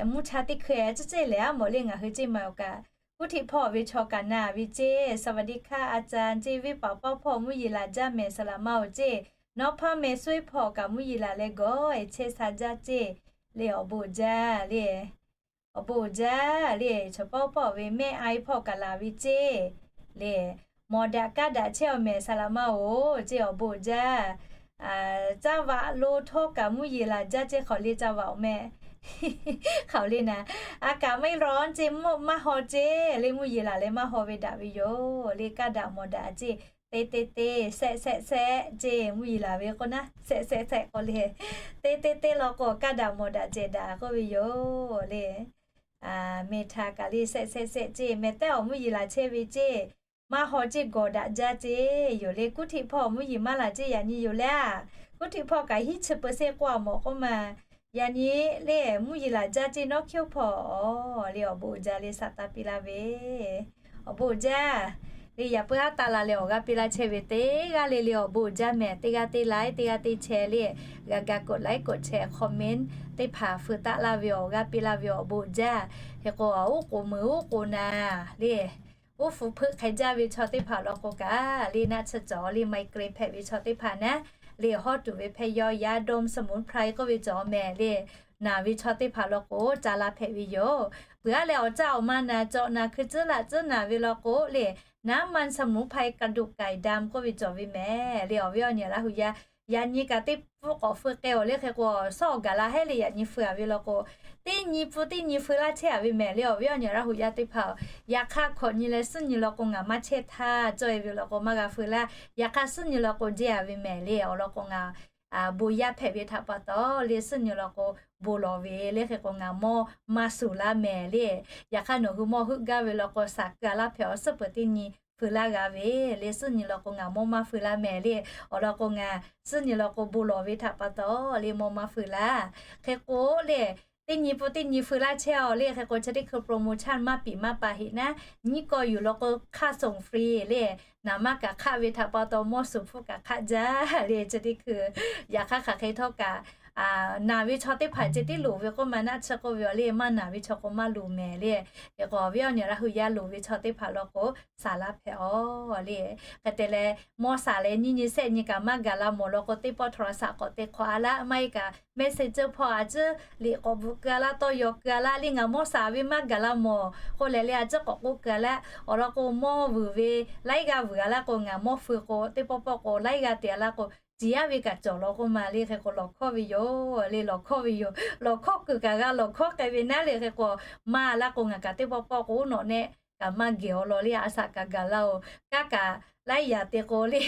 mvuhˇ cha teˇ hkui a ciˉ ceˇ lehˬ, a mawˬ le ngaˬ hui ceˇ maˬ awˬ kaꞈ, kuˉ htiꞈ hpawˇ ve chaw kaꞈ na ve ceˇ. สวัสดีค่ะอาจารย์ ceˇ, venˇ paˍ paˇ hpawˇ mvuhˇ yeˬ laˬ jaˇ mehˍ, saˍ laꞈ ma oˬ ceˇ. Nawˉ hpaˇ meh suhˉ hpawˇ kaꞈ mvuhˇ yeˬ laˬ leh gawˬ e chehˇ sha jaˇ ceˇ le. Awˬ bon uiˍ jaˇ le. Awˬ bon uiˍ jaˇ le. Chaw pawˆ pawˆ ve mehˆ a hpawˇ kaꞈ laˬ ve ceˇ le. Mawˬ daꞈ kaˇ daꞈ chehˇ awˬ mehˍ, saˍ laꞈ ma oˬ ceˇ. Awˬ bon uiˍ jaˇ. Caˇ vaꞈ lo htawˇ kaꞈ mvuhˇ yeˬ laˬ jaˇ ceˇ. Hk'aˬ le caˇ vaꞈ oˬ mehˍ, hk'aˬ le naˍ, a kaꞈ maˇ heˆ lawˬ ceˇ, maˇ haw ceˇ le. Mvuhˇ yeˬ laˬ leh maˇ haw ve daꞈ ve yoˬ le. Kaˇ daꞈ mawˬ daꞈ ceˇ. Te te te, sehˆ sehˆ sehˆ ceˇ. Mvuhˇ yeˬ laˬ ve k'o naˉ, sehˆ sehˆ sehˆ k'oˆ le. Te te te law k'o kaˇ daꞈ mawˬ daꞈ cehˬ daꞈ k'oˆ ve yoˬ le. Meh htaꞈ kaꞈ le sehˆ sehˆ sehˆ ceˇ. Meh tehˉ awˬ mvuhˇ yeˬ laˬ chehˇ ve ceˇ. Maˇ haw ceˇ, gawˬ daꞈ jaˇ ceˇ yoˬ le. Kuˉ htiꞈ hpawˇ mvuhˇ yeˬ maˇ laˬ ceˇ yaꞈ nyi yoˬ le. Kuˉ htiꞈ hpawˇ kaꞈ hiˉ chi peu seˇ k'oˆ a mawˬ k'oˆ ma. Yaꞈ nyi le mvuhˇ yeˬ laˬ jaˇ ceˇ nawˉ hkiˉ hpawˇ le. Awˬ bon uiˍ jaˇ le. Saˍtanˍ piˇ laˇ ve awˬ bon uiˍ jaˇ le. Yaꞈ puiˉ haˉ taˆ la leh awˬ g'aˇ piˇ laˇ chehˇ ve teˇ g'aˇ le le awˬ bon uiˍ jaˇ mehˍ. Teˇ g'aˇ teˇ like, teˇ g'aˇ teˇ share le, g'a ga กดไลค์ กดแชร์ comment teˇ hpaˍ feu taˆ laˇ ve awˬ g'aˇ piˇ laˇ ve awˬ bon uiˍ jaˇ. Hk'e k'o, oˉ k'oˍ meuˍ oˉ k'oˍ naˍ le, oˉ hpu hpeuˆ hk'e jaˇ ve chaw teˇ hpaˍ law k'o kaꞈ le, naˆ tsuhˇ cawˬ le, migraine hpehꞈ ve chaw teˇ hpaˍ naˉ le, hawˉ tuˬ ve hpehˇ yawˇ yaˇ ดมสมุนไพร k'oˆ ve cawˬ mehˍ le. Naˬ ve chaw teˇ hpaˍ law k'o ca la hpehꞈ ve yoˬ. Peuˬ aˉ leh awˬ caˇ awˬ ma naˍ cawˬ naˍ hkui tcuhˉ laꞈ tcuhˉ naˍ ve law k'o le, naˉ มันสมุนไพร กระดูกไก่ดำ k'oˆ ve cawˬ ve mehˍ le. Awˬ viˉ awˬ nyi Laˇ hu yaˇ, yaꞈ nyi kaꞈ teˇ pfuhˇ k'awꞈ feu k'ai awˬ le. Hk'e k'o, shawˉ awˬ gaˬ la hehˉ le yaꞈ nyi feu a ve law k'o, teˇ nyi pfuhˇ teˇ nyi feu laˇ chehˇ a ve mehˍ le. Awˬ viˉ awˬ nyi Laˇ hu yaˇ teˇ hpaˍ, yaꞈ hk'aˇ hkawꞈ nyi leh suhˉ nyi law k'o ngaˬ maˇ chehˇ htaˇ cawˇ e ve law k'o maˇ g'a feu laˇ. Yaꞈ hk'aˇ suhˉ nyi law k'o jehˇ a ve mehˍ le. Awˬ lawn k'o ngaˬ bon yaˇ hpehꞈ ve htaꞈ pa taw le, suhˉ nyi law k'o bon lawˬ ve le. Hk'e k'o ngaˬ mawˇ maˇ suˍ laˇ mehˍ le. Yaꞈ hk'aˇ nawˬ hui mawˇ heuˆ gaˇ ve law k'o, shaˍ keu a laˇ hpehꞈ awˬ suhˉ peuˬ teˇ nyi feu laˇ g'a ve le. Suhˉ nyi law k'o ngaˬ mawˇ maˇ feu laˇ mehˍ le. Awˬ lawn k'o ngaˬ suhˉ nyi law k'o bon lawˬ ve htaꞈ pa taw le mawˇ maˇ feu laˇ. Hk'e k'o le, teˇ nyi pfuhˇ teˇ nyi feu laˇ chehˇ a le. Hk'e k'o chi teˇ hkui promotion maˇ piˍ maˇ pa heꞈ naˉ, nyiˇ kawˇ yuˬ law k'o hk'aˇ suh free le. Naˍ maˇ kaꞈ hk'aˆ ve htaꞈ pa taw mawˇ suˍ hpfuhˇ kaꞈ hk'aˆ jaˇ le. Chi teˇ hkui yaꞈ hk'aˇ hk'aˬ hk'e htawˇ kaꞈ, naˬ ve chaw teˇ hpaˍ ceh tiˉ loˍ ve k'oˆ ma naˆ tsuhˇ k'oˆ ve awˬ le, maˇ naˬ ve chaw k'o maˇ loˍ mehˍ le. Hk'e k'o awˬ viˉ awˬ nyi Laˇ hu yaˇ loˍ ve chaw teˇ hpaˍ law k'o shaˍ laˇ hpehꞈ a le. Hk'e te leh mawˇ shaˍ leh nyiˇ nyi shehˆ nyi kaꞈ maˇ gaˬ la mawˬ law k'o, teˇ pawˆ โทรศัพท์ k'awꞈ te hk'awꞈ a laˇ, maˇ heˆ kaꞈ messenger hpawˇ a ciˉ liꞈ k'awꞈ bvuhꞈ keu a laˇ, tawˇ yaw keu a laˇ le. Ngaˬ mawˇ shaˍ ve maˇ gaˬ la mawˬ k'oˆ leh le, a ciˉ k'awꞈ k'oˆ keu a laˇ. Awˬ lawn k'o mawˇ vuiˬ ve laiˉ g'aˇ vuiˬ a laˇ k'o, ngaˬ mawˇ feu k'o teˇ pawˆ pawˆ k'o laiˉ g'aˇ te a laˇ k'o, ciˍ yaˇ ve kaꞈ cawˬ law k'oˆ ma le. Hk'e k'o lawˬ hkawˇ ve yoˬ le, lawˬ hkawˇ ve yoˬ. Lawˬ hkawˇ kuiˬ kaꞈ g'a lawˬ hkawˇ k'ai ve naˉ le. Hk'e k'o maˇ a laˇ k'o ngaˬ kaꞈ teˇ pawˆ pawˆ k'o nawˬ nehˆ kaꞈ maˇ gehˬ awˬ lawn le, a shaꞈ kaꞈ gaˬ laˇ oˬ. Kanˉ kaꞈ laiˉ yaꞈ te k'o le,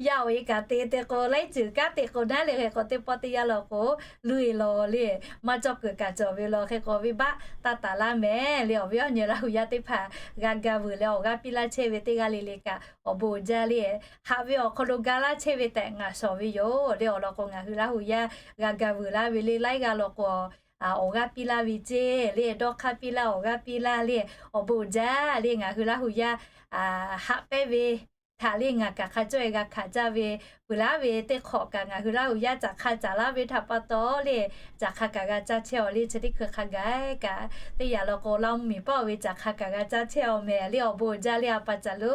yaˇ awˬ e kaꞈ te te k'o laiˉ ceuˬ kanˉ te k'o naˉ le. Hk'e k'o teˇ pawˆ teˇ yanˇ law k'o, luˇ e law le, maˇ cawˇ kuiˬ kaꞈ cawˬ ve law. Hk'e k'o venˇ baˆ taˇ taˍ laˇ mehˍ le. Awˬ viˉ awˬ nyi Laˇ hu yaˇ teˇ hpaˍ g'a ga vuiˬ leh awˬ g'aˇ piˇ laˇ chehˇ ve teˇ g'aˇ le le kaꞈ awˬ bon uiˍ jaˇ le. Haꞈ ve awˬ hk'aw lo ga laˇ chehˇ ve tehꞈ ngaˬ shawˍ ve yoˬ le. Awˬ lawn k'o ngaˬ hui Laˇ hu yaˇ g'a ga vuiˬ laˇ ve le, laiˉ g'aˇ law k'o awˬ g'aˇ piˇ laˇ ve ceˇ le, dawˇ hk'aˇ piˇ laˇ, awˬ g'aˇ piˇ laˇ le. Awˬ bon uiˍ jaˇ le. Ngaˬ hui Laˇ hu yaˇ haꞈ pehnˇ ve htaꞈ le ngaˬ kaꞈ hk'a cawˇ e g'a hkanˍ caˇ ve, peuˬ laˉ ve teˇ hk'awꞈ kaꞈ ngaˬ hui Laˇ hu yaˇ caꞈ hk'a caˍ laˇ ve htaꞈ pa taw le, caꞈ hk'a kaꞈ g'a caˇ chehˇ awˬ le. Chi teˇ hkui hk'a gaˬ kaꞈ teˇ yanˇ law k'o Laˇ mvuhˇ miˬ paˆ ve caꞈ hk'a kaꞈ g'a caˇ chehˇ awˬ mehˍ le. Awˬ bon uiˍ jaˇ le. A pa caˬ lo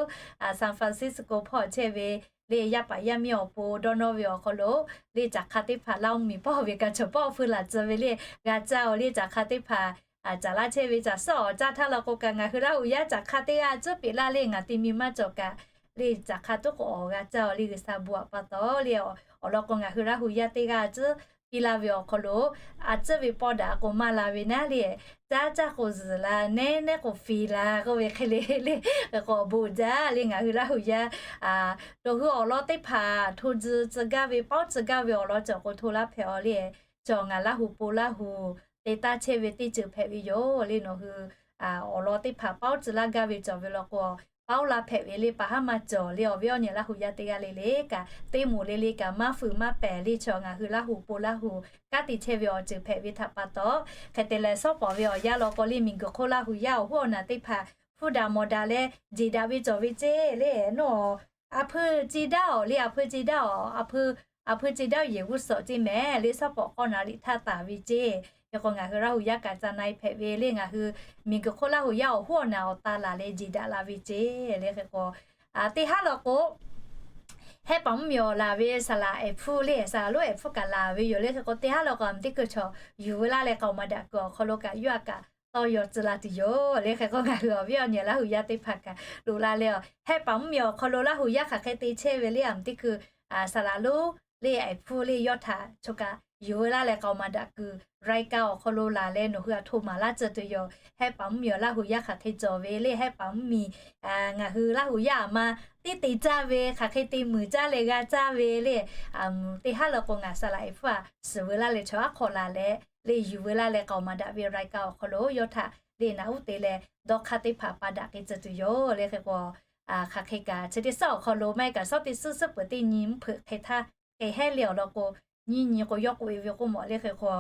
San Francisco hpawˇ chehˇ ve le, yaˇ paˍ yaˇ miˇ awˬ pon dawˇ nawˇ ve awˬ hk'aw lo le, caꞈ hk'a teˇ hpaˍ Laˇ mvuhˇ miˬ paˆ ve kaꞈ chaw paˆ awˬ hpu laˬ tcuh ve le, g'a caˇ awˬ le. Caꞈ hk'a teˇ hpaˍ caˍ laˇ chehˇ ve caˬ suhˉ awˬ caˇ htaˇ law k'o kaꞈ ngaˬ hui Laˇ hu yaˇ caꞈ hk'a teˇ g'aˇ cuˉ peꞈ laˇ le. Ngaˬ te mi maˇ cawˬ kaꞈ le, caꞈ hk'a tuˉ k'o awˬ g'a caˇ awˬ le. G'uiˬsha bon aꞈ pa taw le, awˬ lawn k'o ngaˬ hui Laˇ hu yaˇ teˇ g'aˇ cuˉ piˇ laˇ ve awˬ hk'aw lo, a tcuhˉ ve pawˇ daꞈ k'o maˇ la ve naˉ le, caˉ caˇ k'o zuhˬ la, nehˉ nehˉ k'o fiˍ la k'oˆ ve hk'e le le, k'o awˬ bon uiˍ jaˇ le ngaˬ hui Laˇ huˍ yaˇ. Nawˬ hui awˬ lawn teˇ hpaˍ hto tcuh tcuh gaˇ ve, pawˉ tcuh gaˇ ve awˬ lawn cawˬ k'o hto laˇ hpehꞈ-aw le. Cawˬ ngaˬ Laˇ huˍ po Laˇ huˍ te taˇ chehˇ ve teˇ ceuˬ hpehꞈ ve yoˬ le. Nawˬ hui awˬ lawn teˇ hpaˍ pawˉ tcuh laˇ gaˇ ve cawˬ ve law k'o, pawˉ laˇ hpehꞈ ve le. Paˍ haˉ maˇ cawˬ le. Awˬ viˉ awˬ nyi Laˇ huˍ yaˇ teˇ g'aˇ le le kaꞈ, teˇ moˍ le le kaꞈ maˇ fuiˍ maˇ pehˍ le. Cawˬ ngaˬ hui Laˇ huˍ po Laˇ huˍ kanˉ te chehˇ ve awˬ ceuˬ hpehꞈ ve htaꞈ pa taw, hk'e te leh shawˉ pawˍ ve awˬ yanˇ law k'o le, miˬguiˬ hk'oˆ Laˇ huˍ yaˇ awˬ hoˉ awˬ naˬ teˇ hpaˍ hpuˇ daꞈ mawˬ daꞈ leh jeˬ daꞈ ve cawˬ ve ceˇ le. Nawˬ a hpui ce daˇ-oˬ le, a hpui ce daˇ-oˬ, a hpui ce daˇ yehˬ g'uˇ suhˍ ceˇ mehˍ le, shawˉ pawˍ k'awˇ naˍ riˍ htaˇ taˍ ve ceˇ. Hk'e k'o ngaˬ hui Laˇ huˍ yaˇ kaꞈ ca na-e hpehꞈ ve le. Ngaˬ hui miˬguiˬ hk'oˆ Laˇ huˍ yaˇ awˬ hoˉ awˬ naˬ awˬ ta laˬ leh jeˬ daꞈ la ve ceˇ le. Hk'e k'o, teˇ haˉ law k'o, Hehˉ paˍ mvuhˇmiˬ awˬ laˬ ve saˍ laꞈ ehˍ hpfuhˇ le, saˍ laꞈ lonˉ ehˍ hpfuhˇ kaꞈ laˬ ve yoˬ le. Hk'e k'o teˇ haˉ law k'o a meh teˇ hkui chaw yuˬ veu laˇ leh k'aoˍ maˍ daꞈ kuiˬ awˬ hk'aw lo kaꞈ yawˇ aꞈ kaꞈ tawˇ yaw tcuh la tuˬ yoˬ le. Hk'e k'o ngaˬ hui awˬ viˉ awˬ nyi Laˇ huˍ yaˇ teˇ hpaˍ kaꞈ loꞈ la leh, Hehˉ paˍ mvuhˇmiˬ awˬ hk'aw lo Laˇ huˍ yaˇ hk'aˬ hk'e te chehˇ ve le, a meh teˇ hkui saˍ laꞈ lonˉ le ehˍ hpfuhˇ le yawˇ htaꞈ chaw kaꞈ yuˬ veu laˇ leh k'aoˍ maˍ daꞈ kuiˬ รายการ awˬ hk'aw lo laˬ leh nawˬ hui aꞈ hto maˍ laˇ tcuh tuˬ yoˬ. Hehˉ paˍ mvuhˇmiˬ awˬ Laˇ huˍ yaˇ hk'aˬ hk'e cawˬ ve le, Hehˉ paˍ mvuhˇmiˬ ngaˬ hui Laˇ huˍ yaˇ aˬ ma teˇ te caˇ ve, hk'aˬ hk'e te muiˬ caˇ leh g'a caˇ ve le. Teˇ haˉ law k'o ngaˬ saˍ laꞈ ehˍ hpfuhˇ aꞈ suhˍ veu laˇ leh chaw aˉ hk'aw laˬ leh le yuˬ veu laˇ leh k'aoˍ maˍ daꞈ ve รายการ awˬ hk'aw lo yawˇ htaꞈ le naꞈ uˉ te leh dawˇ hk'aˇ teˇ hpaˍ pa daꞈ k'ai tcuh tuˬ yoˬ le. Hk'e k'o hk'aˬ hk'e kaꞈ chi teˇ suhˉ awˬ hk'aw lo maˇ heˆ kaꞈ shawˉ teˇ suhˉ suhˉ peuˬ teˇ nyi mvuhˇ hpeuꞈ hk'e htaˇ k'ai hehˉ le awˬ lawn k'o, nyiˇ nyi k'o yawˇ k'oꞈ e ve k'oˆ mawˬ le. Hk'e k'o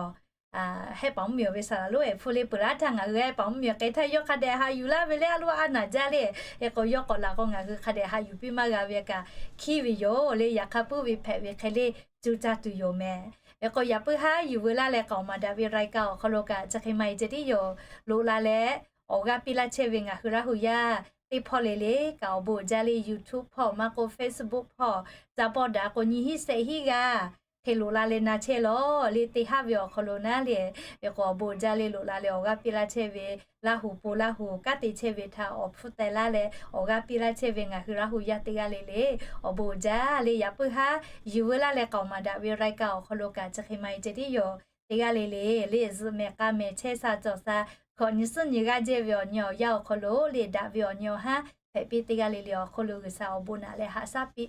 Hehˉ paˍ mvuhˇmiˬ ve saˍ laꞈ lonˉ ehˍ hpfuhˇ le peuˬ laˇ htaˇ ngaˬ hui Hehˉ paˍ mvuhˇmiˬ k'ai htaˇ yawˇ hk'a dehꞈ haꞈ yuˬ laˇ ve le, a loˉ a naˬ jaˇ le. Hk'e k'o yawˇ k'awꞈ laˬ k'o ngaˬ hui hk'a dehꞈ haꞈ yuˬ piˇ maˇ g'a ve kaꞈ hkiˉ ve yoˬ le. Yaꞈ hk'aˇ puiˉ ve hpehꞈ ve hk'e le cuˇ caˇ tuˬ yoˬ mehˍ. Hk'e k'o yaꞈ puiˉ haˉ yuˬ veu laˇ leh k'aoˍ maˍ daꞈ ve รายการ awˬ hk'aw lo kaꞈ chi hk'e maˇ heˆ ceh tiˉ yoˬ. Loꞈ la leh awˬ g'aˇ piˇ laˇ chehˇ ve ngaˬ hui Laˇ huˍ yaˇ teˇ hpawˇ le le kaꞈ awˬ bon uiˍ jaˇ le. YouTube hpawˇ maˇ k'o Facebook hpawˇ ca bawˆ daꞈ k'o nyi hiˉ shehˆ hiˉ g'aˇ hk'e loꞈ la leh na chehˇ lawˬ le. Teˇ haˉ ve awˬ hk'aw lo naˉ le, hk'e k'o awˬ bon uiˍ jaˇ le loꞈ la leh awˬ g'aˇ piˇ laˇ chehˇ ve Laˇ huˍ po Laˇ huˍ kanˉ te chehˇ ve htaꞈ awˬ hpfuhˇ teh laˇ leh awˬ g'aˇ piˇ laˇ chehˇ ve ngaˬ hui Laˇ huˍ yaˇ teˇ g'aˇ le le awˬ bon uiˍ jaˇ le. Yaꞈ puiˉ haˉ yuˬ veu laˇ leh k'aoˍ maˍ daꞈ ve รายการ awˬ hk'aw lo kaꞈ chi hk'e maˇ heˆ ceh tiˉ yoˬ. Teˇ g'aˇ le le le zuhꞈ mehˍ k'a mehˍ chehˇ sha cawˬ sha hkawꞈ nyi suhˉ nyi g'aˇ jehˇ ve awˬ nyi awˬ yanˇ awˬ hk'aw lo le daꞈ ve awˬ nyi awˬ haˉ hpehꞈ piˇ teˇ g'aˇ le le awˬ hk'aw lo G'uiˬsha awˬ bon naꞈ leh haꞈ shaˉ piˇ